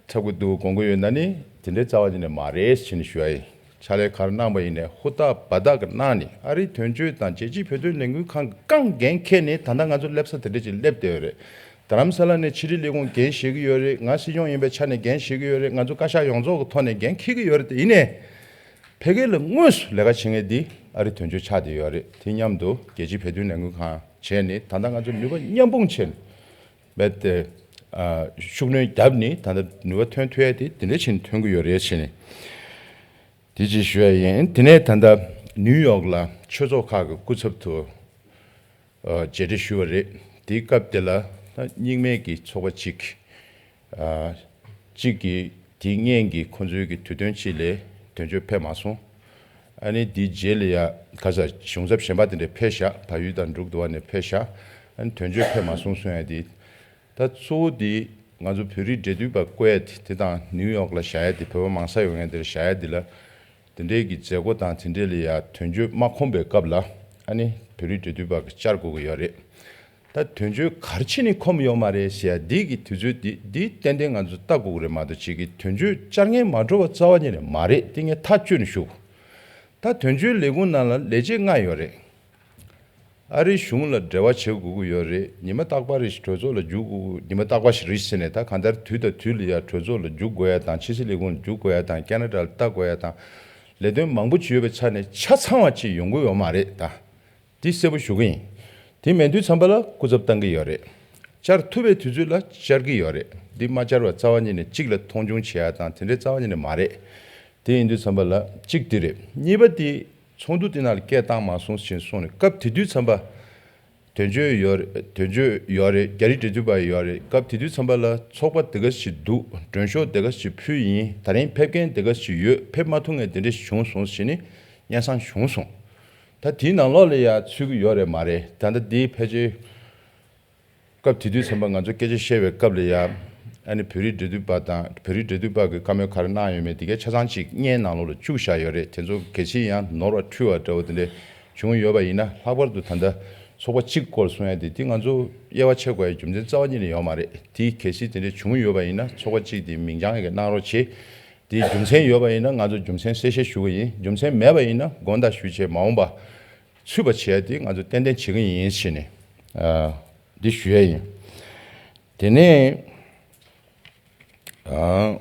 འཚབ་ཀྱི་འདུག་དགོངས་ཀྱི་ཡོད་ན་ནི་དེ་འདྲའི་རྩ་བ་ཉིད་ནས་མ་རེད་ཟེར་ནས་ཞུ་ཡ་ཡིན། ཕྱག་ལས་ག་རེ་གནང་པ་ཡིན་ནའི་ཧུར་ཐག་འབད་ཐག་གིས་གནང་ནས་ཨ་རིའི་དོན་གཅོད་དང་རྒྱལ་སྤྱིའི་བོད་དོན་ལས་འགུལ་ཁང་གིས་གང་འགན་འཁྱེར་ནས་ད་ལྟ་ང་ཚོ་སླེབས་ས་དེ་འདྲ་ཅིག་སླེབས་བསྡད་ཡོད་རེད། རྡ་རམ་ས་ལ་ནས་ཕྱི་དྲིལ་ལས་ཁུངས་འགན་བཞེས་ཀྱི་ཡོད་རེད། ང་སྲིད་སྐྱོང་ཡིན་པའི་ཆ་ནས་འགན་བཞེས་ཀྱི་ཡོད་རེད། ང་ཚོ་བཀའ་ཤག་ཡོངས་རྫོགས་ཀྱི་ཐོག་ནས་འགན་འཁྱེར་གྱི་ཡོད་རེད། དེ་ཡིན་ནའི་ཕ་གི་ལ་དངོས་སུ་ལས་ཀ་བྱེད་མཁན་འདི་ཨ་རིའི་དོན་གཅོད་ཆགས་བསྡད་ཡོད་རེད། དེ་མཉམ་དུ་རྒྱལ་སྤྱིའི་བོད་དོན་ལས་འགུལ་ཁང་བྱས་ནས་ད་ལྟ་ང་ཚོ་ནུས་པ་མཉམ་སྤུངས་བྱས་ནས་རྦད་དེ་ཤུགས་སྣོན་བརྒྱབ་ནས་ད་ལྟ་ནུས་པ་ཐོན་ཐུབ་ཡ་དེ་དེ་འདྲ་བྱས་ནས་ཐོན་གྱི་ཡོད་རེད་བྱས་ནས། དེ་ཅིག་ཞུ་ཡ་ཡིན། དེ་ནས་ད་ལྟ་ནིའུ་ཡོག་ལ་ཆོས་ཚོགས་ཁག་གི་སྐུ་ཚབ་ཏུ་ཨ་མཇལ་འཕྲད་ཞུས་པ་རེད། དེའི་སྐབས་དེ་ལ་ད་རྙིང་མའི་གི་ཚོགས་པ་གཅིག་ཨ་གཅིག་གིས་དེའི་སྔོན་གྱི་ཁོང་ཚོའི་གི་དུས་སྟོན་གཅིག་ལ་དོན་གཅོད་ཕེབས་མ་སོང་། ཨ་ནི་དེའི་རྗེས་ལ་ཡ་ག་ས་གཞུང་ཚབ་གཞན་པ་དེ་འདྲ་ཕེབས་ཤག་བལ་ཡུལ་དང་འབྲུག་དུ་བ་ནས་ཕེབས་ཤག་ཨ་ནི་དོན་གཅོད་ཕེབས་མ་སོང་གསུང་ཡ་དེ། ད་གཙོ་བོ་དེ་ང་ཚོ་བོད་རིགས་འབྲེལ་མཐུད་པ་བསྐོ་ཡ་དེ་དེ་དང་ནིའུ་ཡོག་ལ་བཞག་ཡ་དེ་བོད་པ་མང་ས་ཡོད་མཁན་དེར་བཞག་ཡ་དེ་ལ་དེ་འདྲའི་གི་མཛད་སྒོ་དང་དེ་འདྲའི་ལ་ཡ་དོན་གཅོད་མ་ཁོམ་པའི་སྐབས་ལ་ཨ་ནི་བོད་རིགས་འབྲེལ་མཐུད་པ་གི་བཅར་དགོས་ཀྱི་ཡོད་རེད། ད་དོན་གཅོད་ག་རེ་བྱས་ནས་ཁོམ་ཡོད་མ་རེད་ཟེར་ཡ་འདི་གི་དུས་ཚོད་འདི་འདི་ཏན་ཏན་ང་ཚོ་ལྟ་དགོས་ཀྱི་རེད་མ་གཏོགས་ཅིག་གི་དོན་གཅོད་བཅར་མཁན་མ་འགྲོ་བ་རྩ་བ་ཉིད་ནས་མ་རེད། དེ་ངས་ཐག་གཅོད་ནས་ཞུ། ད་དོན་གཅོད་ལས་ཁུངས་ནང་ལ་ལས་བྱེད་ལྔ་ཡོད་རེད། ཨ་རིའི་གཞུང་ལ་འབྲེལ་བ་བྱེད་དགོས་ཀྱི་ཡོད་རེད། ཉི་མ་རྟག་པར་རེ་ཞིག་གྲོས་ཚོགས་ལ་རྒྱུགས་དགོས་ཀྱི་ཉི་མ་རྟག་པར་ཞིག་རེད་ཟེར་ནས་ད་གང་ལྟར་དུས་དང་དུས་ལ་ཡ་གྲོས་ཚོགས་ལ་རྒྱུགས་དགོས་ཡ་དང་ཕྱི་སྲིད་ལས་ཁུངས་ལ་རྒྱུགས་དགོས་ཡ་དང་ཁེ་ན་ཌ་ལ་ལྟ་དགོས་ཡ་དང་ལས་དོན་མང་པོ་ཅིག་ཡོད་པའི་ཆ་ནས་ཆ་ཚང་བ་ཅིག་ཡོང་གི་ཡོད་མ་རེད་ད། འདི་གསལ་པོ་ཞུ་གི་ཡིན། དེ་མེད་དུས་ཙམ་པ་ལ་སྐུ་ཚབ་བཏང་གི་ཡོད་རེད། བཅར་ཐུབ་པའི་དུས་ཚོད་ལ་བཅར་གི་ཡོད་རེད། འདི་མ་བཅར་བ་རྩ་བ་ཉིད་ནས་གཅིག་ལ་མཐོང་ཆུང་བྱེད་ཡ་དང་དེ་འདྲའི་རྩ་བ་ཉིད་ནས་མ་རེད། དེ་ཡིན་དུས་ཙམ་པ་ལ་གཅིག་དེ་རེད། གཉིས་པ་དེ་ཚོགས་འདུ་དེ་ནང་ལ་སྐད་བཏང་མ་སོང་ཞེས་གསུངས་ནས་སྐབས་དེ་དུས་ཙམ་པ་དོན་གཅོད་ཡོད་རེད། དོན་གཅོད་ཡོད་རེད། རྒྱ་རིགས་འབྲེལ་མཐུད་པ་ཡོད་རེད། སྐབས་དེ་དུས་ཙམ་པ་ལ་ཚོགས་པ་དེ་ག་ཞིག་འདུག་མགྲོན་ཤོག་དེ་ག་ཞིག་ཕུལ་ཡིན། ད་རིང་ཕེབས་མཁན་དེ་ག་ཞིག་ཡོད། ཕེབས་མ་ཐུབ་མཁན་དེ་འདྲ་ཞིག་བྱུང་སོང་ཞེས་ནས་སྙན་སེང་བྱུང་སོང་། ད་དེའི་ནང་ལོགས་ལ་ཡ་ཚུད་ཀྱི་ཡོད་རེད་མ་རེད། ད་ལྟ་འདིའི་ཕལ་ཆེར་སྐབས་དེ་དུས་ཙམ་པ་ང་ཚོ་སྐད་ཆ་བཤད་པའི་སྐབས་ལ་ཡ་ཨ་ནི་བོད་རིགས་འབྲེལ་མཐུད་པ་དང་བོད་རིགས་འབྲེལ་མཐུད་པ་གི་བཀའ་མོལ་ག་རེ་གནང་ཡོད་མེད་དེ་གའི་ཆ་ཚང་ཅིག་བརྙན་ནང་ལོགས་ལ་བཅུག་བཞག་ཡོད་རེད། དེ་ཚོ་གལ་སྲིད་ཡང་ནོར་བ་འཁྲུལ་བ་འདྲ་བོ་དེ་འདྲ་བྱུང་ཡོད་པ་ཡིན་ན་ལྷག་པར་དུ་ད་ལྟ་ཚོགས་པ་གཅིག་སྐོར་གསུང་ཡ་དེ་དེ་ང་ཚོ་དབྱེ་བ་ཕྱེ་དགོས་ཡ་རྒྱུ་མཚན་རྩ་བ་ཉིད་ནས་ཡོད་མ་རེད། དེ་གལ་སྲིད་དེ་འདྲ་བྱུང་ཡོད་པ་ཡིན་ན་ཚོགས་པ་གཅིག་དེ་མིང་རྐྱང་ཡི་གནང་རོགས་བྱེད། དེའི་རྒྱུ་མཚན་ཡོད་པ་ཡིན་ན་ང་ཚོ་རྒྱུ་མཚན་གསལ་བཤད་ཞུ་གི་ཡིན། རྒྱུ་མཚན་མེད་པ་ཡིན་ན་དགོངས་དག་ཞུས་བྱས་མ་འོངས་པ་ ཚུད་པ་བྱས་ཏེ་ང་ཚོ་ཏན་ཏན་བྱེད་ཀྱི་ཡིན་ཞེས་ནས་ཨ་འདི་ཞུ་ཡས་ཡིན། དེ་ནས་ཨ།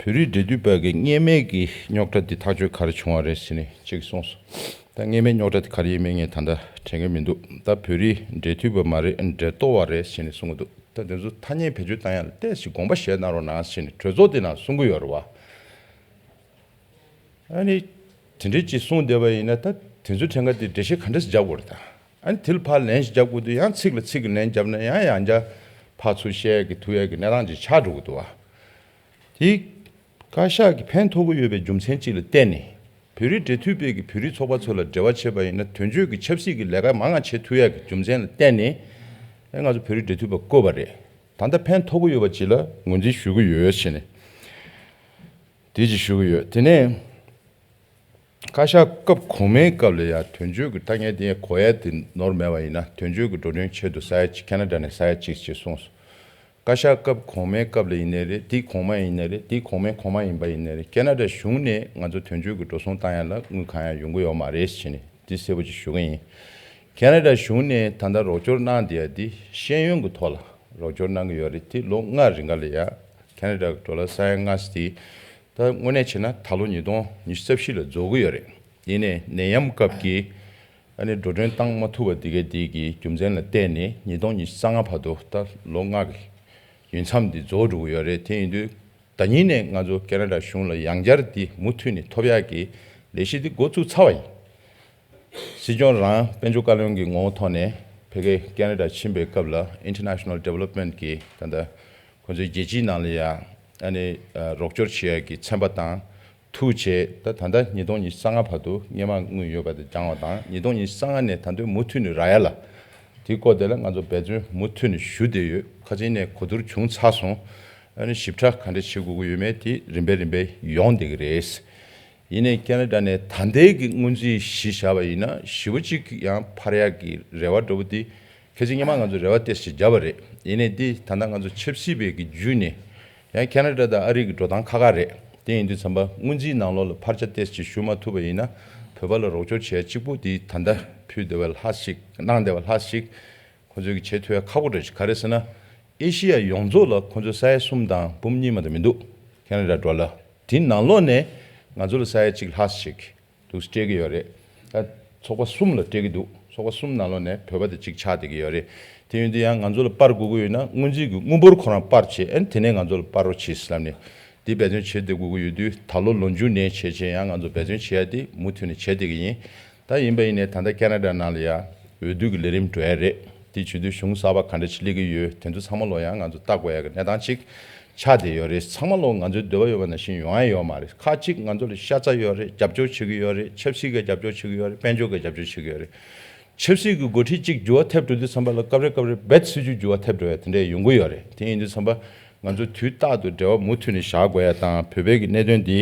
བོད་རིགས་འབྲེལ་མཐུད་པ་གི་སྔས་མའི་གི་རྙོག་དྲ་འདི་ཐག་གཅོད་ག་རེ་བྱུང་བ་རེད་ཟེར་ནས་གཅིག་གསུངས་སོང་། ད་སྔས་མའི་རྙོག་དྲ་དེ་ག་རེ་ཡིན་མིན་ངས་ད་ལྟ་དྲན་གི་མི་འདུག་ད་བོད་རིགས་འབྲེལ་མཐུད་པ་མ་རེད། འབྲེལ་གཏོགས་པ་རེད་ཟེར་ནས་གསུང་གི་འདུག་ད་དེ་ཚོ་ཐ་སྙད་བེད་སྤྱོད་བཏང་ཡ་ལ་ཏོག་ཙམ་དགོངས་པ་བཞེས་གནང་རོགས་གནང་ཟེར་ནས་གྲོས་ཚོགས་དེ་ནང་གསུང་གི་ཡོད་རེད་བ། ཨ་ནི། དེ་འདྲའི་ཅིག་གསུངས་བསྡད་པ་ཡིན་ན་ད་དེ་ཚོའི་ཕྲན་ཁ་དེ་འགྲེལ་བཤད་ག་འདྲས་སེ་རྒྱག་དགོས་རེད་ད། ཨ་ནི་དེ་ལ་ཕར་ལན་ཞིག་རྒྱག་དགོས་དུས་ཡང་ཚིག་ལ་ཚིག་གི་ལན་བརྒྱབ་ན་ཡང་ཡང་བསྐྱར་ཕར་ཚུར་བཤད་ཡ་གི་ཐུག་ཡ་གི་གནས་སྟངས་ཅིག་ཆགས་འགྲོ་གི་འདུག་བ། དེ་བཀའ་ཤག་གི་ཕན་ཐོགས་ཀྱི་ཡོད་པའི་རྒྱུ་མཚན་གཅིག་ལ་བརྟེན་ནས་བོད་རིགས་འབྲེལ་མཐུད་པའི་གི་བོད་རིགས་ཚོགས་པ་ཚོ་ལ་འབྲེལ་བ་བྱེད་པ་ཡིན་ན་དོན་གཅོད་ཀྱི་ཆབ་སྲིད་ཀྱི་ལས་ཀ་མང་ང་བྱེད་ཐུབ་ཡ་གི་རྒྱུ་མཚན་ལ་བརྟེན་ནས་ཨེ་ང་ཚོ་བོད་རིགས་འབྲེལ་མཐུད་པ་བསྐོས་པ་རེད། ད་ལྟ་ཕན་ཐོགས་ཀྱི་ཡོད་པ་ཅིག་ལ་ངོས་འཛིན་ཞུ་གི་ཡོད་ཞེས་ནས། དེ་ཅིག་ཞུ་གི་ཡོད། དེ་ནས་བཀའ་ཤག་སྐབས་གོང་མའི་སྐབས་ལ་ཡང་དོན་གཅོད་ཀྱི་ཐ་སྙད་དེ་གོ་ཡ་དེ་ནོར་མེད་པ་ཡིན་ན་དོན་གཅོད་ཀྱི་འགྲོ་གྲོན་ཆེད་དུ་ས་ཡ་གཅིག་ཁེ་ན་ཌ་ནས་ས་ཡ་གཅིག་ཅེས་གསུངས་སོང་། བཀའ་ཤག་སྐབས་གོང་མའི་སྐབས་ལ་ཡིན་ནའི་རེད། དེའི་གོང་མ་ཡིན་ནའི་རེད། དེའི་གོང་མའི་གོང་མ་ཡིན་པ་ཡིན་ནའི་རེད། ཁེ་ན་ཌ་གཞུང་ནས་ང་ཚོ་དོན་གཅོད་ཀྱི་འགྲོ་སོང་བཏང་ཡ་ལ་དངུལ་གང་ཡང་ཡོང་གི་ཡོད་མ་རེད་ཟེར་ནས་འདི་གསལ་པོ་ཅིག་ཞུ་གི་ཡིན། ཁེ་ན་ཌ་གཞུང་ནས་ད་ལྟ་རོགས་སྐྱོར་གནང་བསྡད་ཡ་འདི་ཤེས་ཡོན་གྱི་ཐོག་ལ་རོགས་སྐྱོར་གནང་གི་ཡོད་རེད། དེ་ལོ་ལྔ་རིང་ག་ལ་ཡ་ཁེ་ན་ཌ་གི་ཌོ་ལར་ས་ཡ་ལྔ་ཙམ་དེ། ད་དངོས་གནས་བྱས་ན་ད་ལོ་ཉིས་སྟོང་ཉི་ཤུ་རྩ་བཞི་ལ་རྫོགས་ཀྱི་ཡོད་རེད། ཡིན་ནའི་ནད་ཡམས་སྐབས་ཀྱི་ཨ་ནི་འགྲོ་གྲོན་བཏང་མ་ཐུབ་པ་འདི་གའི་འདི་གི་རྒྱུ་མཚན་ལ་བརྟེན་ནས་ཉིས་སྟོང་ཉི་ཤུ་རྩ་ལྔ་བར་དུ་ད་ལོ་ལྔ་གི་ཡུན་མཚམས་འདི་རྫོགས་འགྲོ་གི་ཡོད་རེད། དེ་ཡིན་དུས་ཟླ་ཉིན་ནས་ང་ཚོ་ཁེ་ན་ཌ་གཞུང་ལ་ཡང་བསྐྱར་འདི་མུ་མཐུད་ནས་ཐོབ་ཡག་གི་ལས་གཞི་འདི་འགོ་བཙུགས་ཚར་བ་ཡིན། སྲིད་སྐྱོང་རང་དཔལ་འབྱོར་བཀའ་བློན་གྱི་ངོ་བོ་ཐོག་ནས་ཕ་གི་ཁེ་ན་ཌ་ཕྱིན་པའི་སྐབས་ལ་International Development གི་ད་ལྟ་ཁོ་ཚོའི་རྒྱལ་སྤྱིའི་ནང་ལ་ཡ་ཨ་ནི་རོགས་སྐྱོར་བྱེད་ཡ་གི་ཚན་པ་དང་ཐུག་བྱས། ད་ད་ལྟ་ཉིས་སྟོང་ཉི་ཤུ་རྩ་ལྔ་བར་དུ་སྔོན་མ་དངུལ་ཡོད་པ་དེ་འགྱངས་པ་དང་ཉིས་སྟོང་ཉི་ཤུ་རྩ་ལྔ་ནས་ད་དུང་མུ་མཐུད་ནས་རག་ཡ་ལ་དེ་སྐོར་དེ་ལ་ང་ཚོ་འབད་བརྩོན་མུ་མཐུད་ནས་ཞུ་བསྡད་ཡོད། ཁ་སང་ནས་གོ་བསྡུར་བྱུང་ཚར་སོང་། ཨ་ནི་ཞིབ་ཕྲ་ག་འདྲ་བྱེད་དགོས་ཀྱི་ཡོད་མེད་དེ་རིམ་པས་རིམ་པས་ཡོང་བསྡད་ཀྱི་རེད། ཡིན་ནའི་ཁེ་ན་ཌ་ནས་ད་ལྟའི་གི་སྔོན་རྩིས་གཞི་བཞག་པ་ཡིན་ན་ཞེ་པོ་ཅིག་ཡང་འཕར་ཡག་གི་རེ་བ་འདྲ་པོ་དེ་ཁ་སང་སྔོན་མ་ང་ཚོ་རེ་བ་ཏོག་ཙམ་བརྒྱབ་པ་རེད། ཡིན་ནའི་འདི་ད་ལྟ་ང་ཚོ་ཆབ་སྲིད་པའི་གི་བརྒྱུད་ནས་ཡང་ཁེ་ན་ཌ་དང་ཨ་རི་གི་འགྲོ་སྟངས་ཁ་ཁ་རེད། དེ་ཡིན་དུས་ཙམ་པ་སྔོན་རྩིས་ནང་ལོགས་ལ་འཕར་ཆ་ཏོག་ཙམ་ཞུ་མ་ཐུབ་པ་ཡིན་ན་བོད་པ་ལ་རོགས་སྐྱོར་བྱེད་ཡ་གཅིག་པུ་དེ་ད་ལྟ་ཕུལ་བསྡད་པ་ལྷག་ཞིག་གནང་བསྡད་པ་ལྷག་ཞིག་ཁོ་ཚོས་གི་བྱེད་ཐུབ་ཡ་ཁག་པོ་འདྲ་ཞིག་ག་རེ་ཟེར་ན། ཨེ་ཤི་ཡ་ཡོངས་རྫོགས་ལ་ཁོ་ཚོས་ས་ཡ་གསུམ་དང་འབུམ་གཉིས་མ་གཏོགས་མི་འདུག་ཁེ་ན་ཌ་ཌོ་ལར། དེའི་ནང་ལོགས་ནས་ང་ཚོ་ལ་ས་ཡ་གཅིག་ལྷག་ཞིག་འདུག་སྤྲད་ཀྱི་ཡོད་རེད། ད་ཚོགས་པ་གསུམ་ལ་སྤྲད་ཀྱི་འདུག་ཚོགས་པ་གསུམ་ནང་ལོགས་ནས་བོད་པ་དེ་གཅིག་ཆགས་བསྡད་ཀྱི་ཡོད་རེད། དེ་ཡིན་དུས་ཡང་ང་ཚོ་ལ་སྤར་དགོས་ཀྱི་ཡོད་ན་སྔོན་རྩིས་ཀྱི་དངུལ་འབོར་ཁོ་རང་སྤར་བྱས། ཨ་ནི་དེ་ནས་ང་ཚོ་ལ་སྤར་རོགས་བྱེད་ཟེར་ལབ་ནས་དེ་འབད་བརྩོན་བྱེད་བསྡད་དགོས་ཀྱི་ཡོད་དུས་ད་ལོ་ལོ་མཇུག་ནས་བྱས་བྱས་ཡང་ང་ཚོ་འབད་བརྩོན་བྱེད་ཡ་དེ་མུ་མཐུད་ནས་བྱེད་བསྡད་ཀྱི་ཡིན། ད་ཡིན་པ་ཡིན་ནའི་ད་ལྟ་ཁེ་ན་ཌ་ནང་ལ་ཡ་འོས་བསྡུ་གི་ལས་རིམ་འགྲོ་ཡ་རེད། དེ་བྱེད་དུས་གཞུང་གསར་པ་ག་འདྲ་ཞིག་སླེབས་ཀྱི་ཡོད། དེ་ཚོ་ཚང་མ་ལོ་ཡང་ང་ཚོ་ལྟ་དགོས་ཡ་གི་གནས་སྟངས་ཅིག་ཆགས་བསྡད་ཡོད་རེད། ཚང་མ་ལོ་ང་ཚོའི་འདོད་པ་ཡོད་པ་ནང་བཞིན་ཡོང་ཡ་ཡོད་མ་རེད། ཁག་ཅིག་ང་ཚོ་ལ་ཤ་ཚ་ཡོད་རེད། རྒྱབ་སྐྱོར་བྱེད་ཀྱི་ཡོད་རེད། ཆབ་སྲིད་ཀྱི་རྒྱབ་སྐྱོར་བྱེད་ཀྱི་ཡོད་རེད། དཔལ་འབྱོར་གྱི་རྒྱབ་སྐྱོར་བྱེད་ཀྱི་ཡོད་རེད། ཆབ་སྲིད་ཀྱི་འགོ་ཁྲིད་ཅིག་འགྱུར་བ་ཐེབས་འགྲོ་དུས་ཙམ་པ་ལ་སྐབས་རེ་སྐབས་རེ་རྦད་སྲིད་ཇུས་འགྱུར་བ་ཐེབས་འགྲོ་ཡ་དེ་འདྲ་ཡོང་གི་ཡོད་རེད། དེ་ཡིན་དུས་ཙམ་པ་ང་ཚོ་དུས་རྟག་ཏུ་འབྲེལ་བ་མུ་མཐུད་ནས་བཞག་དགོས་ཡ་དང་། བོད་པའི་གི་གནད་དོན་འདི་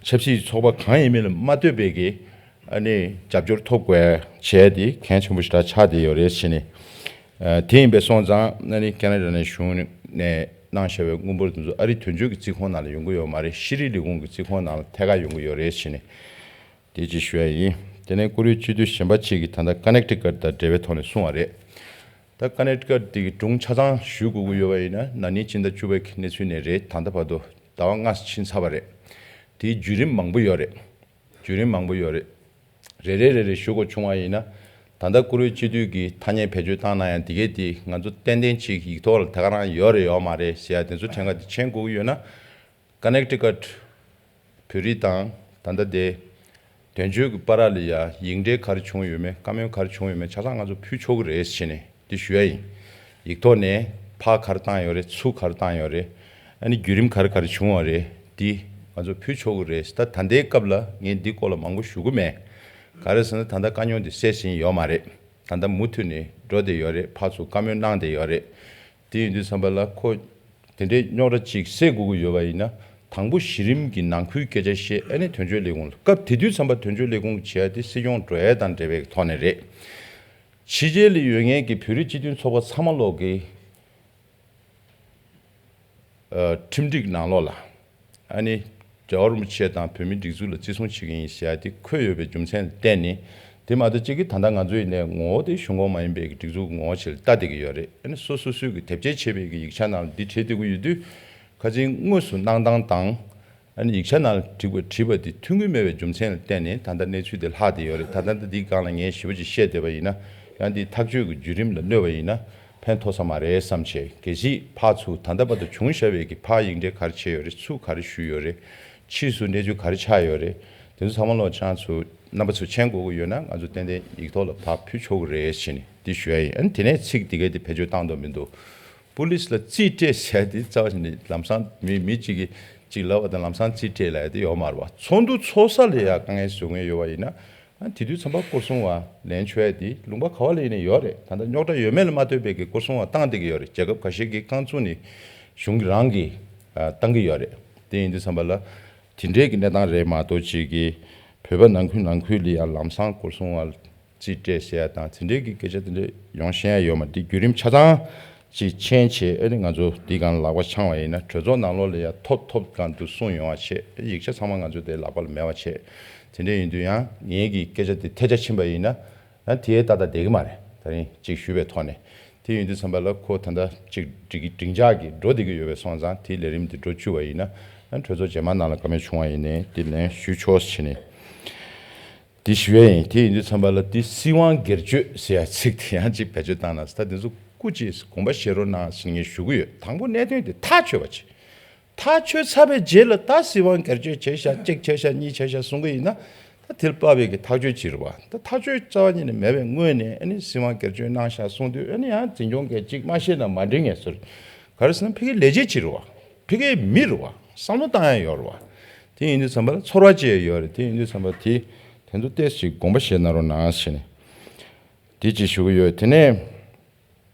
ཆབ་སྲིད་ཚོགས་པ་གང་ཡིན་མིན་ལ་མ་ལྟོས་པའི་གི་ཨ་ནི་རྒྱབ་སྐྱོར་ཐོབ་དགོས་བྱས་ཏེ་གལ་ཆེན་པོ་ཞིག་ཆགས་བསྡད་ཡོད་རེད་ཟེར་ནས། ཨ་དེ་ཡིན་པས་སོང་ཙང་ཨ་ནི་ཁེ་ན་ཌ་ནས་གཞུང་ནས་གནང་བཞག་པའི་དངུལ་འབོར་དེ་ཚོ་ཨ་རི་དོན་གཅོད་ཀྱི་རྩིས་ཁོངས་ནང་ལ་ཡོང་གི་ཡོད་མ་རེད། ཤེས་རིག་ལས་ཁུངས་ཀྱི་རྩིས་ཁོངས་ནང་ལ་ཐད་ཀར་ཡོང་གི་ཡོད་རེད་ཟེར་ནས་དེ་ཅིག་ཞུ་ཡ་ཡིན། དེ་ནས་བཀུར་འོས་སྤྱི་འཐུས་གཞན་པ་གཅིག་གིས་ད་ལྟ་ཀ་ནེག་ཊི་ཀཊ་དང་འབྲེལ་བའི་ཐོག་ནས་གསུངས་པ་རེད། ད་ཀ་ནེག་ཊི་ཀཊ་དེ་གི་སྒྲུང་ཆ་ཚང་ཞུ་དགོས་ཀྱི་ཡོད་པ་ཡིན་ན་ན་ནིང་སྤྱི་ཟླ་བཅུ་པའི་གནས་ཚུལ་ནས་རེད། ད་ལྟ་བར་དུ་ཟླ་བ་ལྔ་ཕྱིན་ཚར་བ་རེད། དེའི་བརྒྱུད་རིམ་མང་པོ་ཡོད་རེད། བརྒྱུད་རིམ་མང་པོ་ཡོད་རེད། རེ་རེ་རེ་རེ་ཞུ་དགོས་བྱུང་བ་ཡིན་ན། ད་ལྟ་བཀུར་འོས་སྤྱི་འཐུས་ཀྱི་ཐ་སྙད་བེད་སྤྱོད་བཏང་གནང་ཡ་འདི་གས་དེ་ང་ཚོ་ཏན་ཏན་ཅིག་ཡིག་ཐོག་ལ་དེ་ག་རང་ཡོད་རེད་ཡོད་མ་རེད་ཟེར་ཡ་དེ་ཚོ་ཕྲན་ག་དེ་མཁྱེན་དགོས་ཀྱི་ཡོད་ན། ཀ་ནེག་ཊི་ཀཊ་བོད་རིགས་དང་ད་ལྟ་དེ་དོན་གཅོད་ཀྱི་བར་ལ་ཡ་ཡིག་འབྲེལ་ག་རེ་བྱུང་ཡོད་མེད། བཀའ་མོལ་ག་རེ་བྱུང་ཡོད་མེད་ཆ་ཚང་ང་ཚོ་ཕུལ་ཆོག་གི་རེད་ཟེར་ནས་དེ་ཞུ་ཡ་ཡིན། ཡིག་ཐོག་ནས་ཕར་ག་རེ་བཏང་ཡོད་རེད། ཚུར་ག་རེ་བཏང་ཡོད་རེད། ཨ་ནི་བརྒྱུད་རིམ་ག་རེ་ག་རེ་བྱུང་བ་རེད། འདི་ང་ཚོ་ཕུལ་ཆོག་གི་རེད། ད་ད་ལྟའི་སྐབས་ལ་ངས་འདི་སྐོར་ལ་མང་པོ་ཞུ་གི་མེད། ག་རེ་ཟེར་ན་ད་ལྟ་དཀའ་རྙོག་འདི་སེལ་ཟིན་ཡོད་མ་རེད། ད་ལྟ་མུ་མཐུད་ནས་འགྲོ་བསྡད་ཡོད་རེད། ཕར་ཚུར་བཀའ་མོལ་གནང་བསྡད་ཡོད་རེད། དེ་ཡིན་དུས་ཙམ་པ་ལ་ཁོ་དེ་འདྲའི་རྙོག་དྲ་ཅིག་སེལ་དགོས་ཀྱི་ཡོད་པ་ཡིན་ན། དང་པོ་གཞི་རིམ་གྱི་ནང་ཁུལ་སྐད་ཆ་བཤད། ཨ་ནི་དོན་གཅོད་ལས་ཁུངས་ལ། སྐབས་དེ་དུས་ཙམ་པ་དོན་གཅོད་ལས་ཁུངས་བྱེད་ཡ་དེ་སྲིད་སྐྱོང་འགྲོ་ཡ་དང་འབྲེལ་བའི་ཐོག་ནས་རེད། ཕྱི་རྒྱལ་ལ་ཡོད་མཁན་གྱི་བོད་རིགས་སྤྱི་མཐུན་ཚོགས་པ་ཚང་མ་ལོག་གི་ཨ་ཁྲིམས་སྒྲིག་ནང་ལོགས་ལ་ ཨ་ནི་རྒྱལ་བ་རིན་པོ་ཆེ་དང་བོད་མིའི་སྒྲིག་འཛུགས་ལ་བརྩི་སྲུང་བྱེད་ཀྱི་ཡིན་ཟེར་ཡ་དེ་འཁོད་ཡོད་པའི་རྒྱུ་མཚན་ལ་བརྟེན་ནས། དེ་མ་གཏོགས་གཅིག་གིས་ད་ལྟ་ང་ཚོ་ཡིན་ནའི་ངོ་བོ་དེ་གཞུང་གོང་མ་ཡིན་པའི་གི་སྒྲིག་འཛུགས་ངོ་བོ་ཞིག་ལ་ལྟ་བསྡད་ཀྱི་ཡོད་རེད། ཨ་ནི་སོ་སོ་སོའི་གི་དེབ་སྐྱེལ་བྱས་པའི་གི་ཡིག་ཆ་ནང་ལ་འདི་བྲིས་བསྡད་ཀྱི་ཡོད་དུས། ཁ་ཅིག་དངོས་སུ་གནང་སྟངས་དང་། ཨ་ནི་ཡིག་ཆ་ནང་ལ་བྲིས་པ་བྲིས་པ་དེ་མཐུན་གྱི་མེད་པའི་རྒྱུ་མཚན་ལ་བརྟེན་ནས་ད་ལྟ་གནས་ཚུལ་དེ་ལྷག་བསྡད་ཡོད་རེད། ད་ལྟ་འདིའི་སྒང་ལ་ངས་ཞིབ་པོ་ཅིག་བཤད་བསྡད་པ་ཡིན་ན། ཡང་འདི་ཐག་གཅོད་ཀྱི་བརྒྱུད་རིམ་ལ་གནོད་པ་ཡིན་ན་ཕན་ཐོགས་ས་མ་རེད་བསམ་བྱས། གལ་སྲིད་ཕར་ཚུར་ད་ལྟ་བར་དུ་བྱུང་བཞག་པའི་གི་ཕར་ཡིག་འབྲེལ་ག་རེ་བྱས་ཡོད་རེད། ཚུར་ག་རེ་ཞུས་ཡོད་རེད། ཕྱིས་སུ་གནས་ཚུལ་ག་རེ་ཆགས་ཡོད་རེད། དེ་ཚོ་ཚང་མ་ལོ་ཆང་ཚུ་རྣམ་པ་ཚོ་མཁྱེན་དགོས་ཀྱི་ཡོད་ན། ང་ཚོ་ཏན་ཏན་ཡིག་ཐོག་ལ་ཕར་ཕུལ་ཆོག་གི་རེད་ཟེར་ནས་འདི་ཞུ་ཡ་ཡིན། ཨ་ནི་དེ་ནས་ཚིག་འདི་གའི་དེ་བེད་སྤྱོད་བཏང་འདུག་མི་འདུག་པུ་ལིས་ལ་རྩིས་སྤྲད་ཟེར་ཡ་དེ་རྩ་བ་ཞིག་ནས་ལམ་སང་མི་མི་གཅིག་གིས་གཅིག་ལབ་པ་དང་ལམ་སང་རྩིས་སྤྲད་ལབ་ཡ་དེ་ཡོད་མ་རེད་བ། ཚོགས་འདུ་ཚོགས་ས་ལ་ཡ་དཀའ་ངལ་བཟོ་མཁན་ཡོད་པ་ཡིན་ན། ཨ་དེ་དུས་ཙམ་པ་སྐོར་སྲུང་བ་ལེན་ཆོག་ཡ་དེ་ལུང་པ་ག་བ་ལ་ཡིན་ནའི་ཡོད་རེད། ད་ལྟ་རྙོག་དྲ་ཡོད་མེད་ལ་མ་ལྟོས་པའི་གི་སྐོར་སྲུང་བ་བཏང་བསྡད་ཀྱི་ཡོད་རེད། རྒྱལ་ཁབ་ཁ་ཤས་ཀྱིས་རྐང་བཙུགས་ནས་གཞུང་གི་རང་གིས་ཨ་བཏང་གི་ཡོད་རེད། དེ་ཡིན་དུས་ཙམ་པ་ལ་དེ་འདྲའི་གི་གནས་སྟངས་རེད་མ་གཏོགས། ཅིག་གི་བོད་པ་ནང་ཁུལ་ནང་ཁུལ་ལ་ཡང་ལམ་སང་སྐོར་སྲུང་བ་རྩིས་སྤྲད་ཟེར་ཡ་དང་དེ་འདྲའི་གི་སྐད་ཆ་དེ་འདྲ་ཡོང་ཤེས་ཡ་ཡོད་མ་རེད། འདི་བརྒྱུད་རིམ་ཆ་ཚང་ཅིག་མཁྱེན་བྱས། ཨ་ནི་ང་ཚོ་འདི་སྒང་ལ་ལག་པ་འཆང་བ་ཡིན་ན་གྲོས་ཚོགས་ནང་ལོགས་ལ་ཡ་ཐོབ་ཐོབ་སྒང་དུ་གསུངས་ཡོང་བ་བྱས། ཡིག་ཆ་ཚང་མ་ང་ཚོ་དེ་ལག་པ་ལ་མེད་པ་བྱས། དེ་འདྲ་ཡིན་དུས་ཡང་ངེད་ཀྱི་སྐད་ཆ་དེ་ཐལ་ཆ་ཕྱིན་པ་ཡིན་ན། ཡང་དེ་ཏག་ཏག་བསྡད་ཀྱི་མ་རེད། ད་རིང་ཅིག་ཞུས་པའི་ཐོག་ནས། དེ་ཡིན་དུས་ཙམ་པ་ལ་ཁོ་ད་ལྟ་ཅིག་འགྲིག་འགྲིག་འཇགས་ཀྱི་འགྲོ་བསྡད་ཀྱི་ཡོད་པའི་སོང་ཙང་། དེའི་ལས་རིམ་དེ་འགྲོ་བཅུག་པ་ཡིན་ན། ཡང་གྲོས་ཚོགས་རྗེས་མ་ནང་ལ་བཀའ་མོལ་བྱུང་བ་ཡིན་ནའི་དེ་ལན་ཞུ་ཆོག་ཟེར་ནས་དེ་ཞུ་ཡ་ཡིན། དེ་ཡིན་དུས་ཙམ་པ་ལ་དེ་སྲིད་དབང་སྒེར་གཅོད་ཟེར་ཡ་ཚིག་དེ་ཡང་ཅིག་བེད་སྤྱོད་བཏང་ན། ད་དེ་ཚོ་སྐུ་མཁྱེན། དགོངས་པ་བཞེས་རོགས་གནང་ཟེར་ངས་ཞུ་གི་ཡོད། དང་པོ་གནད་དོན་དེ་ཐག་ཆོད་པ་བྱེད། ཐག་ཆོད་ཚར་བའི་རྗེས་ལ་ད་སྲིད་དབང་སྒེར་གཅོད་བྱས་ཤག་གཅིག་བྱས་ཤག་གཉིས་བྱས་ཤག་གསུང་གི་ཡིན་ན། ད་དེ་ལ་དཔག་པའི་གི་ཐག་གཅོད་ཅིག་རེད་བ། ད་ཐག་གཅོད་རྩ་བ་ཉིད་ནས་མེད་པའི་སྔོན་ནས། ཨ་ནི་སྲིད་དབང་སྒེར་གཅོད་གནང་ཤག་གསུང་དུས། ཨ་ནི་ཡང་འཛིན་སྐྱོང་གིས་གཅིག་མ་བཤད་ན་མ་འགྲིག་ངེས་ཟེར། ག་རེ་ཟེར་ན་ཕ་གིའི་ལས་བྱེད་ཅིག་རེད་བ། ཕ་གིའི་མི་རེད་བ། བསམ་བློ་བཏང་ཡ་ཡོད་རེད་བ། དེ་ཡིན་དུས་ཙམ་པ་ལ་ཚོར་བ་ཅིག་ཡོད་རེད། དེ་ཡིན་དུས་ཙམ་པ་དེ་དེ་ཚོ་ཏོག་ཙམ་ཅིག་དགོངས་པ་བཞེས་གནང་རོགས་གནང་ཟེར་ནས་དེ་ཅིག་ཞུ་གི་ཡོད། དེ་ནས་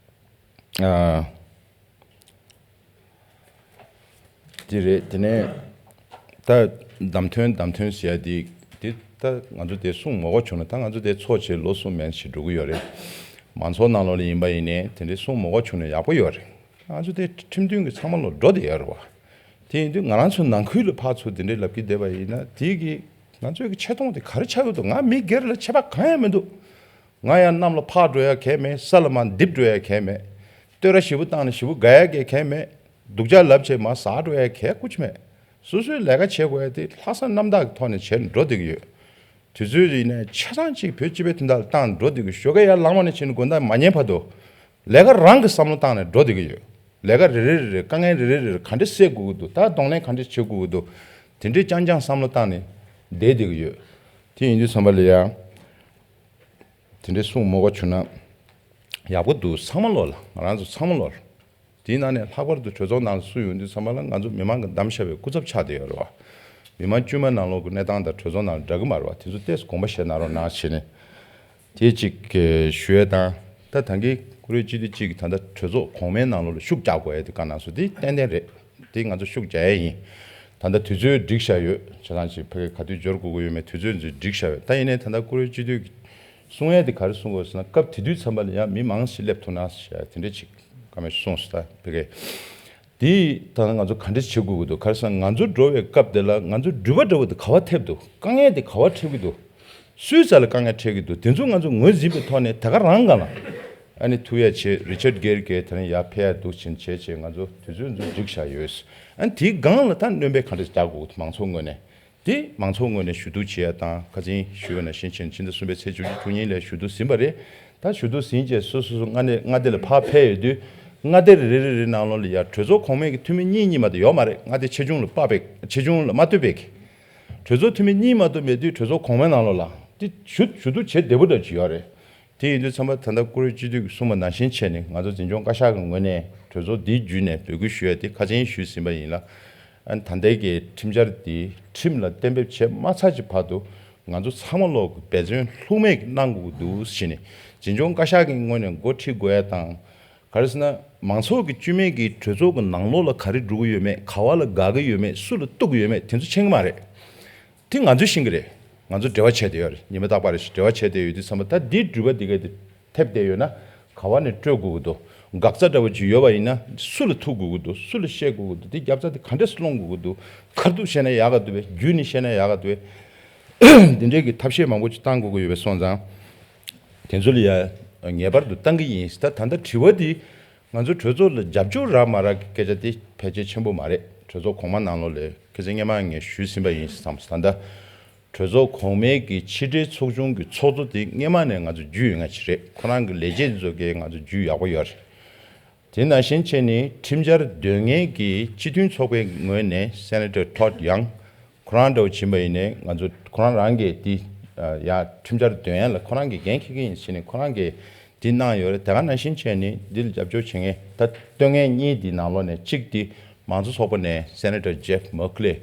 ཨ། དེ་རེད། དེ་ནས་ད་བདམས་ཐོན་བདམས་ཐོན་ཟེར་ཡ་དེ། དེ་ད་ང་ཚོ་དེ་གསུང་མ་དགོས་བྱུང་ན། ད་ང་ཚོ་དེ་ཚོགས་བྱས་ལོ་གསུམ་མན་ཞིག་འགྲོ་གི་ཡོད་རེད། མང་ཚོགས་ནང་ལོགས་ལ་ཡིན་པ་ཡིན་ནའི་དེ་འདྲའི་གསུང་མ་དགོས་བྱུང་ན་ཡག་པོ་ཡོད་རེད། ང་ཚོ་དེ་ཁྲིམས་མཐུན་གྱི་ཚང་མ་ལོ་འགྲོ་བསྡད་ཡོད་རེད་བ། དེ་ཡིན་དུས་ང་རང་ཚོ་ནང་ཁུལ་ལ་ཕར་ཚུར་དེ་འདྲའི་ལབ་ཀྱི་བསྡད་པ་ཡིན་ན། དེ་གི་ང་ཚོའི་གི་ཆེ་མཐོང་དེ་ག་རེ་ཆགས་ཡོད་འདུག་ང་མི་སྒེར་ལ་ཁྱད་པར་གང་ཡང་མི་འདུག་ང་ཡང་གནམ་ལ་འཕུར་འགྲོ་ཡ་གང་ཡང་མེད། ས་ལ་མར་རྡིབ་འགྲོ་ཡ་གང་ཡང་མེད། བསྟོད་ར་ཞེ་པོ་བཏང་ནས་ཞེ་པོ་དགའ་ཡ་གང་ཡང་མེད། སྡུག་ཅག་ལབ་བྱས་མར་ཟག་འགྲོ་ཡ་གང་ཡང་ཀུ་ཅི་མེད། སོ་སོའི་ལས་ཀ་བྱེད་དགོས་ཡ་དེ་ལྷག་བསམ་རྣམ་དག་གི་ཐོག་ནས་བྱས་ནས་འགྲོ་བསྡད་ཀྱི་ཡོད། དུས་ཚོད་ཡིན་ནའི་ཆ་ཚང་གཅིག་བོད་སྤྱི་པའི་དོན་དག་ལ་བཏང་འགྲོ་བསྡད་ཀྱི་ཡོད། ཞོགས་ཀས་ཡར་ལངས་པ་ནས་བྱས་ནས་དགོང་དག་མ་ཉལ་བར་དུ་ལས་ཀ་རང་གི་བསམ་བློ་བཏང་ནས་འགྲོ་བསྡད་ཀྱི་ཡོད། ལས་ཀ་རེ་རེ་རེ་རེ། དཀའ་ངལ་རེ་རེ་རེ་རེ་ག་འདྲས་སེལ་དགོས་ཀྱི་འདུག་ད་གདོང་ལེན་ག་འདྲས་བྱེད་དགོས་ཀྱི་འདུག་དེ་འདྲས་རྐྱང་རྐྱང་བསམ་བློ་བཏང་ནས་བསྡད་བསྡད་ཀྱི་ཡོད། དེ་ཡིན་དུས་ཙམ་པ་ལ་ཡང་དེ་འདྲས་གསུང་མ་དགོས་བྱུང་ན་ཡག་པོ་འདུག་ཚང་མ་ལོག་ལ། ང་རང་ཚོ་ཚང་མ་ལོག་ལ། དེའི་ནང་ནས་ལྷག་པར་དུ་གྲོས་ཚོགས་ནང་ལ་སུ་ཡོང་དུས་ཙམ་པ་ལ་ང་ཚོ་མི་མང་གིས་བདམས་བཞག་པའི་སྐུ་ཚབ་ཆགས་བསྡད་ཡོད་རེད་བ། མི་མང་དཀྱུས་མ་ནང་ལོགས་ཀྱི་གནས་སྟངས་དང་གྲོས་ཚོགས་ནང་ལ་འདྲ་གི་མ་རེད་བ། དེ་ཚོ་ཏོག་ཙམ་དགོངས་པ་བཞེས་གནང་རོགས་གནང་ཟེར་ནས། དེ་གཅིག་གི་ཞུ་ཡས་དང་། ད་ད་གིན་བཀུར་འོས་སྤྱི་འཐུས་གཅིག་གིས་ད་ལྟ་གྲོས་ཚོགས་གོང་མའི་ནང་ལོགས་ལ་ཤུགས་རྒྱག་དགོས་ཡས་དེ་བཀའ་གནང་སོང་། དེ་ཏན་ཏན་རེད། དེ་ང་ཚོ་ཤུགས་རྒྱག་ཡས་ཡིན། ད་ལྟ་དུས་ཚོད་འགྲིག་བཞག་ཡོད། བྱས་ཙང་ཅིག་ཕ་གི་ག་དུས་འབྱོར་དགོས་ཀྱི་ཡོད་མེད་དུས་ཚོད་ཚོ་འགྲིག་བཞག་ཡོད། ད་ཡིན་ནའི་ད་ལྟ་བཀུར་འོས་སྤྱི་འཐུས་ཀྱིས་གསུང་ཡས་དེ་ག་རེ་གསུང་དགོས་ཟེར་ན། སྐབས་དེ་དུས་ཙམ་པ་ལ་ཡང་མི་མང་ཞིག་སླེབས་ཐུབ་ན་ཟེར་ཡ་དེ་འདྲ་ཅིག་བཀའ་མོལ་གསུངས་སོང་། ད་ཕ་གི་དེ་ད་ང་ཚོ་ག་འདྲས་བྱེད་དགོས་ཀྱི་འདུག་ག་རེ་ཟེར་ན་ང་ཚོ་འགྲོ་བའི་སྐབས་དེ་ལ་ང་ཚོ་འགྲུལ་པ་འདྲ་བོ་དེ་ག་པར་ཐེབས་འདུག་དཀའ་ངལ་དེ་ག་པར་འཕྲད་ཀྱི་འདུག་སུའི་རྩ་ལ་དཀའ་ངལ་འཕྲད་ཀྱི་འདུག་དེ་ཚོ་ང་ཚོ་ངོས་འཛིན་པའི་ཐོག་ནས་ད་ག་རང་སྒང་ལ་ཨ་ནི་ཐུག་ཡ་བྱེད། རི་ཅར་གྷེར་གྱིས་དེ་རིང་ཡར་ཕེབས་ཡ་འདུག་ཕྱིན་བྱས་བྱས་ང་ཚོ་དུས་ཚོད་ཚོ་འགྲིག་བཞག་ཡོད། ཨ་ནི་དེའི་སྒང་ལ་ད་སྣོན་པ་ག་འདྲས་རྒྱག་དགོས་ཀྱི་འདུག་མང་ཚོགས་ངོས་ནས། དེ་མང་ཚོགས་ངོས་ནས་ཞུ་གཏུག་བྱེད་ཡ་དང་། ཁ་སང་ཞུས་པ་ནང་བཞིན་བྱས་ནས་ཕྱི་ཟླ་གསུམ་པའི་ཚེས་བཅུ་གཅིག་བཅུ་གཉིས་ལ་ཞུ་གཏུག་ཟིན་པ་རེད། ད་ཞུ་གཏུག་ཟིན་བྱས་སོ་སོ་སོ་མངའ་སྡེ་མངའ་སྡེ་ལ་ཕར་ཕེབས་ཡོང་དུས་མངའ་སྡེ་རེ་རེ་རེ་རེ་ནང་ལོགས་ལ་ཡ་གྲོས་ཚོགས་གོང་མའི་གི་འཐུས་མི་གཉིས་གཉིས་མ་གཏོགས་ཡོད་མ་རེད། མངའ་སྡེ་ཆེ་ཆུང་ལ་དཔག་པའི་ཆེ་ཆུང་ལ་མ་ལྟོས་པའི་གི་གྲོས་ཚོགས་འཐུས་མི་གཉིས་མ་གཏོགས་མེད་དུས་གྲོས་ཚོགས་གོང་མའི་ནང་ལོགས་ལ་དེ་ཞུ་ཞུ་གཏུག་བྱེད་བདེ་པོ་འདྲ་ཅིག་ཡོད་རེད། དེ་ཡིན་དུས་ཙམ་པ་ད་ལྟ་བཀུར་འོས་སྤྱི་འཐུས་ཀྱིས་གསུངས་པ་ནང་བཞིན་བྱས་ནས་ང་ཚོ་འཛིན་སྐྱོང་བཀའ་ཤག་གི་ངོས་ནས་གྲོས་ཚོགས་འདི་བརྒྱུད་ནས་འབོད་སྐུལ་ཞུ་ཡ་དེ་ཁ་སང་ཞུས་ཟིན་པ་ཡིན་ལ། ཨ་ནི་ད་ལྟའི་གི་ཁྲིམས་འཆར་འདི་ཁྲིམས་ལ་གཏན་འབེབས་བྱས་མ་ཚར་གྱི་བར་དུ་ང་ཚོ་ཚང་མ་ལོག་གི་འབད་བརྩོན་ལྷུག་མེད་ཀྱིས་གནང་དགོས་ཀྱི་འདུག་ཟེར་ནས་འཛིན་སྐྱོང་བཀའ་ཤག་གི་ངོས་ནས་འགོ་ཁྲིད་དགོས་ཡ་དང་། ག་རེ་ཟེར་ན་མང་ཚོགས་ཀྱི་དཀྱུས་མའི་གི་གྲོས་ཚོགས་ཀྱི་ནང་ལོགས་ལ་ག་རེ་འགྲོ་གི་ཡོད་མེད། ག་བ་ལ་དགའ་གི་ཡོད་མེད། སུ་ལ་གཏུག་གི་ཡོད་མེད། དེ་ཚོ་མཁྱེན་གི་མ་རེད། དེ་ང་ཚོས་ཤེས་ཀྱི་རེད། ང་ཚོ་འབྲེལ་བ་བྱས་བསྡད་ཡོད་རེད། ཉི་མ་རྟག་པར་འབྲེལ་བ་བྱས་བསྡད་ཡོད་དུས་ཙམ་པ་ད་འདིའི་འགྲུལ་པ་འདི་ག་དེ་ཐེབས་བསྡད་ཡོད་ན་ག་བ་ནས་སྤྲོད་དགོས་ཀྱི་འདུག་འགག་རྩ་འདྲ་བོ་ཅིག་ཡོད་པ་ཡིན་ན་སུ་ལ་ཐུག་དགོས་ཀྱི་འདུག་སུ་ལ་བཤད་དགོས་ཀྱི་འདུག་དེ་རྒྱབ་རྩ་དེ་ག་འདྲས་སེ་སློང་དགོས་ཀྱི་འདུག་ཁ་ཐུག་བཤད་ན་ཡག་ག་འདུག་པས། བརྒྱུད་ནས་བཤད་ན་ཡག་ག་འདུག་པས། འདི་འདྲས་ཀྱི་ཐབས་ཤེས་མང་པོ་ཅིག་བཏང་དགོས་ཀྱི་ཡོད་པས་སོང་ཙང་། དེ་ཚོ་ལ་ཡ་ངེས་པར་དུ་བཏང་གི་ཡིན། ད་ད་ལྟ་དྲི་བ་འདི་ང་ཚོ་གྲོས་ཚོགས་ལ་རྒྱབ་སྐྱོར་རག་མ་རག་གི་སྐད་ཆ་དེ་ཕལ་ཆེར་ཆེན་པོ་མ་རེད། གྲོས་ཚོགས་གོང་མ་ནང་ལོགས་ལ་ཁ་སང་སྔོན་མ་ངས་ཞུས་ཟིན་པ་ཡིན་བསམ། ད་ལྟ་གྲོས་ཚོགས་གོང་མའི་གི་ཕྱི་འབྲེལ་ཚོགས་ཆུང་གི་ཚོགས་གཙོ་དེ་སྔོན་མ་ནས་ང་ཚོ་རྒྱུས་ཡོད་མཁན་ཅིག་རེད། ཁོ་རང་གི་ལས་བྱེད་དེ་ཚོ་གས་ང་ཚོ་རྒྱུས་ཡག་པོ་ཡོད་རེད། དེ་ནང་བཞིན་བྱས་ནས་ཁྲིམས་འཆར་འདོན་མཁན་གྱི་སྤྱི་མཐུན་ཚོགས་པའི་ངོས་ནས་Senator Todd Young ཁོ་རང་འདྲ་བོ་ཕྱིན་པ་ཡིན་ནའི་ང་ཚོ་ཁོ་རང་རང་གིས་དེ་ཡ་ཁྲིམས་འཆར་འདོན་ཡ་ལ་ཁོ་རང་གིས་འགན་འཁྱེར་གྱི་ཡིན་ཟེར་ནས་ཁོ་རང་གིས་དེ་གནང་ཡོད་རེད། དེ་ག་ནང་བཞིན་བྱས་ནས་འདི་ལ་རྒྱབ་སྐྱོར་བྱེད་མཁན་ད་སྟོན་མཁན་གཉིས་དེའི་ནང་ལོགས་ནས་གཅིག་དེ་མང་གཙོ་ཚོགས་པ་ནས་Senator Jeff Merkley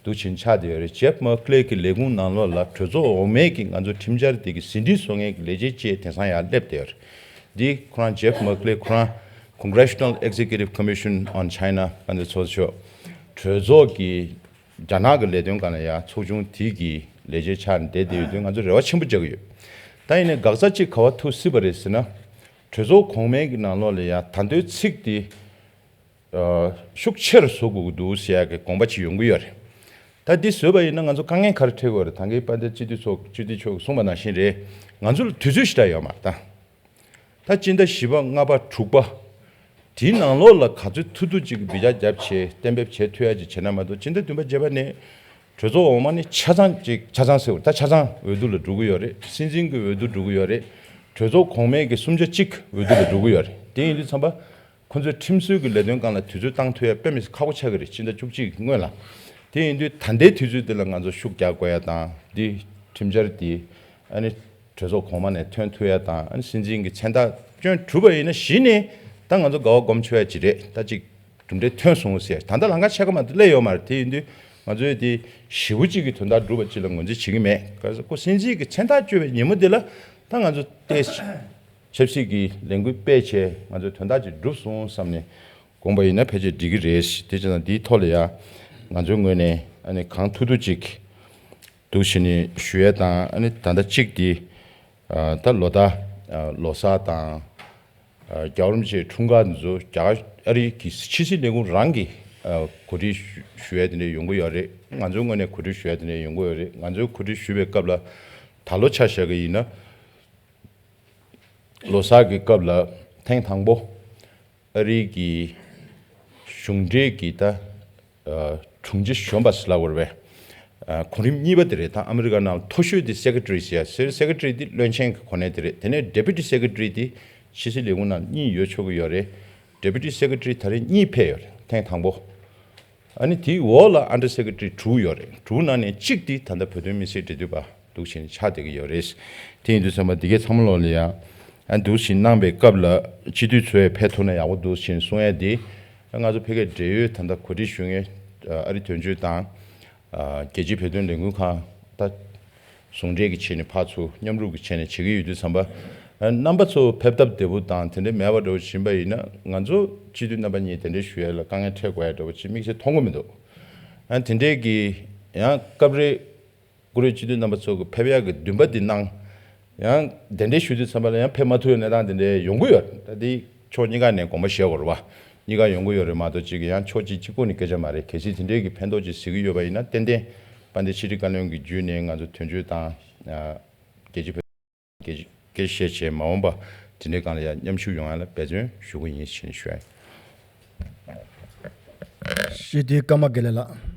འདུག་ཕྱིན་ཆགས་བསྡད་ཡོད་རེད། Jeff Merkley གི་ལས་ཁུངས་ནང་ལོགས་ལ་གྲོས་ཚོགས་འོག་མའི་གི་ང་ཚོ་ཁྲིམས་འཆར་དེ་གི་ཟིན་བྲིས་བཟོ་མཁན་གྱི་ལས་བྱེད་ཅིག་དེང་སང་ཡར་སླེབས་བསྡད་ཡོད་རེད། འདི་ཁོ་རང་Jeff Merkley ཁོ་རང་Congressional Executive Commission on China ག་འདི་ཚོགས་ཆོག་གྲོས་ཚོགས་ཀྱི་རྒྱ་ནག་གི་ལས་དོན་སྒང་ལ་ཡ་ཚོགས་ཆུང་དེ་གི་ལས་བྱེད་ཆགས་ནས་བསྡད་བསྡད་ཡོད་དུས་ང་ཚོ་རེ་བ་ཆེན་པོ་བཅག་གི་ཡོད། ད་ཡིན་ནའི་འགག་རྩ་གཅིག་ག་པར་ཐུག་སྲིད་པ་རེད་ཟེར་ན། གྲོས་ཚོགས་གོང་མའི་གི་ནང་ལོགས་ལ་ཡ་ད་ལྟའི་ཚིག་དེ་ཤུགས་ཆེ་རུ་བཟོ་དགོས་ཀྱི་འདུག་ཟེར་ཡ་གི་དགོངས་པ་ཅིག་ཡོང་གི་ཡོད་རེད། ད་འདི་བཟོས་པ་ཡིན་ན་ང་ཚོ་དཀའ་ངལ་ག་རེ་འཕྲད་ཀྱི་ཡོད་རེད། ད་གིན་དཔལ་ལྡན་སྤྱི་འཐུས་ཚོགས་སྤྱི་འཐུས་མཆོག་གིས་གསུངས་པ་ནང་བཞིན་རེད། ང་ཚོ་ལ་དུས་ཚོད་ཞེ་དྲག་ཡོད་མ་རེད་ད། ད་སྤྱི་ཟླ་བཞི་པ་ལྔ་པ་དྲུག་པ། དེའི་ནང་ལོགས་ལ་ག་ཚོད་ཐུབ་ཐུབ་ཅིག་གི་བི་ཇ་རྒྱབ་བྱས་གཏན་འབེབས་བྱེད་ཐུབ་ཡ་ཅིག་བྱས་ན་མ་གཏོགས་སྤྱི་ཟླ་བདུན་པ་བརྒྱད་པ་ནས་གྲོས་ཚོགས་འོག་མ་ནི་ཆ་ཚང་ཅིག་ཆ་ཚང་ཟེར་བ་ད་ཆ་ཚང་འོས་བསྡུ་ལ་འགྲོ་གི་ཡོད་རེད། སྲིད་འཛིན་གྱི་འོས་བསྡུ་འགྲོ་གི་ཡོད་རེད། གྲོས་ཚོགས་གོང་མའི་གི་གསུམ་ཆ་གཅིག་འོས་བསྡུ་ལ་འགྲོ་གི་ཡོད་རེད། དེ་ཡིན་དུས་ཙམ་པ། ཁོ་ཚོས་ཁྲིམས་སྲོལ་གྱི་ལས་དོན་སྒང་ལ་དུས་ཚོད་བཏང་ཐུབ་ཡ་དཔེ་མི་སྲིད་ཁག་པོ་ཆགས་ཀྱི་རེད། ཕྱི་ཟླ་བཅུ་གཅིག་གི་སྔོན་ལ། དེ་ཡིན་དུས་ད་ལྟའི་དུས་ཚོད་འདི་ལ་ང་ཚོ་ཤུགས་རྒྱག་དགོས་ཡ་དང་འདི་ཁྲིམས་འཆར་འདི་ཨ་ནི་གྲོས་ཚོགས་གོང་མ་ནས་ཐོན་ཐུབ་ཡ་དང་ཨ་ནི་སྲིད་འཛིན་གྱི་མཚན་རྟགས་སྐྱོན་གྲུབ་པ་ཡིན་ན་གཞི་ནས་ད་ང་ཚོ་དགའ་བ་སྒོམ་ཆོག་ཡ་ཅིག་རེད། ད་ཅིག་གྲུབ་འབྲས་ཐོན་སོང་ཟེར་ད་ལྟ་ལམ་ཁ་ཕྱེད་ཀ་མ་གཏོགས་སླེབས་ཡོད་མ་རེད། དེ་ཡིན་དུས་ང་ཚོས་དེ་ཞེ་པོ་ཅིག་གི་དོན་དག་སྒྲུབ་པ་ཅིག་ལ་ངོས་འཛིན་བྱེད་ཀྱི་མེད། ག་ས་ཁོ་སྲིད་འཛིན་གྱི་མཚན་རྟགས་བསྐྱོན་པའི་ཉིན་མོ་དེ་ལ་ད་ང་ཚོ་ཏོག་ཙམ་ཆབ་སྲིད་ཀྱི་ལས་འགུལ་སྤེལ་བྱས་ང་ཚོའི་དོན་དག་ཅིག་འགྲུབ་སོང་བསམ་ནས་དགོངས་པ་ཡིན་ན་ཕལ་ཆེར་འགྲིག་གི་རེད། དེ་བྱས་ན་འདིའི་ཐོག་ལ་ཡ་ང་ཚོའི་ངོས་ནས་ཨ་ནི་གང་ཐུབ་ཐུབ་ཅིག་འདུག་བྱས་ནས་ཞུ་ཡས་དང་ཨ་ནི་ད་ལྟ་གཅིག་དེ་ད་ལོ་ཟླ་ལོ་གསར་དང་རྒྱལ་བ་རིན་པོ་ཆེའི་འཁྲུངས་སྐར་འདི་ཚོ་རྒྱ་གར་ཨ་རིའི་གི་ཕྱི་སྲིད་ལས་ཁུངས་རང་གིས་གོ་སྒྲིག་ཞུ་ཡས་དེ་འདྲ་ཡོང་གི་ཡོད་རེད། ང་ཚོའི་ངོས་ནས་གོ་སྒྲིག་ཞུ་ཡས་དེ་འདྲ་ཡོང་གི་ཡོད་རེད། ང་ཚོའི་གོ་སྒྲིག་ཞུ་བའི་སྐབས་ལ་ད་ལོ་ཆ་བཞག་གི་ཡིན་ན། ལོ་གསར་གྱི་སྐབས་ལ་ཐེངས་དང་པོ་ཨ་རིའི་གི་གཞུང་འབྲེལ་གྱི་ད་དྲུང་ཆེ་གཞོན་པ་ཟེར་ལབ་དགོས་རེད་པས། གོ་རིམ་གཉིས་པ་དེ་རེད། ད་ཨ་མི་རི་ཀ་ནང་ལ་མཐོ་ཤོས་དེ་སེ་ཀེ་ཊ་རི་ཟེར་ཡ་ཟེར། སེ་ཀེ་ཊ་རི་དེ་བློན་ཆེན་གྱི་གོ་གནས་དེ་རེད། དེ་ནས་ཌེ་པུ་ཊི་སེ་ཀེ་ཊ་རི་དེ་ཕྱི་སྲིད་ལས་ཁུངས་ནང་གཉིས་ཡོད་ཆོག་གི་ཡོད་རེད། ཌེ་པུ་ཊི་སེ་ཀེ་ཊ་རི་ད་རེས་གཉིས་ཕེབས་ཡོད་རེད་ཐེངས་དང་པོ། ཨ་ནི་དེའི་འོག་ལ་ཨན་ཌར་སེ་ཀེ་ཊ་རི་དྲུག་ཡོད་རེད། དྲུག་ནང་ནས་གཅིག་དེ་ད་ལྟ་བོད་དོན་མི་སེར་འབྲེལ་མཐུད་པ་འདུག་བྱས་ནས་ཆགས་བསྡད་ཀྱི་ཡོད་རེད། དེ་ཡིན་དུས་ཙམ་པ་འདི་གའི་ཚང་མ་ལོག་ལ་ཡང་ཨ་འདུག་བྱས་ནས་གནང་པའི་སྐབས་ལ་སྤྱི་འཐུས་ཚོས་ཕེབས་ཐུབ་ན་ཡག་པོ་འདུག་བྱས་ནས་གསུང་ཡ་དེ། ང་ཚོ་ཕ་གིའི་འབྲེལ་ཡོད་ད་ལྟ་གོ་སྒྲིག་ཞུ་མཁན་ཨ་རི་དོན་གཅོད་དང་རྒྱལ་སྤྱིའི་བོད་དོན་ལས་འགུལ་ཁང་ད། ཟུང་འབྲེལ་གྱི་ཆེད་ནས་ཕར་ཚུར་མཉམ་རུབ་ཀྱི་ཆེད་ནས་བྱེད་ཀྱི་ཡོད་དུས་ཙམ་པ། རྣམ་པ་ཚོ་ཕེབས་སྟབས་བདེ་པོ་དང་དེ་འདྲའི་མེད་པ་འདྲ་བོ་ཕྱིན་པ་ཡིན་ན་ང་ཚོ་སྤྱི་འཐུས་རྣམ་པ་གཉིས་དེ་འདྲའི་ཞུ་ཡ་ལ་དཀའ་ངལ་འཕྲད་དགོས་ཡ་འདྲ་བོ་ཅིག་དམིགས་བསལ་མཐོང་གི་མི་འདུག་ཨ་དེ་འདྲའི་གི་ཡང་སྐབས་རེ་བཀུར་འོས་སྤྱི་འཐུས་རྣམ་པ་ཚོ་གི་ཕེབས་ཡ་གི་འདུན་པ་འདི་གནང་། ཡང་གདན་འདྲེན་ཞུ་དུས་ཙམ་པ་ལ་ཡང་ཕེབས་མ་ཐུབ་པའི་གནས་སྟངས་དེ་འདྲ་ཡོང་གི་ཡོད་རེད། ད་དེ་ཕྱོགས་གཉིས་ཀ་ནས་དགོངས་པ་བཞེས་དགོས་རེད་བ། གཉིས་ཀ་ཡོང་གི་ཡོད་རེད་མ་གཏོགས་གཅིག་གི་ཡང་ཕྱོགས་གཅིག་གཅིག་པུ་ནས་སྐད་ཆ་མ་རེད། གལ་སྲིད་དེ་འདྲའི་གི་ཕན་ཐོགས་ཅིག་གཟིགས་ཀྱི་ཡོད་པ་ཡིན་ན་ཏན་ཏན་དཔལ་ལྡན་ཕྱི་དྲིལ་བཀའ་བློན་གྱི་བརྒྱུད་ནས་ང་ཚོ་དོན་གཅོད་དང་རྒྱལ་སྤྱི་བོད་སྐད་ཆ་བཤད་བྱས་མ་འོངས་པ་དེ་འདྲའི་སྒང་ལ་ཡང་མཉམ་ཞུགས་ཡོང་ཡ་ལ་འབད་བརྩོན་ཞུ་གི་ཡིན་ཞེས་ཞུ་ཡ་ཡིན། ཞེས་དེ་ཀརྨ་དགེ་ལེགས་ལགས།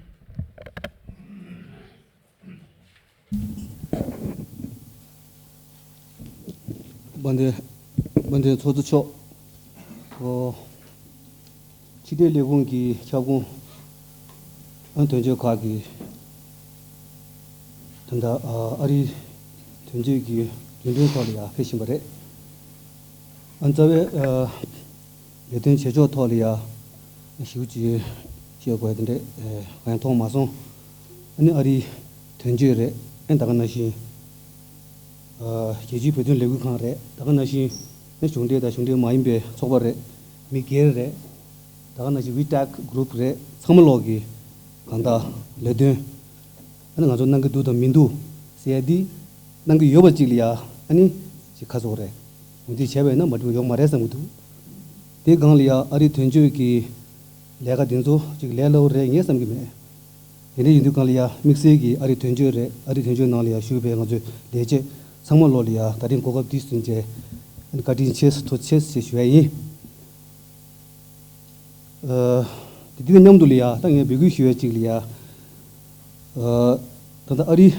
དཔལ་ལྡན་དཔལ་ལྡན་ཚོགས་གཙོ་མཆོག་ཨོ། ཕྱི་དྲིལ་ལས་ཁུངས་ཀྱི་ཁྱབ་ཁོངས་ཨ་དོན་གཅོད་ཁག་གི་ད་ལྟ་ཨ་རིའི་དོན་གཅོད་ཀྱི་མདུན་ཐོག་ལ་ཡར་ཕེབས་བཞིན་པ་རེད། ཨ་རྩ་བའི་ཨ། ལས་དོན་བྱེད་ཕྱོགས་ཐོག་ལ་ཡ་ཞིབ་ཅིག་བཤད་དགོས་དེ་འདྲས་གང་ཡང་མཐོང་མ་སོང་། ཨ་ནི་ཨ་རིའི་དོན་གཅོད་རེད། ཨ་ནི་ད་ག་ནང་བཞིན་རྒྱལ་སྤྱིའི་བོད་དོན་ལས་འགུལ་ཁང་རེད། ད་ག་ནང་བཞིན་ཨ་ནི་གཞུང་འབྲེལ་དང་གཞུང་འབྲེལ་མ་ཡིན་པའི་ཚོགས་པ་རེད། མི་སྒེར་རེད། ད་ག་ནང་བཞིན་ཝི་ཊེག་གུ་རུབ་རེད། ཚང་མ་ལོག་གི་གང་ལྟར་ལས་དོན་ཨ་ནི་ང་ཚོ་གནང་གི་འདུག་དང་མི་འདུག་ཟེར་ཡ་འདི་གནང་གི་ཡོད་པ་གཅིག་ལ་ཡ་ཨ་ནི་ཅིག་ཁ་སོག་རེད། འོ་འདི་བྱས་པ་ཡིན་ན་མ་འགྲིག་པ་ཡོད་མ་རེད་བསམ་གྱི་འདུག་དེའི་སྒང་ལ་ཡ་ཨ་རིའི་དོན་གཅོད་ཀྱི་ལས་ཀ་འདི་ཚོ་ཅིག་ལས་སླ་བོ་རེད་ངས་བསམ་གྱི་མེད། དེ་འདྲ་ཡིན་དུས་སྒང་ལ་ཡ་དམིགས་བསལ་གྱི་ཨ་རིའི་དོན་གཅོད་རེད། ཨ་རིའི་དོན་གཅོད་ནང་ལ་ཡ་ཞུགས་པའི་ང་ཚོའི་ལས་བྱེད་ཚང་མ་ལོ་ལ་ཡ་ད་རིང་གོ་སྐབས་འདི་བཟུང་བྱས་བཀའ་དྲིན་ཆེ་ཐུགས་རྗེ་ཆེ་ཞེས་ཞུ་ཡ་ཡིན། ཨ། དེ་དེ་དང་མཉམ་དུ་ལ་ཡ་ད་ངས་འབོད་སྐུལ་ཞུ་ཡ་གཅིག་ལ་ཡ། ཨ། ད་ལྟ་ཨ་རིའི་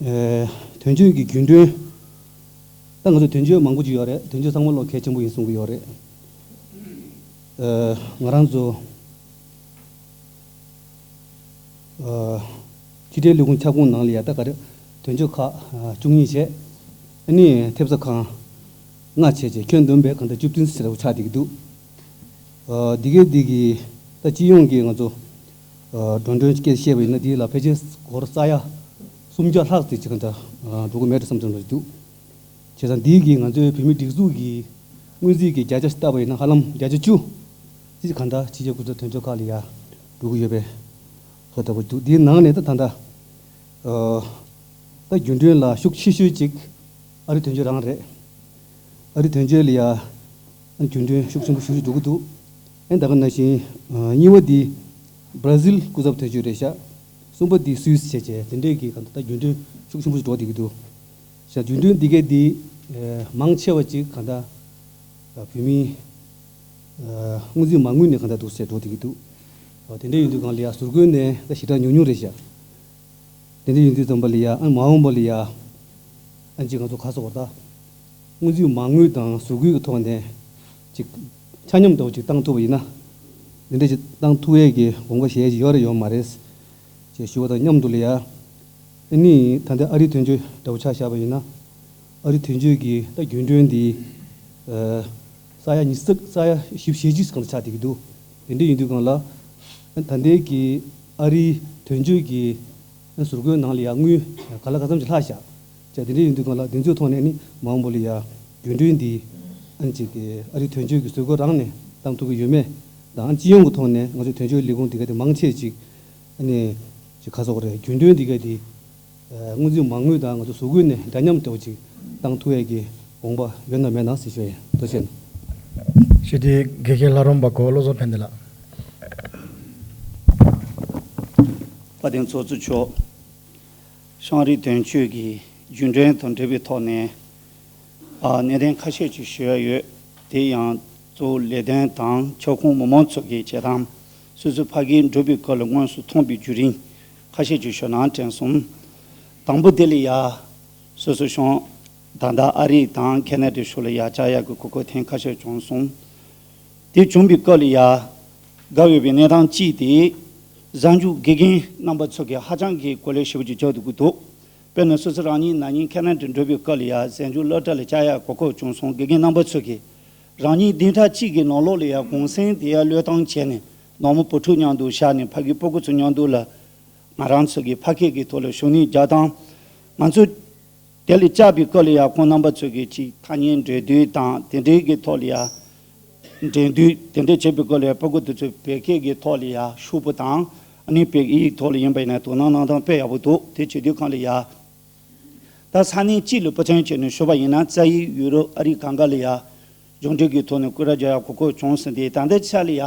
ཨ། དོན་གཅོད་ཀྱི་རྒྱུན་གྲོན། ད་ང་ཚོ་དོན་གཅོད་མང་པོ་ཅིག་ཡོད་རེད། དོན་གཅོད་ཚང་མ་ལོ་གལ་ཆེན་པོ་ཡིན་གསུང་གི་ཡོད་རེད། ཨ། ང་རང་ཚོ་ཨ། ཕྱི་དྲིལ་ལས་ཁུངས་ཁྱབ་ཁོངས་ནང་ལ་ཡ་ད་ག་རེ་དོན་གཅོད་ཁག་ཨ། བཅུ་གཉིས་བྱས། ཨ་ནི་ཐེབས་རྩ་ཁང་ལྔ་བྱས་བྱས་ཁྱོན་བསྡོམས་པས་གང་ལྟར་བཅུ་བདུན་ཟེར་བ་ཆགས་བསྡད་ཀྱི་འདུག་ཨ། འདི་གའི་འདི་གི་ད་སྤྱི་ཡོངས་ཀྱི་ང་ཚོ་ཨ། འགྲོ་གྲོན་སྐད་བཤད་པ་ཡིན་ན་འདི་ལ་ཕལ་ཆེར་སྒོར་ས་ཡ་སུམ་བརྒྱ་ལྷག་ཙམ་ཅིག་གང་ལྟར་ཨ། འགྲོ་གི་མེད་འགྲོ་བསམ་བསམ་འདྲ་ཞིག་འདུག་བྱས་ཙང་འདིའི་གི་ང་ཚོའི་བོད་མི་སྒྲིག་འཛུགས་ཀྱི་སྔོན་རྩིས་ཀྱི་བརྒྱ་ཆ་བལྟས་པ་ཡིན་ན་ཧ་ལམ་བརྒྱ་ཆ་བཅུ་ཙམ་གང་ལྟར་ཕྱི་རྒྱལ་སྐུ་ཚབ་དོན་གཅོད་ཁག་ལ་ཡ་འགྲོ་གི་ཡོད་པའི་ཧོ་ལྟ་བུ་འདུག་འདིའི་ནང་ནས་ད་ད་ལྟ་ཨ། ད་རྒྱུན་གྲོན་ལ་ཤུགས་ཆེ་ཤོས་ཅིག་ཨ་རི་དོན་གཅོད་རང་རེད། ཨ་རི་དོན་གཅོད་ལ་ཡ་རྒྱུན་གྲོན་ཤུགས་ཆེན་པོ་ཞེ་པོ་ཅིག་འགྲོ་གི་འདུག་ཨེ་ད་ག་ནང་བཞིན་ཨ། གཉིས་པ་འདི་བར་ཛིལ་སྐུ་ཚབ་དོན་གཅོད་རེད་ཤག་གསུམ་པ་འདི་སུད་སི་བྱས་བྱས་དེ་འདྲས་ཀྱི་གང་ལྟར་ད་རྒྱུན་གྲོན་ཤུགས་ཆེན་པོ་ཞིག་འགྲོ་བསྡད་ཀྱི་འདུག་ཤག་རྒྱུན་གྲོན་འདི་གའི་འདི་ཨ། མང་ཆེ་བ་ཅིག་གང་ལྟར་ཨ། བོད་མིའི་ཨ། སྔོན་རྩིས་མ་དངུལ་ནས་གང་ལྟར་འདུག་ཟེར་འགྲོ་བསྡད་ཀྱི་འདུག་ཨ། དེ་འདྲ་ཡིན་དུས་སྒང་ལ་ཡ་ཟུར་བཀོལ་ནས་ད་ཞེ་དྲག་ཉུང་ཉུང་རེད་ཤག་དེ་འདྲ་ཡིན་དུས་ཙམ་པ་ལ་ཡ་ཨ། མ་འོངས་པ་ལ་ཡ་ཨ། ཅིག་ང་ཚོ་ག་ཟེར་དགོས་རེད་ད། སྔོན་རྩིས་མ་དངུལ་དང་ཟུར་བཀོལ་གྱི་ཐོག་ནས་ཅིག་ཆ་མཉམ་འདྲ་བོ་ཅིག་བཏང་ཐུབ་པ་ཡིན་ན། འདི་འདྲ་ཅིག་བཏང་ཐུབ་ཡས་ཀྱི་དགོངས་པ་བཞེས་ཀྱི་ཡོད་རེད་ཡོད་མ་རེད་ཅེས་ཞུ་བ་དང་མཉམ་དུ་ལ་ཡ། ཨ་ནི་ད་ལྟ་ཨ་རིའི་དོན་གཅོད་འདྲ་བོ་ཆ་བཞག་པ་ཡིན་ན། ཨ་རིའི་དོན་གཅོད་ཀྱི་ད་རྒྱུན་གྲོན་འདི་ཨ། ས་ཡ་ཉི་ཤུ་རྩ་ས་ཡ་བཞི་བཅུ་ཞེ་གཅིག་གང་ཆགས་བསྡད་ཀྱི་འདུག་དེ་འདྲ་ཡིན་དུས་སྒང་ལ་ད་ལྟའི་གི་ཨ་རིའི་དོན་གཅོད་ཀྱི་ཟུར་བཀོལ་ནང་ལ་ཡ་དངུལ་ག་ལ་ག་ཙམ་ཅིག་ལྷག་ཤག་ཅེས་དེ་འདྲ་ཡིན་དུས་སྒང་ལ་དེ་ཚོའི་ཐོག་ནས་ནི་མ་འོངས་པ་ལ་ཡ་རྒྱུན་གྲོན་འདི་ཨ་ནི་ཅིག་གི་ཨ་རིའི་དོན་གཅོད་ཀྱི་ཟུར་བཀོལ་རང་ནས་བཏང་ཐུབ་ཀྱི་ཡོད་མེད་དང་ཨ་ནི་སྤྱི་ཡོངས་ཀྱི་ཐོག་ནས་ང་ཚོའི་དོན་གཅོད་ལས་ཁུངས་འདི་ག་དེ་མང་ཆེ་ཅིག་ཨ་ནི་ཅིག་ག་ཟེར་དགོས་རེད། རྒྱུན་གྲོན་འདི་ག་དེ་ཨ། སྔོན་རྩིས་མ་དངུལ་དང་ང་ཚོ་ཟུར་བཀོལ་ནས་འདྲ་མཉམ་འདྲ་བོ་ཅིག་བཏང་ཐུབ་ཡས་ཀྱི་དགོངས་པ་ཡོད་ན་མེད་ན་ཟེར་ཞུ་ཡས། ཐུགས་རྗེ་ཆེ་གནང་། ཞུ་དེ་དགེ་རྒན་ལྷ་རམས་པ་གོ་བློ་བཟང་ཕན་བདེ་ལགས། དཔལ་ལྡན་ཚོགས་གཙོ་མཆོག་ཤང་རིག་དོན་གཅོད་ཀྱི་རྒྱུན་གྲོན་དང་འབྲེལ་བའི་ཐོག་ནས། ཨ། གནད་དོན་ཁ་ཤས་ཅིག་ཞུ་ཡ་ཡོད། དེ་ཡང་གཙོ་བོ་ལས་དོན་དང་ཁྱབ་ཁོངས་མི་མང་ཚོ་གི་བྱེད་སྟངས། སོ་སོའི་ཕ་གིར་འགྲོ་བའི་སྐབས་ལ་དངོས་སུ་མཐོང་པའི་བརྒྱུད་རིམ་ཁ་ཤས་ཅིག་ཞུ་ན་དྲན་སོང་། དང་པོ་དེ་ལ་ཡ། སོ་སོ་ཤང་ད་ལྟ་ཨ་རི་དང་ཁེ་ན་ཌའི་ཕྱོགས་ལ་ཡ་བཅར་ཡག་གི་གོ་སྐབས་ཐེངས་ཁ་ཤས་བྱུང་སོང་། དེ་བྱུང་བའི་སྐབས་ལ་ཡ། དགའ་འོས་པའི་གནས་སྟངས་གཅིག་དེ། གཟའ་མཇུག་དགེ་རྒན་རྣམ་པ་ཚོ་གིས་ཧ་ཅང་གི་གོ་ལེ་ཞེ་པོ་ཅིག་རྒྱག་ཐུབ་ཀྱི་འདུག་དཔེར་ན་སོ་སོ་རང་ཉིད་ན་ནིང་ཁེ་ན་ཌ་འགྲོ་བའི་སྐབས་ལ་ཡ་གཟའ་མཇུག་སློབ་གྲྭ་ལ་བཅར་ཡག་གོ་སྐབས་བྱུང་སོང་། དགེ་རྒན་རྣམ་པ་ཚོ་གིས་རང་ཉིད་བདུན་ཕྲག་གཅིག་གི་ནང་ལོགས་ལ་ཡ་གུང་སེང་དེ་ཡ་བློས་བཏང་བྱས་ནས་ནང་མི་བུ་ཕྲུག་མཉམ་དུ་བཞག་ནས་ཕ་གིའི་སྤུ་གུ་ཚོ་མཉམ་དུ་ལ་ང་རང་ཚོ་གི་ཕ་སྐད་ཀྱི་ཐོག་ལ་ཞུ་ནི་རྒྱག་སྟངས། ང་ཚོ་དེ་ལ་བཅར་བའི་སྐབས་ལ་ཡ་ཁོང་རྣམ་པ་ཚོ་གིས་ཅིག་ཐ་སྙད་འགྲེལ་བསྡུར་དང་དེ་འདྲའི་གི་ཐོག་ལ་ཡ། འགྲན་བསྡུར་དེ་འདྲ་བྱེད་པའི་སྐབས་ལ་ཡ་སྤུ་གུ་དེ་ཚོས་བོད་སྐད་ཀྱི་ཐོག་ལ་ཡ་ཤོག་བུ་དང་ཨ་ནི་བོད་ཡིག་ཐོག་ལ་ཡིན་པ་ཡིན་ན་དོ་སྣང་གནང་སྟངས་དཔེ་ཡག་པོ་འདུག་དེ་བྱེད་དུས་སྒང་ལ་ཡ། ད་ས་གནས་གཅིག་ལ་སྤུ་ཚན་བྱས་ནས་ཞུ་བ་ཡིན་ན་རྩ་ཡིག་ཡུ་རོབ་ཨ་རི་གང་ག་ལ་ཡ། སྦྱོང་འབྲེལ་གྱི་ཐོག་ནས་སྐུ་ར་རྒྱག་ཡ་གོ་སྐབས་བྱུང་ཟིན་ཏེ་ད་ལྟའི་ཆ་ལ་ཡ།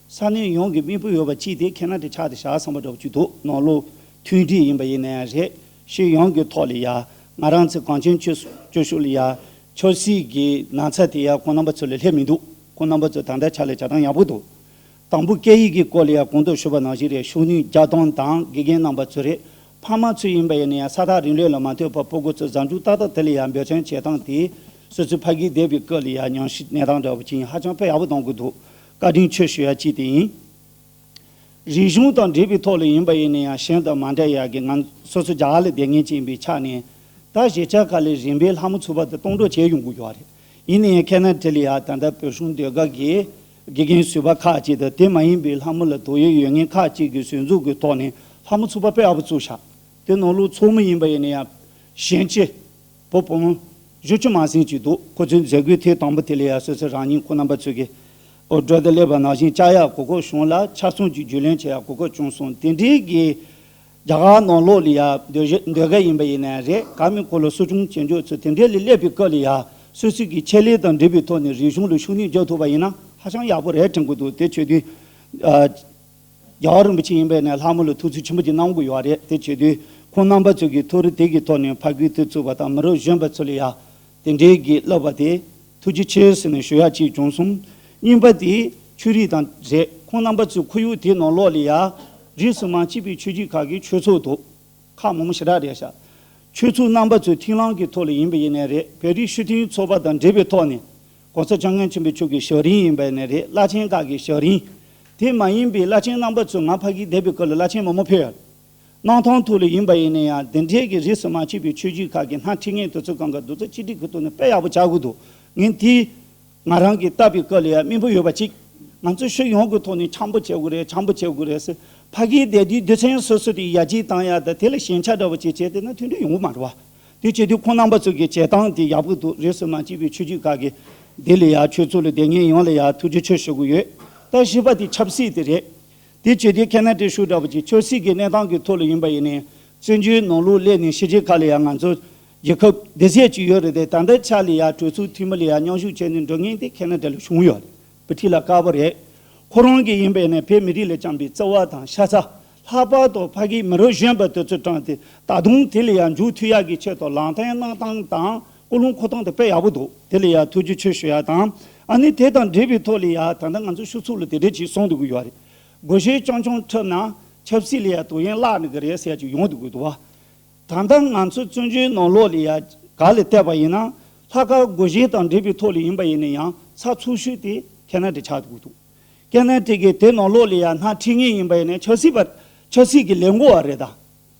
ས་གནས་ཡོངས་ཀྱི་མི་སྤུ་ཡོད་པ་གཅིག་དེ་ཁེ་ན་ཌ་ཆགས་ཏེ་བཞག་ཟིན་པ་འདྲ་པོ་ཅིག་འདུག་ནང་ལོགས་མཐུན་སྒྲིལ་ཡིན་པ་ཡིན་ན་ཡང་རེད། སྤྱི་ཡོངས་ཀྱི་ཐོག་ལ་ཡ། ང་རང་ཚོའི་གངས་ཅན་སྐྱིད་སྐྱིད་གཤོངས་ལ་ཡ། ཆབ་སྲིད་ཀྱི་ན་ཚ་དེ་ཡ་ཁོང་རྣམ་པ་ཚོ་ལ་སླེབས་མི་འདུག་ཁོང་རྣམ་པ་ཚོ་ད་ལྟའི་ཆ་ལ་བྱེད་སྟངས་ཡག་པོ་འདུག་དང་པོ་སྐད་ཡིག་གི་སྐོར་ལ་ཡང་གོང་དུ་ཞུས་པ་ནང་བཞིན་རེད། ཤུགས་སྣོན་རྒྱག་སྟངས་དང་དགེ་རྒན་རྣམ་པ་ཚོ་རེད། ཕ་མ་ཚོ་ཡིན་པ་ཡིན་ན་ཡང་ས་ཐག་རིང་ལོས་ལ་མ་ལྟོས་པར་སྤུ་གུ་ཚོ་གཟའ་མཇུག་ཏག་ཏག་དེ་ལ་ཡང་འབད་བརྩོན་བྱེད་སྟངས་དེ་སོ་སོའི་ཕ་གིར་བསྡད་པའི་སྐབས་ལ་ཡང་ཉམས་ཞིབ་གནས་སྟངས་འདྲ་བོ་ཅིག་ཡིན་ཧ་ཅང་དཔེ་ཡག་པོ་གཏོང་གི་འདུག་བཀའ་དྲིན་ཆེ་ཞུ་ཡ་གཅིག་དེ་ཡིན། རིག་གཞུང་དང་འབྲེལ་བའི་ཐོག་ལ་ཡིན་པ་ཡིན་ན་ཡང་གཞན་དང་མ་འདྲ་ཡག་གི་ང་སོ་སོ་རྒྱ་གར་ལ་བསྡད་མཁན་ཅིག་ཡིན་པའི་ཆ་ནས་ད་གཞིས་ཆགས་ཁག་ལ་རིམ་པས་ལྷ་མོ་ཚོགས་པ་དེ་གཏོང་འགྲོ་བྱས་ཡོང་གི་ཡོད་རེད། ཡིན་ན་ཡང་ཁེ་ན་ཌ་ལ་ཡ་ད་ལྟ་བོད་གཞུང་ཟློས་གར་གྱི་དགེ་རྒན་ཟུར་པ་ཁག་ཅིག་དང་དེ་མ་ཡིན་པའི་ལྷ་མོ་ལ་དོ་ཡོད་ཡོད་མཁན་ཁག་ཅིག་གི་ཟུར་འཛུགས་ཀྱི་ཐོག་ནས་ལྷ་མོ་ཚོགས་པ་དཔེ་ཡག་པོ་བཙུགས་ཤག་དེ་ནང་ལོགས་ཚོགས་མི་ཡིན་པ་ཡིན་ན་ཡང་གཞོན་སྐྱེས་བུ་བུ་མོ་བཞི་བཅུ་མ་ཟིན་ཅིག་འདུག་ཁོ་ཚོའི་མཛད་སྒོའི་ཐེངས་དང་པོ་དེ་ལ་ཡང་སོ་སོ་རང་ཉིད་ཁོ་རྣམ་པ་ཚོ་གི་འོ་འགྲོ་དང་སླེབས་པ་ནང་བཞིན་བཅར་ཡག་གོ་སྐབས་བྱུང་ལ་ཆ་ཚང་གཅིག་རྒྱུས་ལོན་བྱེད་ཡག་གོ་སྐབས་བྱུང་སོང་། དེ་འདྲའི་གི་རྒྱ་གར་ནང་ལོགས་ལ་ཡ་ཟློས་གར་ཟློས་གར་ཡིན་པ་ཡིན་ན་རེད། ག་མི་གོ་ལ་གསོ་སྐྱོང་བྱེད་འཇོག་ཚོ་དེ་འདྲའི་ལ་སླེབས་པའི་སྐབས་ལ་ཡ་ སོ་སོའི་གི་ཆེད་ལས་དང་འབྲེལ་བའི་ཐོག་ནས་རིག་གཞུང་ལ་ཤུགས་སྣོན་རྒྱག་ཐུབ་པ་ཡིན་ན་ཧ་ཅང་ཡག་པོ་རེད་དྲན་གྱི་འདུག་དེ་བྱེད་དུས། ཨ། རྒྱལ་བ་རིན་པོ་ཆེ་ཡིན་པས་ནས་ལྷ་མོ་ལ་ཐུགས་རྗེ་ཆེན་པོ་ཅིག་གནང་དགོས་ཡོད་རེད། དེ་བྱེད་དུས་ཁོང་རྣམ་པ་ཚོ་གི་ཐུགས་རེ་དེ་གི་ཐོག་ནས་ཕ་གིའི་དུས་ཚོད་པ་དང་མི་རབས་གཞོན་པ་ཚོ་ལ་ཡ་དེ་འདྲའི་གི་བསླབ་པ་དེ་ཐུགས་རྗེ་ཆེ་ཟེར་ནས་ཞུ་ཡ་ཅིག་བྱུང་སོང་། གཉིས་པ་དེ་ཆོས་རིག་དང་རེད། ཁོང་རྣམ་པ་ཚོའི་ཁོར་ཡུག་དེ་ནང་ལོགས་ལ་ཡ་རིས་སུ་མ་ཆད་པའི་ཆོས་བརྒྱུད་ཁག་གི་ཆོས་ཚོགས་འདུག་ཁག་མང་པོ་ཞེ་དྲག་རེད་ཤག་ཆོས་ཚོགས་རྣམ་པ་ཚོའི་མཐུན་ལམ་གྱི་ཐོག་ལ་ཡིན་པ་ཡིན་ནའི་རེད། བོད་རིགས་སྤྱི་མཐུན་ཚོགས་པ་དང་འབྲེལ་བའི་ཐོག་ནས་༸གོང་ས་༸སྐྱབས་མགོན་ཆེན་པོ་མཆོག་གི་ཞབས་རིམ་ཡིན་པ་ཡིན་ནའི་རེད། བླ་ཆེན་ཁག་གི་ཞབས་རིམ། དེ་མ་ཡིན་པའི་བླ་ཆེན་རྣམ་པ་ཚོ་ང་ཕ་གིར་བསྡད་པའི་སྐབས་ལ་བླ་ཆེན་མང་པོ་ཕེབས་ཡོད། གནང་སྟངས་ཐོག་ལ་ཡིན་པ་ཡིན་ན་ཡང་དེ་འདྲའི་གི་རིས་སུ་མ་ཆད་པའི་ཆོས་བརྒྱུད་ཁག་གི་སྣེ་ཁྲིད་མཁན་དེ་ཚོ་གང་ག་དེ་ཚོ་གཅིག་སྒྲིལ་གྱི་ཐོག་ནས་དཔེ་ཡག་པོ་བྱ་དགོས་འདུག་ངས་དེ་ང་རང་གིས་བལྟ་བའི་སྐབས་ལ་ཡང་སྨིན་པོ་ཡོད་པ་གཅིག་ང་ཚོ་ཕྱོགས་ཡོངས་ཀྱི་ཐོག་ནས་འཆམ་པོ་བྱེད་དགོས་རེད། འཆམ་པོ་བྱེད་དགོས་རེད་ཟེར། ཕ་གིའི་བསྡད་དུས་སྡེ་ཚན་སོ་སོ་དེ་ཡར་རྒྱས་བཏང་ཡ་དང་དེ་ལ་ཞན་ཆ་འདྲ་བོ་ཅིག་བྱས་བསྡད་ན་མཐུན་སྒྲིལ་ཡོང་གི་མ་རེད་བ། དེ་བྱེད་དུས་ཁོང་རྣམ་པ་ཚོ་གི་བྱེད་སྟངས་དེ་ཡག་པོ་འདུག་རིས་སུ་མ་ཆད་པའི་ཆོས་བརྒྱུད་ཁག་གི་དེ་ལ་ཡང་ཆོས་ཚོགས་ལ་བསྡད་མཁན་ཡོངས་ལ་ཡང་ཐུགས་རྗེ་ཆེ་ཞུ་གི་ཡོད། ད་བཞི་པ་དེ་ཆབ་སྲིད་དེ་རེད། དེ་བྱེད་དུས་ཁ་ན་ཌའི་ཤུགས་འདྲ་བོ་ཅིག་ཆབ་སྲིད་ཀྱི་གནས་སྟངས་ཀྱི་ཐོག་ལ་ཡིན་པ་ཡིན་ནའི་བཙན་བྱོལ་ནང་ལོགས་སླེབས་ནས་ཕྱི་རྒྱལ་ཁག་ལ་ཡང་ང་ཚོ་རྒྱལ་ཁབ་སྡེ་ཚན་གཅིག་ཡོད་རེད་དེ། ད་ལྟའི་ཆ་ལ་ཡང་གྲོས་ཚོགས་འཐུས་མི་ལ་ཡང་མཉམ་ཞུགས་བྱས་ནས་འགྲོ་མཁན་དེ་ཁ་ན་ཌ་ལ་བྱུང་ཡོད་རེད། དཔེ་ཁྲིད་ལ་དཀར་པོ་རེད། ཁོ་རང་གིས་ཡིན་པ་ཡིན་ནའི་བོད་མི་རིགས་ལ་བཅངས་པའི་བརྩེ་བ་དང་ཤ་ཚ། ལྷག་པར་དུ་ཕ་གིའི་མི་རབས་གཞོན་པ་དེ་ཚོ་དྲངས་ཏེ་ད་དུང་དེ་ལ་ཡང་མཇུག་མཐུད་ཡག་གི་ཆེད་དུ་ལངས་སྟངས་གནང་སྟངས་དང་ཀུན་སློང་འཁོར་སྟངས་དེ་དཔེ་ཡག་པོ་འདུག་དེ་ལ་ཡང་ཐུགས་རྗེ་ཆེ་ཞུ་ཡག་དང་། ཨ་ནི་དེ་དང་འབྲེལ་བའི་ཐོག་ལ་ཡང་ད་ལྟ་ང་ཚོ་ཤོག་ཚོགས་ལ་དེ་འདྲས་ཅིག་གསུང་འདོད་ཀྱི་ཡོད་རེད། སྒོར་གཞས་རྐྱང་རྐྱང་འཁྲབ་ན་ཆབ་སྲིད་ལ་ཡང་དོགས་ཡངས་བརླག་ནི་གི་རེད་ཟེར་ཡག་ཅིག་ཡོང་འདུག་གི་འདུག་བ། ད་ལྟ་ང་ཚོ་བཙན་བྱོལ་ནང་ལོགས་ལ་ཡ་ག་ལ་བལྟས་པ་ཡིན་ན་ལྷག་དཀར་སྒོར་གཞས་དང་འབྲེལ་བའི་ཐོག་ལ་ཡིན་པ་ཡིན་ན་ཡང་ཚགས་ཚུད་ཤོས་དེ་ཁ་ན་ཌ་ཆགས་འདུག་འདུག་ཁ་ན་ཌ་གི་དེ་ནང་ལོགས་ལ་ཡ་སྣེ་ཁྲིད་མཁན་ཡིན་པ་ཡིན་ན་ཆབ་སྲིད་པ་ཆབ་སྲིད་ཀྱི་ལས་འགུལ་བ་རེད་ད།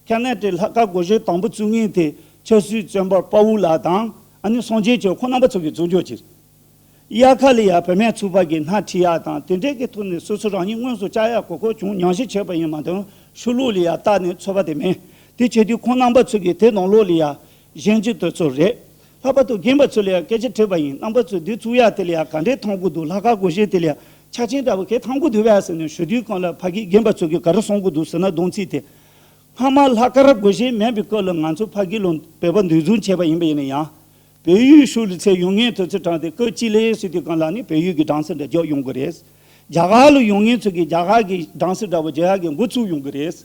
ཁ་ན་ཌའི་ལྷག་དཀར་སྒོར་གཞས་དང་པོ་བཙུགས་མཁན་དེ་ཆབ་སྲིད་བཙོན་པ་དཔའ་བོ་ལགས་དང་ཨ་ནི་སངས་རྒྱས་ཆོས་ཁོང་རྣམ་པ་ཚོ་གིས་བཙུགས་འཇོག་བྱས། དབྱར་ཁ་ལ་ཡ་བུད་མེད་ཚོགས་པ་གི་སྣེ་ཁྲིད་ཡག་དང་དེ་འདྲའི་གི་ཐོག་ནས་སོ་སོ་རང་ཉིད་དངོས་སུ་བཅར་ཡག་གོ་སྐབས་བྱུང་། ཉམས་ཞིབ་བྱས་པ་ཡིན་མ་གཏོགས་ཆོས་ལུགས་ལ་ཡ་བལྟས་ནས་ཚོད་དཔག་དེ་མེད། དེ་བྱེད་དུས་ཁོང་རྣམ་པ་ཚོ་གིས་དེ་ནང་ལོགས་ལ་ཡ་གཞན་གྱི་དོན་ཚོ་རེད། ལྷག་པར་དུ་རྒན་པ་ཚོ་ལ་ཡ་སྐད་ཆ་དྲིས་པ་ཡིན། རྣམ་པ་ཚོས་འདི་བཙུགས་ཡག་དེ་ལ་ཡ་ག་འདྲས་མཐོང་གི་འདུག་ལྷག་དཀར་སྒོར་གཞས་དེ་ལ་ཡ་ཆ་རྐྱེན་འདྲ་བོ་གས་མཐོང་གི་འདུག་བས་ཟེར་ནས་ཞུ་དུས་གང་ལ་ཕ་གིའི་རྒན་པ་ཚོ་གིས་ག་རེ་གསུང་གི་འདུག་ཟེར་ན། གདོང་ཚིག་དེ། སྔ་མ་ལྷག་དཀར་སྒོར་གཞས་མེད་པའི་སྐབས་ལ་ང་ཚོ་ཕ་གི་ལ་བོད་པ་འདུ་འཛོམས་བྱས་པ་ཡིན་པ་ཡིན་ན་ཡང་། བལ་ཡུལ་ཕྱོགས་ལ་ཚད་ཡོང་མཁན་དེ་ཚོ་དྲངས་ཏེ་སྐབས་གཅིག་ལ་ཟེར་དུས་གང་ལ་ནི་བལ་ཡུལ་གྱི་སྦྲང་རྩི་འདྲ་རྒྱག་ཡོང་གི་རེད། རྒྱ་གར་ལ་ཡོང་མཁན་ཚོ་གིས་རྒྱ་གར་གྱི་སྦྲང་རྩི་འདྲ་བོ་རྒྱག་ཡག་གི་འགོ་བཙུགས་ཡོང་གི་རེད།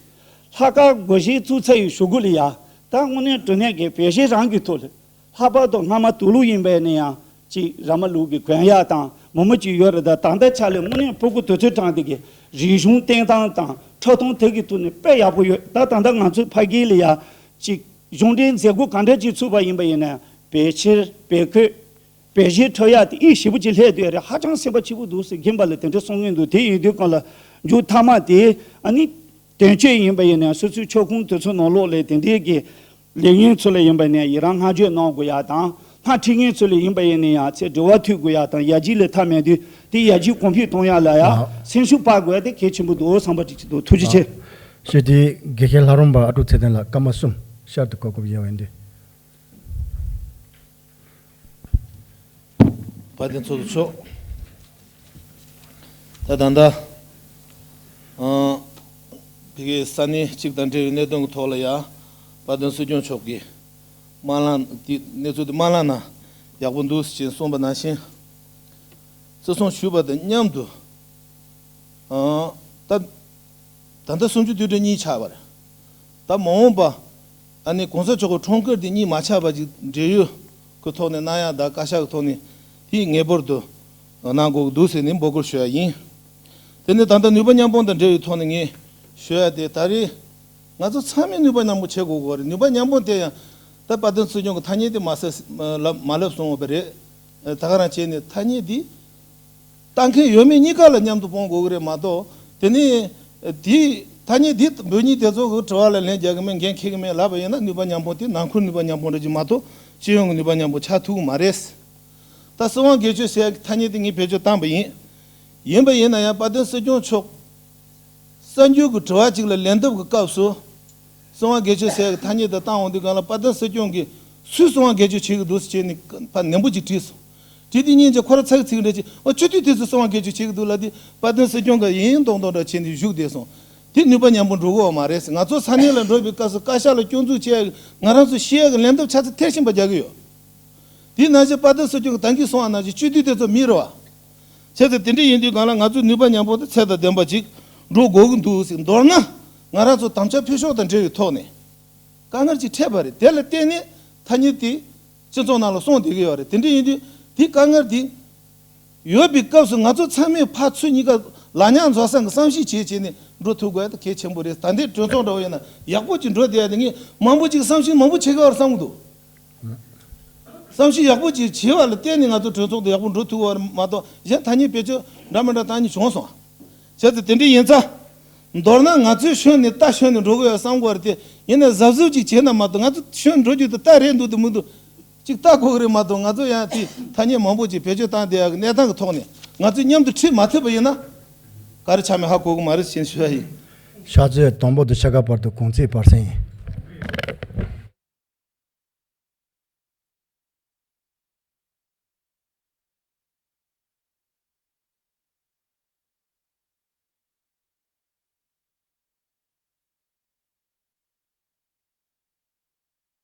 ལྷག་དཀར་སྒོར་གཞས་བཙུགས་ཚར་བའི་གཞུག་གུ་ལ་ཡ། ད་དངོས་གནས་དྲང་གནས་ཀྱི་བོད་གཞས་རང་གི་ཐོག་ལ། ལྷག་པར་དུ་སྔ་མ་དུག་ལོག་ཡིན་པས་ན་ཡང་ཅིག་ར་མ་ལུག་གི་གོན་ཡག་དང་མང་མོ་ཅིག་ཡོད་རེད། ད་ད་ལྟ་ཆ་ལ་དངོས་གནས་ཕྲུ་གུ་དུས་ཚོད་དྲངས་དེ་གི་རིག་གཞུང་བསྟན་སྟངས་དང་འཁྲབ་སྟངས་དེ་གི་ཐོག་ནས་དཔེ་ཡག་པོ་ཡོད། ད་ད་ལྟ་ང་ཚོའི་ཕ་གི་ལ་ཡ་ཅིག་གཞུང་འབྲེལ་མཛད་སྒོ་གང་འདྲ་ཅིག་ཚུགས་པ་ཡིན་པ་ཡིན་ན་བོད་ཕྱིར་བོད་ཁོས་བོད་གཞས་འཁྲབ་ཡག་དེ་ཨི་ཞེ་པོ་ཅིག་སླེབས་བསྡད་རེད། ཧ་ཅང་སེམས་པ་སྐྱིད་པོ་འདུག་ཟེར་རྒན་པ་ལ་དེ་འདྲ་གསུང་གིན་འདུག་དེ་ཡིན་དུས་གང་ལ་མཇུག་མཐའ་མ་དེ་ཨ་ནི། དོན་གཅོད་ཡིན་པ་ཡིན་ན་སོ་སོའི་ཁྱབ་ཁོངས་དེ་ཚོ་ནང་ལོགས་ལ་དེ་འདྲའི་གི་ལས་ངན་ཚོ་ལ་ཡིན་པ་ཡིན་ན་ཡི་རང་བསྔགས་བརྗོད་གནང་དགོས་ཡག་དང་། སྣེ་ཁྲིད་མཁན་ཚོ་ལ་ཡིན་པ་ཡིན་ན་ཡང་ཚེ་འབྲེལ་བ་མཐུད་དགོས་ཡག་དང་། ཡར་རྒྱས་ལ་མཐའ་མེད་དུས་དེ་ཡར་རྒྱས་གོང་འཕེལ་གཏོང་ཡག་ལ་ཡང་སེམས་ཤུགས་སྤར་དགོས་ཡག་དེ་གལ་ཆེན་པོ་འདུག་བསམ་པ་ཅིག་ཅིག་འདུག་ཐུགས་རྗེ་ཆེ། ཞེས་དེ་དགེ་བཤེས་ལྷ་རམས་པ་ཨ་ཀྲུག་ཚེ་བརྟན་ལགས་སྐར་མ་གསུམ་ཤར་དུ་བཀོད་སྐབས་ཡོད་པ་ཡིན་ཏེ། དཔལ་ལྡན་ཚོགས་གཙོ་མཆོག་ད་ད་ལྟ་ཨ་ཕ་གིའི་ས་གནས་གཅིག་དང་འབྲེལ་བའི་གནད་དོན་གྱི་ཐོག་ལ་ཡ་དཔལ་ལྡན་སྲིད་སྐྱོང་མཆོག་གིས་མ་གླེང་དེ་གནས་ཚུལ་དེ་མ་གླེང་ན་ཡག་པོ་འདུག་ཅེས་གསུངས་པ་ནང་བཞིན། བརྩི་སྲུང་ཞུས་པ་དང་མཉམ་དུ་ཨ་ད་ད་ལྟ་གསུམ་བཅུ་དུས་དྲན་གཉིས་ཆགས་པ་རེད། ད་མ་འོངས་པ་ཨ་ནི་གོང་ས་མཆོག་གི་འཁྲུངས་སྐར་དེ་གཉིས་མ་ཆགས་པ་ཅིག་འབྲེལ་ཡོད་ཀྱི་ཐོག་ནས་གནང་ཡག་དང་བཀའ་ཤག་གི་ཐོག་ནས་དེ་ངེས་པར་དུ་གནང་དགོས་ཀྱི་འདུག་ཟེར་ནས་འབོད་སྐུལ་ཞུ་ཡག་ཡིན། དེ་ནས་ད་ལྟ་ནུས་པ་མཉམ་སྤུངས་དང་འབྲེལ་བའི་ཐོག་ནས་ངས་ཞུ་ཡག་དེ་ད་རེས་ང་ཚོ་ཚང་མས་ནུས་པ་མཉམ་སྤུངས་བྱེད་དགོས་ཀྱི་རེད། ནུས་པ་མཉམ་སྤུངས་དེ་ཡང་ད་དཔལ་ལྡན་སྲིད་སྐྱོང་གི་ཐ་སྙད་དེ་མ་ཟ་མ་ལབ་གསུངས་པ་རེད། ད་ག་རང་བྱས་ནས་ཐ་སྙད་འདི་ལྟ་མཁན་ཡོད་མེད་གཉིས་ཀ་ལ་མཉམ་དུ་སྤུངས་དགོས་ཀྱི་རེད་མ་གཏོགས། དེ་ནས་དེ་ཐ་སྙད་འདི་འབོད་མཁན་དེ་ཚོ་གི་དྲི་བ་ལ་ལན་རྒྱག་གི་མེད། འགན་འཁྱེར་གི་མེད་ལབ་པ་ཡིན་ན་ནུས་པ་མཉམ་སྤུངས་དེ་ནང་ཁུལ་ནུས་པ་མཉམ་སྤུངས་རེད་ཀྱི་མ་གཏོགས་སྤྱི་ཡོངས་ཀྱི་ནུས་པ་མཉམ་སྤུངས་ཆགས་ཐུབ་ཀྱི་མ་རེད། ད་སྲིད་དབང་སྒེར་གཅོད་ཟེར་ཡག་གི་ཐ་སྙད་དེ་ངས་བེད་སྤྱོད་བཏང་པ་ཡིན། ཡིན་པ་ཡིན་ན་ཡང་དཔལ་ལྡན་སྲིད་སྐྱོང་མཆོག་གསར་འགྱུར་གྱི་དྲི་བ་གཅིག་ལ་ལན་འདེབས་ཀྱི་སྐབས་སུ། སྲིད་དབང་སྒེར་གཅོད་ཟེར་ཡག་གི་ཐ་སྙད་དེ་བཏང་འོང་དུས་སྒང་ལ་དཔལ་ལྡན་སྲིད་སྐྱོང་གིས་སུས་སྲིད་དབང་སྒེར་གཅོད་བྱེད་ཀྱི་འདུག་ཟེར་བྱས་ནས་ཕར་ནན་པོ་ཅིག་དྲིས་སོང་། དྲིས་དུས་སྙིང་རྗེ་ཁོ་རང་ཚ་གི་ཚིག་རེད་ཅེས། ཨོ་ཆུ་དུས་དུས་སུ་སྲིད་དབང་སྒེར་གཅོད་བྱེད་ཀྱི་འདུག་ལབ་དུས་དཔལ་ལྡན་སྲིད་སྐྱོང་གིས་ཡིན་མདོག་མདོག་འདྲ་བྱས་ནས་བཞུགས་བསྡད་སོང་། དེ་ནུས་པ་མཉམ་སྤུངས་འགྲོ་གི་ཡོད་མ་རེད་ཟེར། ང་ཚོ་ས་གནས་ལ་འགྲོ་བའི་སྐབས་སུ་བཀའ་ཤག་ལ་སྐྱོན་འཛུགས་བྱེད་ཡག་གི་ང་རང་ཚོ་བཤད་ཡག་གི་ལན་འདེབས་ཆ་ཚང་མཐར་ཕྱིན་པ་རྒྱག་གི་ཡོད། དེ་ནང་བཞིན་པ་ཏི་སྲིད་སྐྱོང་གི་ད་གིན་གསུངས་པ་ནང་བཞིན་སྤྱི་འཐུས་དེ་ཚོ་མི་རེད་བ། བྱས་ཙང་དེ་འདྲ་ཡིན་དུས་སྒང་ལ་ང་ཚོས་ནུས་པ་མཉམ་སྤུངས་དང་ཚད་དང་ལྡན་པ་ཅིག་འགྲོ་དགོས་ཀྱི་འདུག་ཟེར། མདོར་ན་ང་རང་ཚོ་དམ་བཅའ་ཕུལ་ཕྱོགས་དང་འབྲེལ་བའི་ཐོག་ནས་དཀའ་ངལ་ཅིག་འཕྲད་པ་རེད། དེ་ལ་བརྟེན་ནས་ཐ་སྙད་དེ་སྤྱི་ཚོགས་ནང་ལ་སོང་བསྡད་ཀྱི་ཡོད་རེད། དེ་འདྲ་ཡིན་དུས་དེ་དཀའ་ངལ་དེ་ཡོད་པའི་སྐབས་སུ་ང་ཚོ་ཚང་མས་ཕར་ཚུར་གཉིས་ཀ་ལག་ཉར་འཛོམས་ས་གི་བསམ་ཤེས་བྱེད་བྱས་ནས་འགྲོ་ཐུབ་དགོས་ཡ་དེ་གལ་ཆེན་པོ་རེད། ད་ལྟའི་གྲོས་ཚོགས་འདྲ་བོ་ཡིན་ན་ཡག་པོ་ཅིག་འགྲོ་བསྡད་ཡ་དེ་ངས་མང་པོ་ཅིག་བསམ་ཤེས་མང་པོ་བྱེད་ཀྱི་ཡོད་རེད་བསམ་གྱི་འདུག་བསམ་ཤེས་ཡག་པོ་ཅིག་བྱས་པ་ལ་བརྟེན་ནས་ང་ཚོ་གྲོས་ཚོགས་དེ་ཡག་པོ་འགྲོ་ཐུབ་པ་མ་གཏོགས་གཞན་ཐ་སྙད་བེད་སྤྱོད་འདྲ་མི་འདྲ་བཏང་མཁན་བྱུང་སོང་། བྱས་ཙང་དེ་འདྲ་ཡིན་ཙང་། མདོར་ན་ང་ཚོའི་ཤུལ་ནས་རྟ་ཤུལ་ནས་འགྲོ་གི་ཡོད་བསམ་གི་ཡོད་རེད་དེ། ཡིན་ན་གཟབ་གཟབ་ཅིག་བྱས་ན་མ་གཏོགས་ང་ཚོ་ཤུལ་འགྲོ་རྒྱུ་དེ་རྟ་རེད་འདུག་དེ་མི་འདུག་ཅིག་ལྟ་དགོས་ཀྱི་རེད་མ་གཏོགས། ང་ཚོ་ཡང་དེ་ཐ་སྙད་མང་པོ་ཅིག་བེད་སྤྱོད་བཏང་བསྡད་ཡག་གི་གནས་སྟངས་ཀྱི་ཐོག་ནས་ང་ཚོས་མཉམ་དུ་ཁྲིད་མ་ཐུབ་པ་ཡིན་ན་ག་རེ་ཆགས་མིན་ཧ་གོ་གི་མ་རེད་ཅེས་ཞུ་ཡ་ཡིན། ཕྱག་ཚོད་དང་པོ་དང་ཕྱེད་ཀ་བར་དུ་གུང་ཚིགས་བར་གསེང་ཡིན།